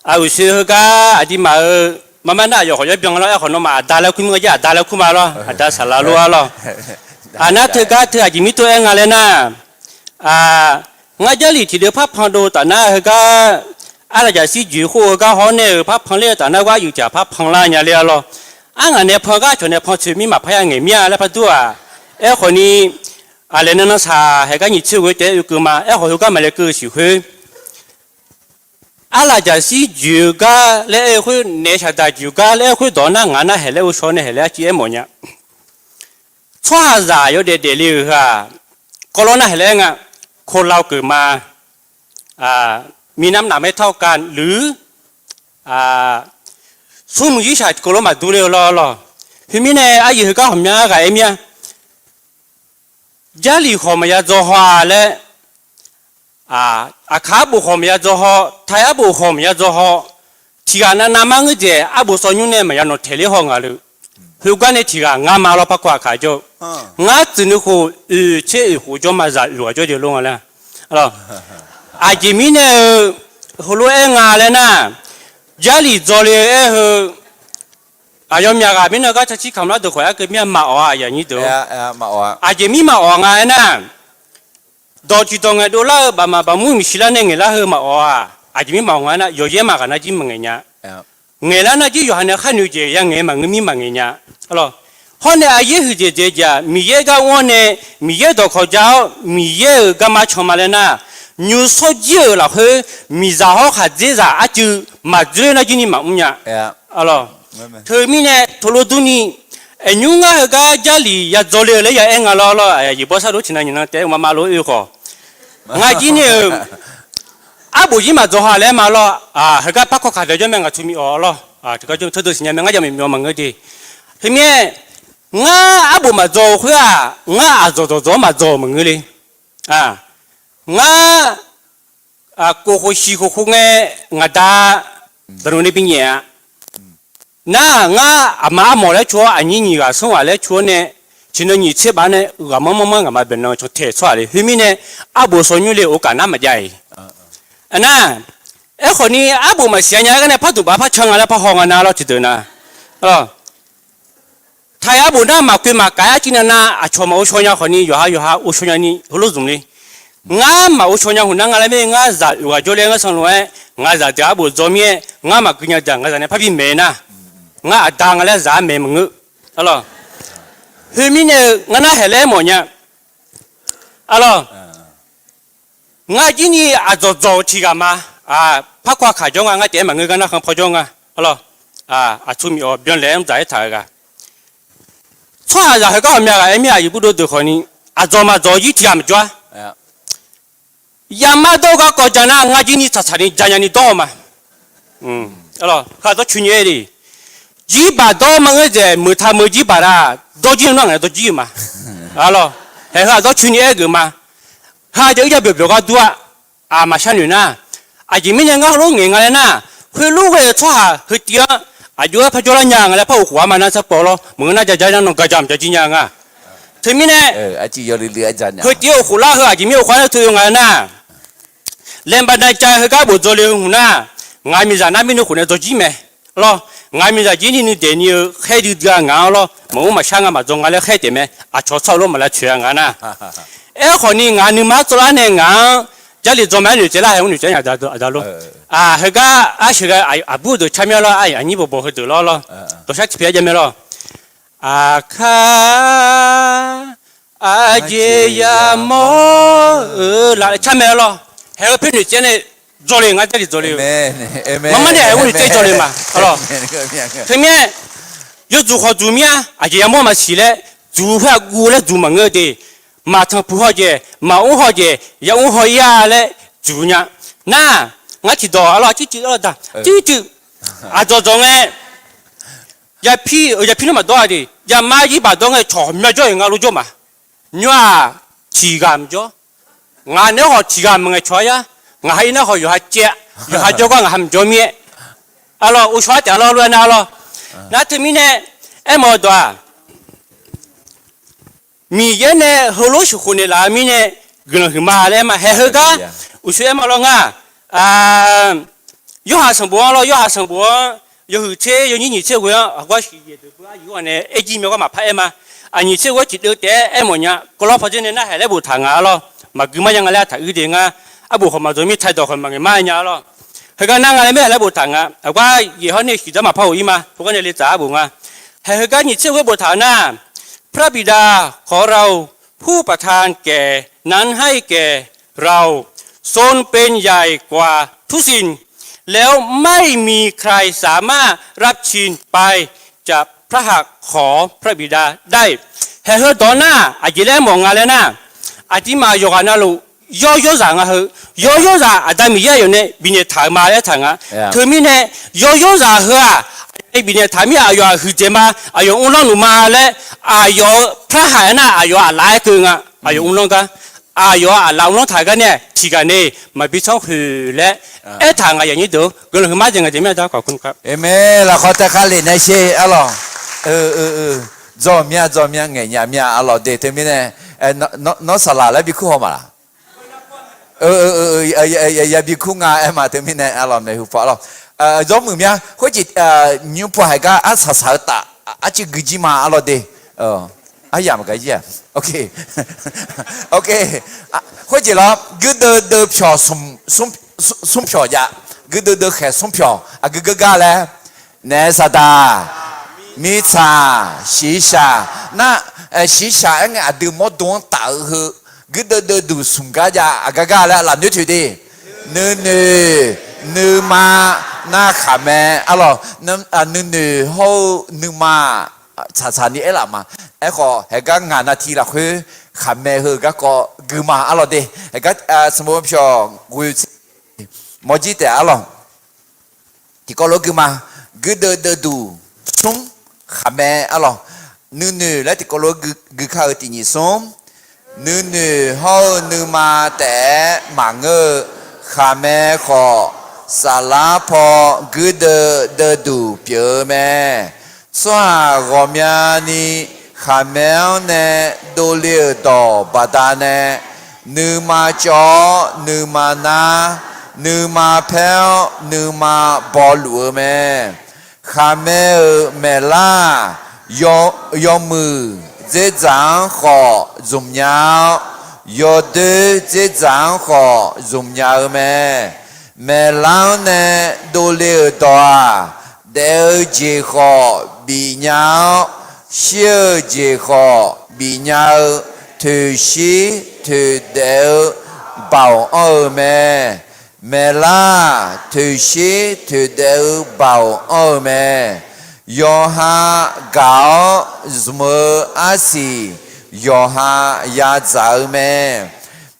aq uqshoe heugar aqdirmaf-euq marmar nar aqyawf khawf yawbyan lawr, aerkhawf nawmaf aqda laer kur mir nga jir aqda laer kur ma lawr, aqda saqlaq lof-ar lawr. Aqnar teugar teu aqjeq mirtov aer nga laer nar, ngar Jarlif tiqdeuv parpan dov taf nar heugar, arlaqjaqshir joeq khoer heugar haw-awr nae-euq parpan ler-eu taf nar gharjuif tiq ghaq parpan lar nya ler-ar lawr. Arngaq nae pan gar cawq nae pan tsoeq mir maqpar ya ngaeq mir-a laer par dur-aq. Aerkhawf ni, aqlaeq nan nan saq haeq gar nyiq tser ghoe taef-aer oekeuv ma. Aerkhawf heugar maqlaeq keuv-eu siq khoer, arlaqjaqshir joeq-eu gar laer aer-eu khoer, naef saqdaq joeq gar laer aer-eu khoerdawq nar ngaq nar haeq laer ghovshaw nae haeq laer arcuiv aermawf nya. Tsawrhaqzaq yawdaef daefle-euq heu-aq, kawvlawr nar haeq laer aer nga, คนเราเกิดมา มีน้ำหนักไม่เท่ากัน หรือ smrmuiq yirshaq tiqkawv lof maqdur ler-eu lawr lawr. Khoermirnae aryaeq heugar ghawqmya ghaq aer mir-a. Jarlif khawf maqya dzaw haw-a laer, aqkaq arbof khawf maqya dzaw haw, taiq arbof khawf maqya dzaw haw, tiq ghaq navnav mar ngeur dzaeq arbof sawv nymr nae maqya nawq taeq ler haw ngaq le. Khoergar nae tiq ghaq ngar ma lawr, par kawv aqkaq jawr-eu. Ngar tsuif nuikhof oeq tser oeq khof jawr ma zaq oeq ghaq jawr jeq lor nga laer. Aqjeq mirnae-eu heulof-aer nga laer nar, Jarlif dzaw le-eu aer heu, aqyawf myaq ghaq mirnae gar tsaqcir kamq lar deuq khawf aer keuv mir-a, maqawf-a aqyuif aqnyir deuq-or. Aqjeq mir maqawf nga aernar, dawq tiqdawq ngaeqdov lar-eu bafmaq baqmur miqshi lar nae ngaeqlar heu maqawf-aq, aqjeq mir maqawf nga aernar, yawqyaer maqghaq nar jir maqngaeq nya. Ngaeqlar nar jir yawqha nae kharnoeq jeq ya ngaeq maqngeur mir maqngaeq nya. Hawr nae aqyaer huiqdzaeq dzaeq jeq-aq, Miqyaer gar mr-awr nae, Miqyaer dawqkawq ja-awr Miqyaer-euq garma can ma laer nar, nymr sawr jir-euq lafkhoer miqzaq hawr khaqdzerzaq arcuiv maqdzoer nar jir ni maqmr nya. Teumirnae teulof durni, aqnymr ngar heugar Jarlif ya dzaw le-eu laer ya aer nga lawr lawr, aqyuif bawrsar lof tiqnan nyiqnan taef-aer mqmaq maqlof oe khawf, ngar jir ni-euq arbof jir maqdzaw ha laer ma lawr. Heugar par kawv kaq dae jawr mae, ngaq tsu miq-awq lawr. Teugar jawr teudeuq siqnya mae, ngar jamaeq myaw maqngeur de. Teumirnae, ngar arbof maqdzaw-eu khoer-aq, ngar aqdzawq dzawqdzawq-anr maqdzaw-euq maqngeur le. Ngar kof khof shiq khof khof ngae, ngaq da daqnoeq nae binyaef-a. Nar ngar aqma armawf laer cu-awr, aqnyir nyiq ghaq smr ghaq laer cu-awr nae, tiqnan nyiq tser baf nae ghaq manr manr manr ngaq ma baeqnan cantaeq tsawrhaq le. Khoermirnae, arbof sawv nymr le-euq kaq nar maqjav-iq. Nar, aerkhawf ni arbof maqsiq nya-aer gar nae par duq baf par can nga laer par haw nga nar lawr tiqdeuq nar. Taq-aer arbof nar maqkoe maqkaf-aer arcuiv nar nar, aqcawq maqghovshaw nya khawf ni yawqha yawqha ghovshaw nya ni heulof zmq le. Ngar maqghovshaw nya hmq nar nga laer mae, ngar zaq oeq ghaq jawrle-aer ngar sanqlof-aer ngaq zaqdeuq arbof dzaw mir-aer ngar maqgui nya deuq-aq ngaq zaq nae parbi maeq nar, ngar aqda nga laer zaq-aer maeq maqngeur. Arlawr, khoermirnae-eu ngar narhaq laer aermawf nya. Arlawr, ngar jir ni aqdzawq dzawq-eu tiq ghaq ma. Parkawv aqkaq jawr nga, ngar taef-aer maqngeur gar narkhan paw jawr nga. Arlawr, aqtsu miqawq byanlaeq-anr dzaq-aer taq-euq ghaq, tsawrhaqzaq heugar ghawqmya ghaq aer mir-aq, aqyuif bur dov deuq khawf ni aqdzawq maqdzawq jir tiq ghaq maqjawr-a. Yamar dawr-eu garkawv ja nar, ngar jir ni tsaqtsaq ni ja nya ni dawr-eu ma. Heu-aq dawrcoeni aer de, jirbaq dawr maqngeur dzaeq meuq taq meuq jirbaq nar, dawr jir nar ngaq dawr jir-eu ma. Arlawr, haeq heu-aq dawrcoeni aer geuf ma. Heu-aq jaq uir ja byawq byawq gar dur-a. Aqmaqshar noeq nar, aqjeq mirnae ngar heulof ngaeq nga laer nar, khoerlof ghae-eu tsawrhaq heutiv-anr aqjox-aer par jawrlar nya nga laer par ghof khof-ar ma nar sarpov lawr, maqngeur nar ja ja nar nawq ga ja mq ja jir nya nga. Teumirnae, heutiv-aer ghof khof lar heu aqjeq mir ghof khof-ar nar teu-eu nga laer nar, laeqhmq baqda ca heugar bof dzaw le-eu hmq nar, ngaq miqzaq nar mirnae khof nae dzaw jir mae. Lawr, ngaq miqzaq jir ni nuidaeq ni-eu khaer duidui-a ngaq-anr lawr, maqmr maqshar nga maqdzaw nga laer khaer taef mae. Aqcawq tsawrhaq lof maqlav tsoeq-a nga nar, aerkhawf ni ngaq nuima-anr tsovlar nae ngaq-anr Jarlif dzaw ma-aer noeqtsaev lar haeq mr noeqtsaev nya aqda lor. Heugar arsheuq ghae aqbur deuq car mir-a lawr, aqnyir bawqbawq heudeuq lawr lawr. Dawqshar tiqpyaeq-aer jav mae lawr. Aqkar aqjeq yamawr-eu laf car mae lawr. Haeq-eu paer noeqtsaev nae dzaw le ngar Jarlif dzaw le-eu. Marmar nae haeq-eu noeqtsaev dzaw le ma. Teumirnae, yawdzuq khawf dzuq mir-a, aqjeq yamawr maqsiq laer dzuq khoer-aq guv laer dzuq maqngeur de. Maqtanq puq haw jeq, maqmr haw jeq, yamr haw-ir-a laer dzuq nya. Nar, ngar tiqdawq arlawr, circuiv arlawr da, circuiv aqdzawq dzawq ngae, yapir-euq yapir nar maqdawr-a de, yamar jirbaq dawr ngae cawq ghawqmya jawr-iq nga lof jawr ma. Nymr-aq, tiq ghaq maqjawr. Ngaq naeq-aer khawf tiq ghaq maqngaeq cawq-ar yar. Ngaq ha-ir nar khawf yawqha caev-a. Yawqha jawrgar ngaq ha maqjawr mir-aer. Arlawr, ghovshaw-ar taef-a lawr lof-aer nar lawr. Nar teumirnae aermawf-eu dawq-aq, Miqyaer nae heulof sheuqkhof naeqlaf-eu mirnae guiqlanq huiqma laer aer ma. Haeq heugar uqshoe aer ma lawr ngar. Yorhaq sanqbof-anr lawr, Yorhaq sanqbof-anr yawhuiq tser yawnyir nyiq tser ghoe-anr aqgar shiq yaeq deuq beu-ar yuf-anr nae aer jir myaw gar maqpar aer ma. Aqnyiq tser ghoe-anr tiqdeuv taef-aer aermawf nya. Kawvlawr pawdzer nae narhaq laer boftaq nga-a lawr. Maqgui mar nya nga laer taq uir de ngar. Arbof khawf maqdzawr mir, taedawq khawf maqngaeq mar nya-a lawr. Heugar nar nga laer maer laer boftaq nga. Aqgar yaeq hawr nae shiq dzar maqpar ghof-ir ma. Heugar nae le tsaf arbof nga. Haeq heugar nyiq tser ghoe boftaq-eu nar, พระบิดาขอเราผู้ประทานแก่นั้นให้แก่เรา ทรงเป็นใหญ่กว่าทุกสิ่ง แล้วไม่มีใครสามารถรับชิงไปจากพระหัตถ์ของพระบิดาได้ Haeq heudawq nar aqjeq laer aermawf nga laer nar, aqduimaf yawqghaq navluf yawr yawrzaq nga heu, yawr yawrzaq Aqda Miqyaer aqyawf nae bifnaeq taq-euq ma laer aertaq nga. Teumirnae yawr yawrzaq heu-aq, aqyawf nae bifnaeq taq mir-aq, aqyawf-aq huiqdzaeq ma, aqyawf mrlanr luf ma laer, aqyawf-euq พระหัตถ์ aernar aqyawf aqlaf-aer keuv nga. Aqyawf mrlanr gar, aqyawf-aq aqlaf mrlanr taq-eu gar nae tiqghaq nae maqbi tsanr khoeq laer aertaq nga. Aqnyir deuq-or, guiqlanq huiqma jeq nga jeq mir-a da. Aqmeq. Lafkhawf tae kha lef nae sher arlawq. Dzawq mya dzawq mya ngaeq nya mya arlawq de. Teumirnae nawr saqlaq laer bi kur haw ma laq? Ya bi kur nga aer ma. Teumirnae arlawq maeqhu paw arlawq. Zawr muiq mya khoerjeq nymr paw haiq gar arsaq saq-eu taf arcuiv gui jir ma arlawq de. Aryamq maqgaq jir-aq. Khoerjeq lawr guirdeuv deuv pyawq smr pyawq jav. Guirdeuv deuv khaeq smr pyawq aqgeu geur gar laer. Naef saqdaq, mirtsaq, shiqshaq nar, shiqshaq aer ngae aqdui mawrdo-anr taf-eu heu guirdeuv deuv duq smq gar jav. Aqgar gar laer lafnoer toeq de. Nuinoeq, nuima, nar khaqmae arlawq. Nuinoeq hawr-eu nuima tsaqtsaq ni aerlaf ma. Aerkhawf haiq gar ngaq navti lafkhoer khaqmae heu garkawv gui ma arlawq de. Haiq gar sanqbof pyawq ghoe tser mawrjir taef arlawq. Tiqkawv lof gui ma. Guirdeuv deuv duq smr khaqmae arlawq. Nuinoeq laer tiqkawv lof gui kar-eu tiq nyiq smr. Nuinoeq hawr-eu nuima taef-aer maqngeur-eu khaqmae khawf, saflar paw guirdeuv deuv duq pyeuf-eu mae. Tsawrhaq ghawqmyani khaqmae-anr nae dovle-euq dawq baqdanae, nuima cawv-awr nuima nar, nuima paer-awr nuima bawluf-eu mae. Khaqmae-euq maeqlar-aq, yawmuiq dzerdzaq-anr khawf zmq nya-awr, yawdoer dzerdzaq-anr khawf zmq nya-eu mae. Maeqlar-anr nae dovle-euq dawq-aq, daef-eu jeq khawf bifnya-awr, shir-eu jeq khawf bifnya-eu, toeqshir toeqdaef-eu baoq anr-eu mae. Maeqlar-aq, toeqshir toeqdaef-eu baoq anr-eu mae. Yawqha gaq-awr zmq-eu arsiq, yawqha yadzaq-eu mae.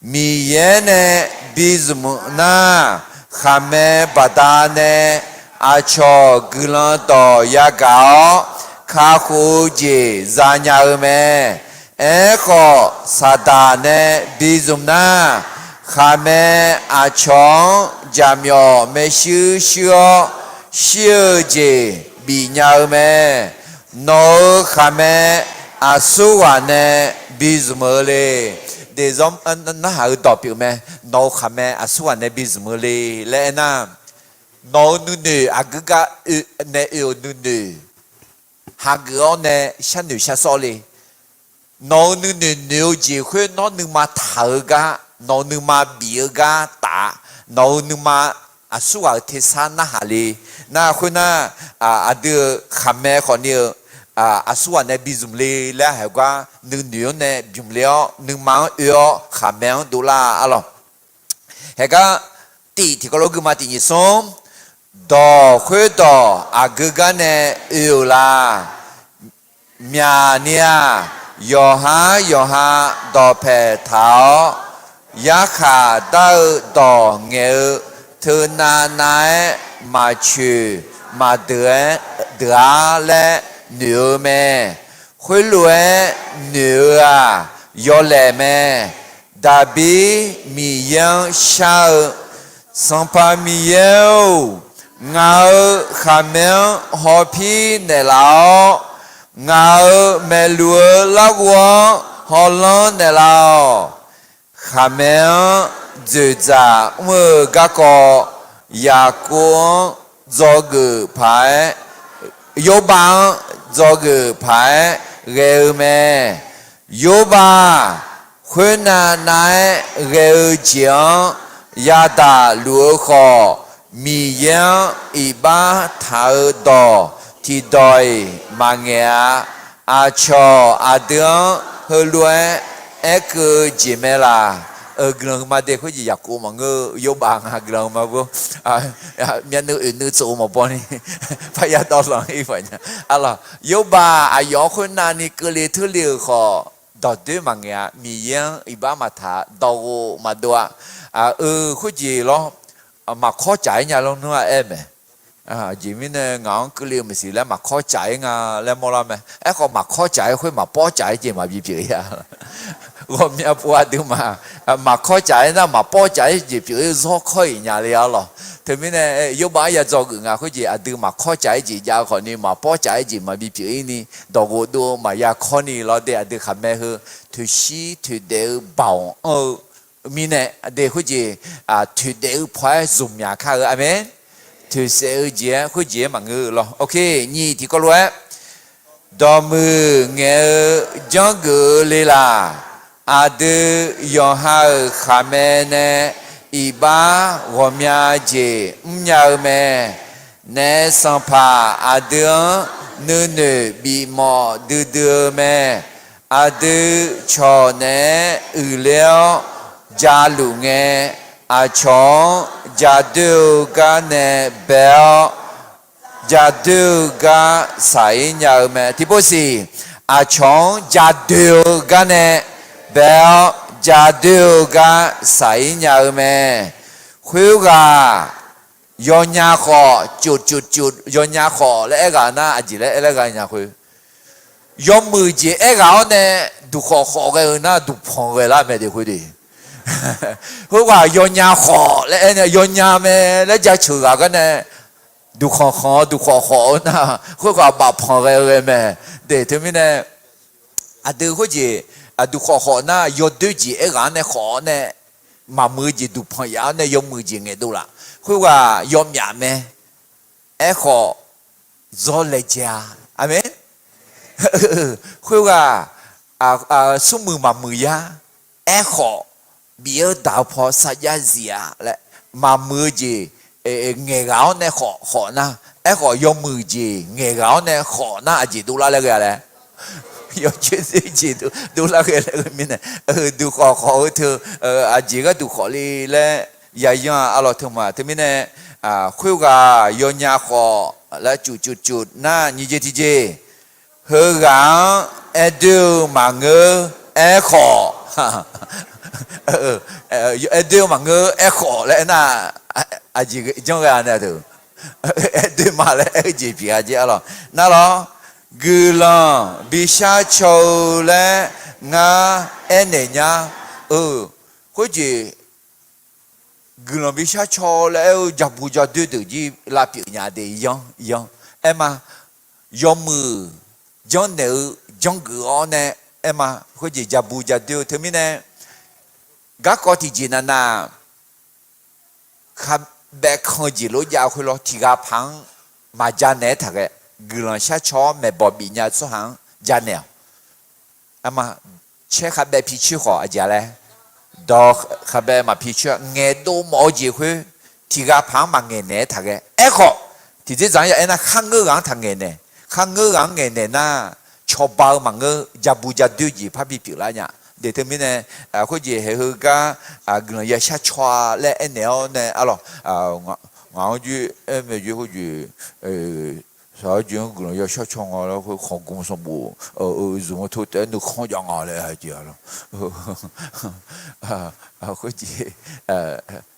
Miqyaer nae bizmq nar, khaqmae baqdanae aqcawq guiqlanq dawq yagaq-awr, kakhof-eu jeq zanya-eu mae. Aerkhawf, Saqdaq nae bizmq nar, khaqmae aqcawq-anr jaqmyawf maershuir shuir-awr, shir-eu jeq bifnya-eu mae. Nawq-euq khaqmae aqsurghaq nae bizmq-eu le. Deqzawr narhaq-eu dawq pyeuf mae. Nawq-euq khaqmae aqsurghaq nae bizmq-eu le laer aernar, nawq-euq nuinoeq aqgeu gar nae oe-euq nuinoeq hageuf-awr nae sharnoeq shar sawr le. Nawq-euq nuinoeq noeq-eu jeq khoer nawr nuima taq-eu gar, nawq-euq nuima bif-eu gar taf, nawq-euq nuima aqsurghaq-euq tersar narhaq le. Nar khoernar, aqdui-euq khaqmae khawfni-eu aqsurghaq nae bizmq le laer haiq gar nuinoeq-anr nae bymq le-awr, nuima-anr oe-awr khaqmae-anr dovlar arlawq. Haeqgar tif tiqkawv lof guima tiq nyiq smr, dawq khoerdawq aqgeu gar nae oe-euq la. Myaqni-aq, yawqhar yawqha dawqpaeq taq-awr, yarkhaq dar-eu dawq ngaeq-eu teunav nav-aer maqcoeq maqdeuq-aer deuq-ar laer noeq-eu mae. Khoerlof-aer noeq-eu-aq, yawlaeq mae. Daqbir Miqyaer-anr shar-eu, Sanqpaq Miqyaer-or, ngaq-euq khaqmae-anr hawpir naeqlaf-awr, ngaq-euq maeqluf-eu larghov-anr hawlanr naeqlaf-awq. Khaqmae-anr dzoeqdzaq mr-eu garkawv, Yaqkov-anr dzawgeuf paq-aer, Yorbav-anr dzawgeuf paq-aer ghae-eu mae. Yorbav khoernav nav-aer ghae-eu jeq-anr yadaq luf-eu khawf, Miqyaer-anr iqbax taq-eu dawq tiqdawq-iq maqngaeq-a. Aqcawq aqdui-anr heulof-aer aerkeuv-eu jeq mae laq? Guiqlanq huiqma de khoerjeq Yaqkov maqngeur-eu, Yorbav nga guiqlanq huiqma bur. Myavnuiv oeqnuiv tsov-eu maqbaw ni, parya dawvlanq-ir paq nya. Arlawq, Yorbav aqyawf-anr khoernavni keuvle teurle-euq khawf, dawqdoer maqngaeq-a. Miqyaer-anr iqbax maqtaq, dawqghof maqdov-a. Khoerjeq lawr, maqkawr caf-ir nya lawr nmr-a aer mae. Aqjeq mirnae ngaq-anr keuvle-eu maqsiq laer maqkawr caf-ir nga laer mawrlar mae. Aerkhawf, maqkawr caf-ir khoer maqpawr caf-ir jeq maqbi pyeuf-ir-a. Ghawqmya pov aqduimaf maqkawr caf-ir nar, maqpawr caf-ir jeq pyeuf-ir, zawr kawr-iq nya le arlawq. Teumirnae Yorbav-anr ya dzawgeuf nga khoerjeq aqdui maqkawr caf-ir jeq jav-eu khawfni, maqpawr caf-ir jeq maqbi pyeuf-ir ni, dawqghof dov maqya kawr ni lawr de, aqdui khaqmae heu toeqshir toeqdaef-eu baoq anr-eu mirnae, de khoerjeq toeqdaef-eu paw-aer zmqmyaq kar-eu, aqmeq. Toeqsaef-eu jeq-aer khoerjeq-aer maqngeur-eu lawr. Nyiq tiqkawv lof-aer, dawqmuiq ngaeq-eu janrgeuf-eu le laq? Aqdui yawqha-euq khaqmae nae iqbax ghawqmya jeq mrnya-eu mae. Naef sanqpaq aqdui-anr nuinoeq bifmawf duidui-eu mae. Aqdui cawq naeq-aer uiqler-awr jaluf ngae, aqcawq-anr jadoer-eu gar nae bae-awr, jadoer-eu gar shaq-ir nya-eu mae. Tiqpov siq, aqcawq-anr jadoer-eu gar nae bae-awr, jadoer-eu gar shaq-ir nya-eu mae. Khoerghaq yawnya khawf, cuf cuf cuf yawnya khawf laer aerghaq nar, aqjeq laer aer laer ghaenya khoer, yawmuiq jeq aerghaq-awr nae duqkhawf khawf ghae-eu nar, duqpanq ghae lar mae de khoer de. Khoerghaq yawnya khawf laer aer nae yawnya mae laer jaceuq ghaq gar nae, duqkhanq khanq-awr duqkhawf khawf-eu nar, khoerghaq bafpanq ghae-eu ghae mae. De teumirnae, aqdui khoerjeq, duqkhawf khawf nar yawdoer jeq aerghaq-anr nae khawf-awr nae, maqmuiq-eu jeq duqpanq yaf-awr nae yawmuiq jeq ngaeqdov laf. Khoerghaq yawmyaf mae. Aerkhawf, zawr laejae-a. Aqmeq. Khoerghaq smrmuiq maqmuiq yar. Aerkhawf, bif-eu daq-eu paw sarjax zif-a laer, maqmuiq-eu jeq ngaeqghaq-awr nae khawf khawf nar, aerkhawf yawmuiq jeq ngaeqghaq-awr nae khawf nar aqjeq dovlar laer ghae-a laer. Yawcoer doer jeq dovlar ghae laer ghae mirnae, duq khawf khawf-eu teu, aqjeq gharduq khawf le laer yayanr-a arlawq teu ma. Teumirnae, khoerghaq yawnya khawf laer cuf cuf cuf nar nyiq jeq tiqjeq, heughaq-anr aerdoer-eu maqngeur aerkhawf, aerdoer-eu maqngeur aerkhawf laer aernar, aqjeq janr ghae-a nae aqdui, aerdoer ma laer aer-eu jeq pyeuf-a jeq arlawq. Nar lawr, guiqlanq bishar caw-eu laer ngar aernaeq nya-eu, khoerjeq guiqlanq bishar caw laer aer-eu jabu jadoer deuq jir lavpyeuf nya de yanr yanr. Aerma, yawmuiq janrnaeq-eu janrgeuf-awr nae, aerma, khoerjeq jabu jadoer-eu teumirnae, garkawv tiqjeq navnav khabaev kan-eu jeq lof jav-eu khoer lawr, tiq ghaq paq-anr maqja naeq-aer taqghae, guiqlanq shar caw-awr maeqbawq bif nya-eu tsawrhaq-anr ja naeq-awq. Aerma, caer khabaev pi coer khawf aqjeq-a laer, dawq khabaev maqpi coer-a. Ngaeqdov mawf-eu jeq khoer, tiq ghaq paq-anr maqngaeq naeq-aer taqghae. Aerkhawf, tiqdzerdzaq-anr ya aernar, kharngeur ghaq-anr taqngaeq naeq. Kharngeur ghaq-anr ngaeq naeq nar, cawba-eu maqngeur, jabu jadoer jeq parbi pyeuflar nya. De teumirnae, khoerjeq haeq heugar guiqlanq ya shar caw-a laer aernaeq-awr nae arlawq, ngaq-anr joer aer mae joer khoerjeq, saqlar jeq-anr guiqlanq ya shar caw nga laer, khoer khanqgmq sanqbof-eu zmq-eu to taef-aer nuikhanr jav nga laer haqjeq-a lawr. Khoerjeq,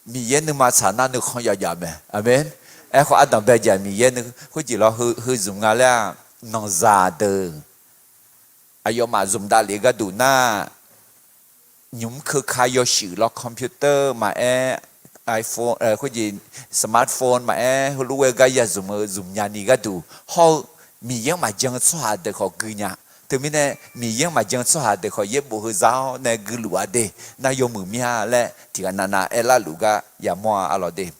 Miqyaer nuima tsaq nar nuikhanr jav jav mae. Aqmeq. Aerkhawf ardanq bae jeq-aq Miqyaer khoerjeq lawr heu zmq nga laer-aq, nanqzaq deuq aqyawfmaf zmq davlef-eu gharduq nar, nymq mr keuka yawshuif lawr, computer maqaer, iPhone, khoerjeq smartphone maqaer, heulof ghae gar ya zmq-eu zmq nya ni gharduq hawr-eu, Miqyaer-anr maqjan-eu tsawrhaq deuq khawf gui nya. Teumirnae, Miqyaer-anr maqjan-eu tsawrhaq deuq khawf yaerbof heu za-awr nae guiluf-a de, nar yawmuiq mir-a laer tiq ghaq navnav aerlar luf gar yamawr-a arlawq de.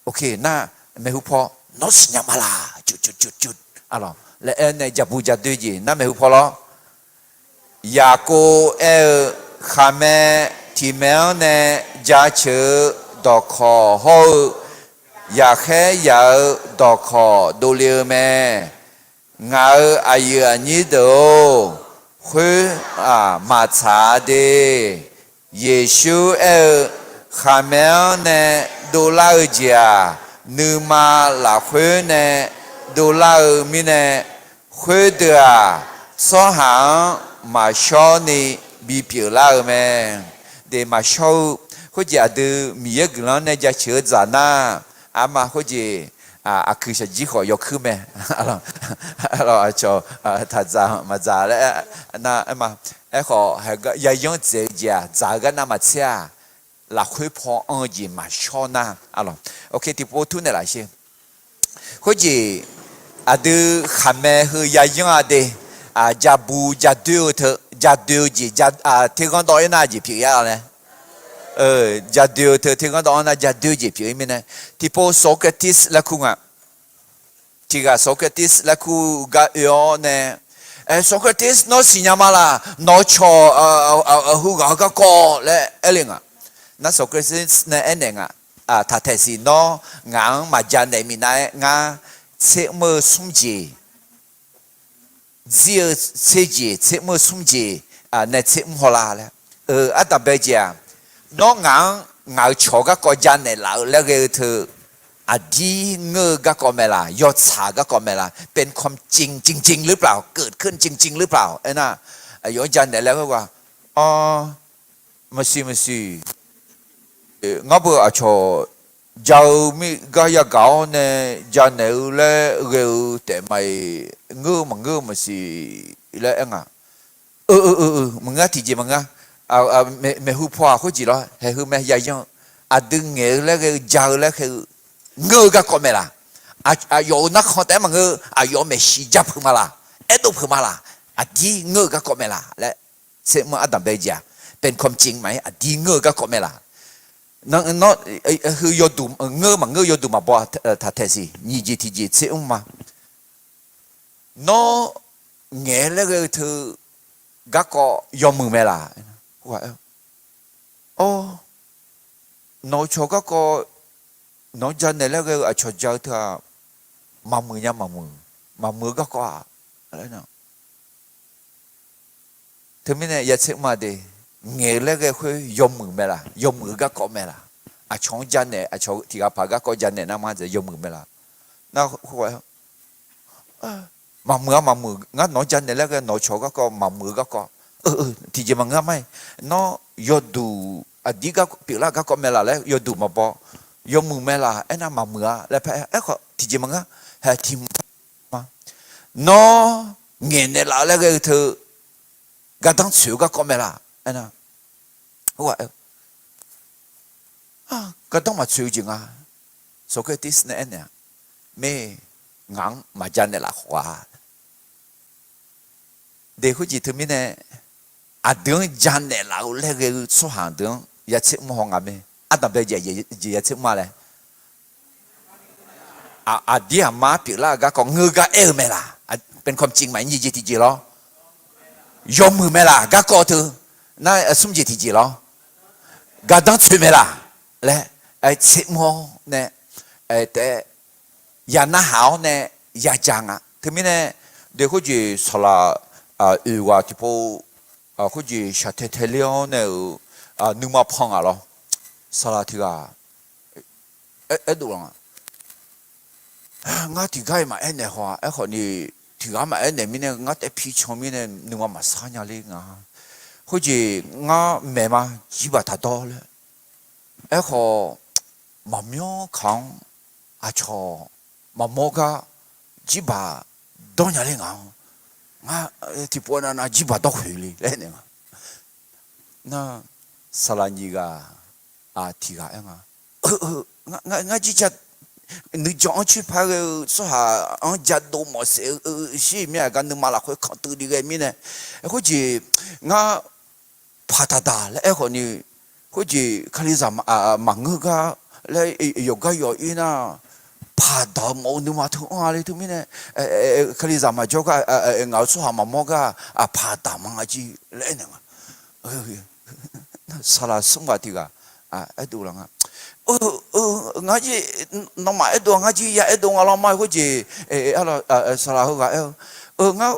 Ok, nar maeqhu paw, nawr siqnya ma laq, cuf cuf cuf cuf, arlawq laer aer nae jabu jadoer jeq nar maeqhu paw lawr. Yaqkov aer-eu, khaqmae tiq maeq-anr nae jaceuq-eu dawqkawq hawr-eu, yaqkhaer yaq-eu dawqkawq dovle-eu mae. Ngaq-euq aqyuif aqnyir deuq-or, khoer-aq maqtsaq-a de. Yeqsur aer-eu, khaqmae-anr nae dovlar-eu jeq-aq, nuima lafkhoer nae dovlar-eu mirnae, khoerdeuq-aq, tsawrhaq-anr maqshawr ni bipyeuf lar-eu mae. De maqshawr-eu, khoerjeq aqdui Miqyaer guiqlanq-anr nae jaceuq-eu dzaq nar, arma khoerjeq, aqkuiq shaqjir khawf yawkuir mae. Aqcawq taqdzaq maqdzaq laer nar, aerma, aerkhawf yayanr dzaeq-eu jeq-aq, dzaq-eu gar navmaqtser-aq, lafkhoer paw anr-eu jeq maqshawr nar, arlawq. Ok, tiqpov tur naeqlaf sher. Khoerjeq aqdui khaqmae heu yayanr-a de, jabu jadoer-eu teu, jadoer-eu jeq, terghanr dawv-ir nar jeq pyeuf-ir-a laer. Jadoer-eu teu terghanr dawv-anr nar jadoer jeq pyeuf-ir mirnae, tiqpov Socrates laer kur nga. Tiq ghaq Socrates laer kur gar oe-awr nae, Socrates, nawr siqnya ma laq, nawq-eu cawq hu ghaq-eu garkawv laer aer le nga. Nar Socrates nae aernaeq nga, taqtaeq siq, nawr ngaq-anr maqja naeq minav-aer ngar tser mr-eu smr jeq, dzir-eu tser jeq, tser mr-eu smr jeq nae tser mr haw la laer. Ardanqbae jeq-aq, nawr ngaq-anr ngaq-euq cawq garkawv ja naeqlaf-eu laer ghae-eu teu, aqdir ngeur-eu garkawv mae laq, yawtsaq garkawv mae laq, เป็นความจริงจริงๆหรือเปล่า เกิดขึ้นจริงๆหรือเปล่า aernar, aqyawf-anr ja naeq laer ghae-a, maqsiq maqsiq, ngar beu aqcawq ja-eu mir gar yagaq-awr nae ja naeq-eu laer ghae-eu taef ma-iq, ngeur maqngeur maqsiq laer aer nga. Maqngeur, tiqjeq maqngeur. Maeqhu paw-aq khoerjeq lawr, haeq heu mae yayanr-eu, aqdui ngaeq-eu laer ghae-eu ja-eu laer khaer-eu, ngeur-eu garkawv mae laq. Aqyawf-euq narkhan taef-aer maqngeur, aqyawf maeqshi ja peuq ma laq, aerdov peuq ma laq, aqdir ngeur-eu garkawv mae laq laer, tser mr-eu ardanqbae jeq-aq, เป็นความจริง maqaer, aqdir ngeur-eu garkawv mae laq. Nawr, nawr, heu yawduq ngeur maqngeur, yawduq maqbaw taq taeq siq. Nyiq jeq tiqjeq tser mr ma. Nawr ngaeq-eu laer ghae-eu teu garkawv yawmuiq mae laq? Or, nawq-eu cawq garkawv, nawq-anr janaeq laer ghae-eu aqcawq ja-eu teu-aq, maqmuiq nya maqmuiq, maqmuiq-eu garkawv-aq. Teumirnae ya tser mr-a de, ngaeq-eu laer ghae khoer yawmuiq mae laq? Yawmuiq-eu garkawv mae laq? Aqcawq-anr janaeq, aqcawq tiq ghaq paq garkawv janaeq nar ma dzaeq yawmuiq mae laq? Nar, maqmuiq-a maqmuiq, ngar nawq-anr janaeq laer ghae nawq-eu cawq garkawv maqmuiq-eu garkawv, tiqjeq maqngeur ma-iq. Nawr yawduq aqdir pyeuflar garkawv mae laq laer yawduq maqbaw, yawmuiq mae laq? Aernar maqmuiq-a laer par-aer, aerkhawf tiqjeq maqngeur, hae tiq ma. Nawr ngaeqnaeq laf-eu laer ghae-eu teu gardanr tsoeq-eu garkawv mae laq? Aernar, gardanr maqtsoeq-eu jeq nga. Socrates nae aernaeq-aq, me, ngaq-anr maqjanaeq laf khawf-a. De khoerjeq teumirnae, aqdui-anr janaeq laf-eu laer ghae-eu tsawrhaq deuq-anr ya tser mr haw nga mae. Ardanqbae jeq ya tser mr-a laer, aqdir aqmar pyeuflar-eu garkawv ngeur gar aer-eu mae laq? Pentecost มา nyiq jeq tiqjeq lawr, yawmuiq mae laq? Garkawv teu nar smr jeq tiqjeq lawr, gardanr tsoeq mae laq laer tser mr-awr nae, taef-aer ya narhaq-awr nae ya ja nga. Teumirnae, de khoerjeq saqlaq oeq ghaq tiqpov khoerjeq shaqtae tae ler-awr nae-euq nuima pan ngaq lawr. Saqlaq tiq ghaq aerdov-a, ngar tiqgar-iq maqaer naeq haw-a. Aerkhawf ni, tiq ghaq maqaer naeq mirnae ngar taef pi can mirnae nuima maqsar nya ler nga. Khoerjeq ngar maeq ma, jirbaq taqdawr laer. Aerkhawf, maqmyanr kaq-anr aqcawq maqmawr gar jirbaq dawr nya ler ngaq-anr, ngar tiqpov navnav jirbaq dawr khoeq le laer aernaeq nga. Nar, saqlaq nyiq ghaq tiq ghaq aer nga, ngar jir ja nuijan-anr coer par ghae-eu tsawrhaq-anr jadov mawf saef-eu shir mir-aq gar nuima lafkhoer kanqtuiv li ghae mirnae, khoerjeq ngar paq taq daq laer aerkhawf ni, khoerjeq Kalizaq maqngeur gar laer yawqgar yawq-ir nar, paq daq-eu mawf-eu nuima teu anr-a le. Teumirnae, Kalizaq maqjawr gar, ngaq-euq tsawrhaq maqmawr gar paq daq ma nga jir laer aernaeq nga. Saqlaq smr ghaq tiq ghaq aerdov laf nga. Ngar jir, nawmaf aerdov ngar jir ya aerdov nga lawr ma. Khoerjeq saqlaq heughaq aer-eu, ngar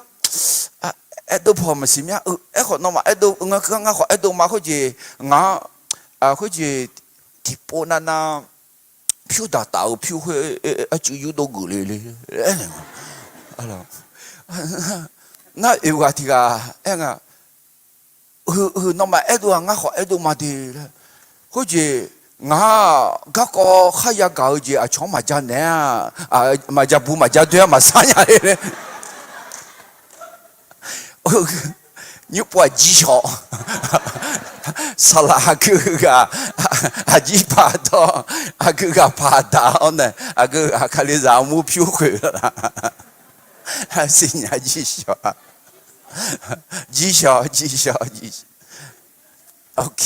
aerdov paw maqsiq mya. Aerkhawf nawmaf aerdov, ngar khawf aerdov ma. Khoerjeq ngaq, khoerjeq tiqpov navnav pyur daqtaf-eu pyur khoer arcuiv yurdov geuf le le. Nar, oeq ghaq tiq ghaq aer nga, heu, heu nawmaf aerdov-aq ngar khawf aerdov ma de laer. Khoerjeq ngaq-aq garkawv kharya gaq-eu jeq aqcawq-anr maqja naeq-a, maqja bu maqja doer-a maqsar nya le laer. Nymr pov aqjir shawq. Saqlaq aqgeu ghaq aqjir paq dawr, aqgeu ghaq paq daq-awr nae aqgeu ghaq Kalizaq armur pyur khoeq la. Siqnya jir shawq-a. Jir shawq, jir shawq, jir shawq.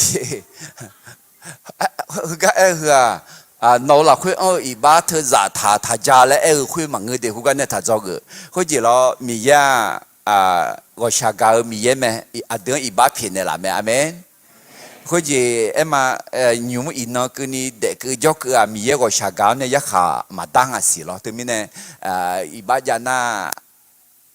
Heugar aer-eu heu-aq, nawq-eu lafkhoer anr-eu iqbax teu zaftaq taq ja laer aer-eu khoer maqngeur de, heugar nae taq dzawgeuf. Khoerjeq lawr, Miqyaer-aq, ghawqshaq gaq-eu Miqyaer mae, aqdui-anr iqbax pyaeqnaeq laf mae. Aqmeq. Khoerjeq aer ma, nymq-mr iqnan keuvni daefkeuv jawrkeuv-aq, Miqyaer ghawqshaq gaq-awr nae yarkhaq maqdar nga siq lawr. Teumirnae, iqbax jav nar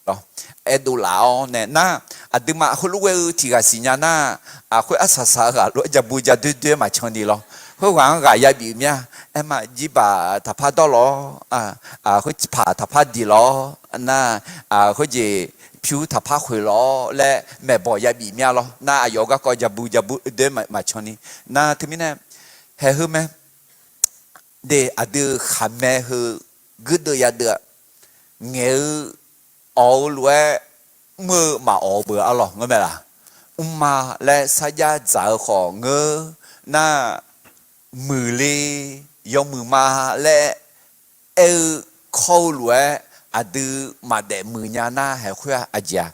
lawr, aerdov laf-awr nae nar, aqduimaf heulof ghae-eu tiq ghaq siqnya nar, khoer arsaq saq-eu ghaq lof-aer ja bu ja doer doer-aer maqcan ni lawr. Khoerghaq-anr ghaq yabif mya. Aer ma, jirbaq taqpar dawr lawr, khoer paq taqpar diq lawr nar, khoerjeq pyur taqpar khoeq lawr laer maeqbawq yabif mya lawr. Nar, aqyawf-eu garkawv ja bu ja bu doer maqcan ni. Nar, teumirnae, haeq heu mae. De, aqdui-euq khaqmae heu guirdeuv yadeuv-a, ngaeq-eu awq-eu lof-aer mr-eu maqawq-eu beu arlawq ngeur mae laq? Mrma laer sarjax dzaq-eu khawf ngeur nar, muiqle, yawmuiq ma laer aer-eu kawr-eu lof-aer aqdui maqdaef muiq nya nar, haeq khoer-aq aqjeq-aq,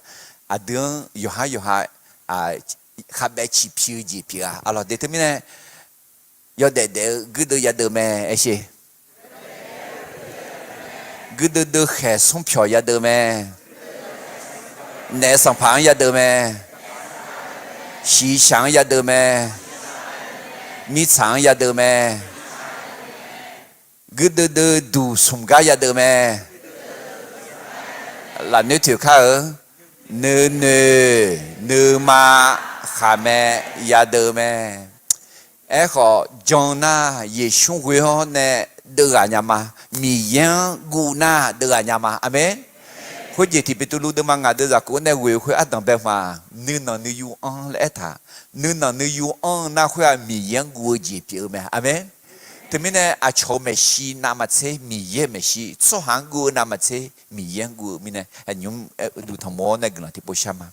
aqdui-anr yawqhar yawqha khavbaev ciqpi-eu jeq pyeuf-a arlawq. De teumirnae, yawdaef daef-eu guirdeuv yadeuv mae, aershe. Guirdeuv deuv khaeq smr pyawq yadeuv mae. Naef sanqpaq-anr yadeuv mae. Shiqshaq-anr yadeuv mae. Mirtsaq-anr yadeuv mae. Guirdeuv deuv duq smq gar yadeuv mae. Lafnoer toeq kar-eu, nuinoeq nuima khaqmae yadeuv mae. Aerkhawf, jan nar Yeqsur ghoe-awr nae deuvghaq nya ma. Miqyaer-anr guv nar deuvghaq nya ma. Aqmeq. Khoerjeq tiq Beqtuvluv deuvma ngaq deuv zaqkhof-anr nae ghoe-eu khoer ardanq bae ma. Nuinanq nuiyu anr laer aertaq. Nuinanq nuiyu anr-eu nar khoer-aq, Miqyaer-anr guv-eu jeq pyeuf-eu mae. Aqmeq. Teumirnae aqcawq-euq maeqshi navmaqtser Miqyaer-euq maeqshi, tsawrhaq-anr guv-eu navmaqtser Miqyaer-anr guv-eu mirnae, aqnymr uqduq tanqmor-awr nae guiqlanq tiqpov shar ma.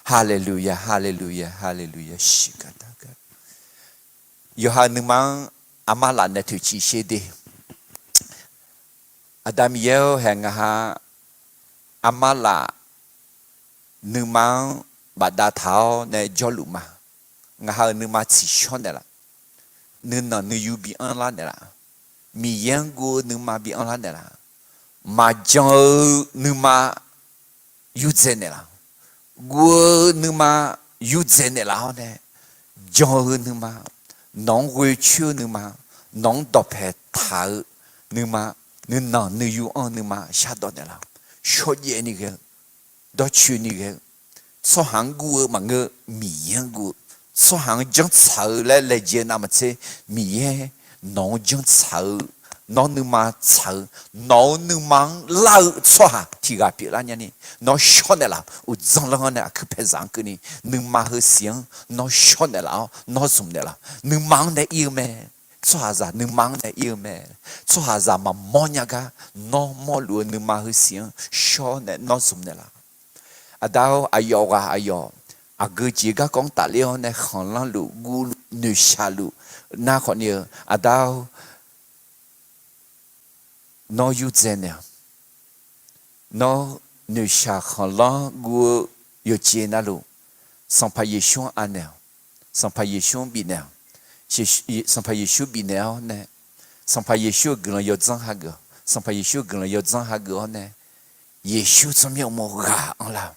Haleluya, haleluya, haleluya, shiq gaq dar gaq. Yawqha-euq nuima-anr armar laf nae toeqciv sher de. Aqda Miqyaer-or, haeq ngaq ha armar laf nuima-anr bafdav taq-awr nae jawrluf ma. Ngaq ha-euq nuima tsiqshawr naeqlaf. Nuinanq nuiyu bi anrlar naeqlaf. Miqyaer-anr guv-eu nuima bi anrlar naeqlaf. Maqjan-eu nuima yurdzae naeqlaf. Guv-eu nuima yurdzae naeqlaf-awr nae, jan-eu nuima, nawq-anr ghoe coer-eu nuima, nawq-anr dawqpae taq-eu nuima, nuinanq nuiyu anr-eu nuima shardawq naeqlaf. Shawrjaev ni ghae-eu, dawrcoeni ghae-eu, tsawrhaq-anr guv-eu maqngeur, Miqyaer-anr guv-eu, tsawrhaq-anr janrtsaq-eu laer laejae-eu navmaqtser, Miqyaer nawq-anr janrtsaq-eu, nawr nuima tsaq-eu, nawq-eu nuima-anr lar-eu tsawrhaq tiq ghaq pyeuflar nyani, nawr shawr naeqlaf. Uqdzan lanr-anr nae aqkuir paeqzaq-anr keuvni, nuima heusiq-anr nawr shawr naeqlaf-awr nawr zmq naeqlaf. Nuima-anr nae ir-eu mae. Tsawrhaqzaq nuima-anr nae ir-eu mae. Tsawrhaqzaq maqmawr nya gar nawr mawrluf-eu nuima heusiq-anr shawr nae nawr zmq naeqlaf. Aqda-or, aqyawf ghaq aqyawf aqgeu jeq garkawv-anr tafler-awr nae khanqlanr luf, guv luf, noeqshaq luf nar khawfni-eu, Aqda-or, nawr yurdzae naeq-awq. Nawr noeqshaq khanqlanr guv-eu yawqjeq navluf, Sanqpaq Yeqsur-anr anaeq-awq. Sanqpaq Yeqsur-anr bifnaeq-awq. Sanqpaq Yeqsur bifnaeq-awr nae, Sanqpaq Yeqsur-euq guiqlanq yawdzanr hageuf-awq. Sanqpaq Yeqsur-euq guiqlanq yawdzanr hageuf-awr nae, Yeqsur tsawrmyanr uqmov ghaq anrlar-awq.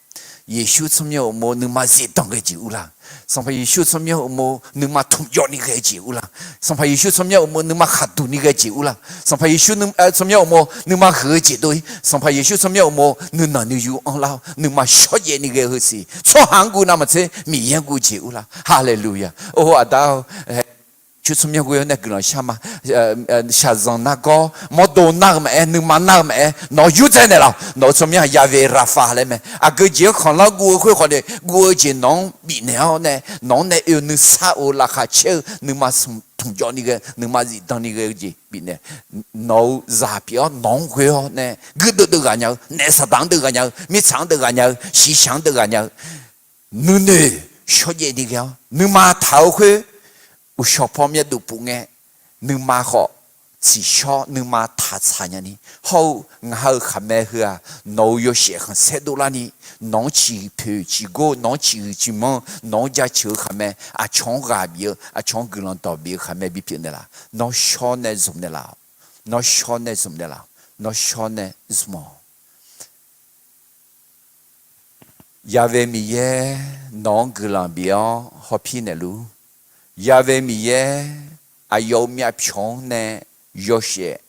Yeqsur tsawrmyanr uqmov nuima zifdan ghae jeq urlar. Sanqpaq Yeqsur tsawrmyanr uqmov nuima tmqjawv ni ghae jeq urlar. Sanqpaq Yeqsur tsawrmyanr uqmov nuima khaqduq ni ghae jeq urlar. Sanqpaq Yeqsur tsawrmyanr uqmov nuima huiq-eu jeq dov-ir. Sanqpaq Yeqsur tsawrmyanr uqmov nuinanq nuiyu anrlar-awr nuima shawrjaev ni ghae-eu heusiq tsawrhaq-anr guv navmaqtser Miqyaer-anr guv jeq urlar. Haleluya. Or, Aqda-or, Yeqsur tsawrmyanr ghoe-awr nae guiqlanq shar ma. Shaqzanq nargawr mawrdo nar-eu maqaer, nuima nar-eu maqaer, nawq-anr yurdzae naeqlaf-awq. Nawq-eu tsawrmyanr-aq, Yahweh Rapha laer mae. Aqgeu jeq-anr khanqlanr guv-eu khoer khawfni, guv-eu jeq nawq-anr bifnaeq-awr nae, nawq-anr nae oe-eu nuisar of-eu laqkhaq caer-eu nuima smq tmqjawv ni ghae, nuima zifdan ni ghae-eu jeq bifnaeq. Nawq-eu zaq pyeuf-awr nawq-anr ghoe-awr nae, guirdeuv deuv ghaq nya-eu, naef saqdaq-anr deuv ghaq nya-eu, mirtsaq-anr deuv ghaq nya-eu, shiqshaq-anr deuv ghaq nya-eu, nuinoeq shawrjaev ni ghae-awr nuima taq-eu khoer, uqshawq paw myavduq puf ngae, nuima khawf tsiqshawr nuima taqtsaq nyani, hawr-eu ngaq ha-euq khaqmae heu-aq, nawq-euq yawshaef khanqsaer dovlarni, nawq-anr ciqpoeq ciqgor, nawq-anr ciqhuiq ciqmanr, nawq-anr jaceuq-eu khaqmae, aqcawq-anr ghaq bif-eu, aqcawq-anr guiqlanq dawq bif-eu khaqmae bipyeuf naeqlaf. Nawr shawr nae zmq naeqlaf-awq. Nawr shawr nae zmq naeqlaf-awq. Nawr shawr nae zmq-awq. Yahweh Miqyaer nawq-anr guiqlanq bif-awr hawpir naeqluf-ur. Yahweh Miqyaer aqyawf-euq myavpyawq-anr nae yawshaef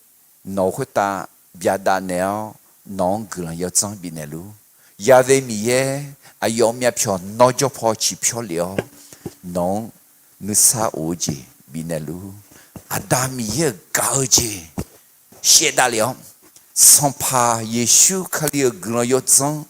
nawq-euq khoertav byaqdav naeq-awr nawq-anr guiqlanq yawdzanr bifnaeq luf-ur. Yahweh Miqyaer aqyawf-euq myavpyawq nawr jawr paw ciqpyawr lef-awr nawq-anr nuisar of-eu jeq bifnaeq luf-ur. Aqda Miqyaer-euq gaq-eu jeq shaevdav lef-awr, Sanqpaq Yeqsur Kali-euq guiqlanq yawdzanr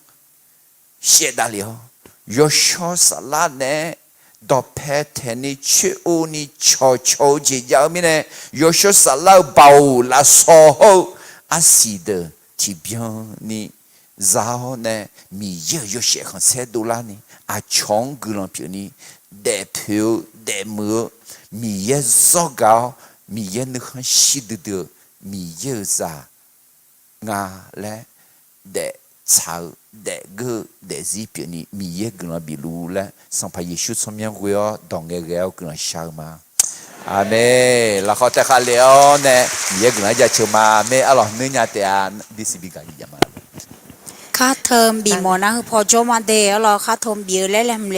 shaevdav lef-awr, yawshawr saflar naeq-aer dawqpae taeqni coer-o ni cawqcawq-eu jeq jav-eu mirnae, yawshawr saflar-eu baoq lafsawq hawr-eu arsiq deuq tiqbyan ni za-awr nae, Miqyaer-euq yawshaef khanqsaer dovlarni aqcawq-anr guiqlanq pyeufni daefpoeq-eu daefmuiq-eu Miqyaer zawr gaq-awr Miqyaer nuikhanr shir duidui-eu Miqyaer-euq zaq nga laer daeftsaq-eu daefgeur-eu daefzir pyeufni Miqyaer guiqlanq bif luf laer Sanqpaq Yeqsur tsawrmyanr ghoe-awr dawq ngae ghae-awr guiqlanq shar-eu ma. Aqmeq. Lafkhawf taef khavlef-awr nae Miqyaer guiqlanq-aer jaceuq ma. Maer arlawq nuir nya taef-a. Bisiq bi gaq jir jav ma. Khar teu bif mawf nar heu paw jawr ma de arlawq. Khar teu bif-eu laer laer hmq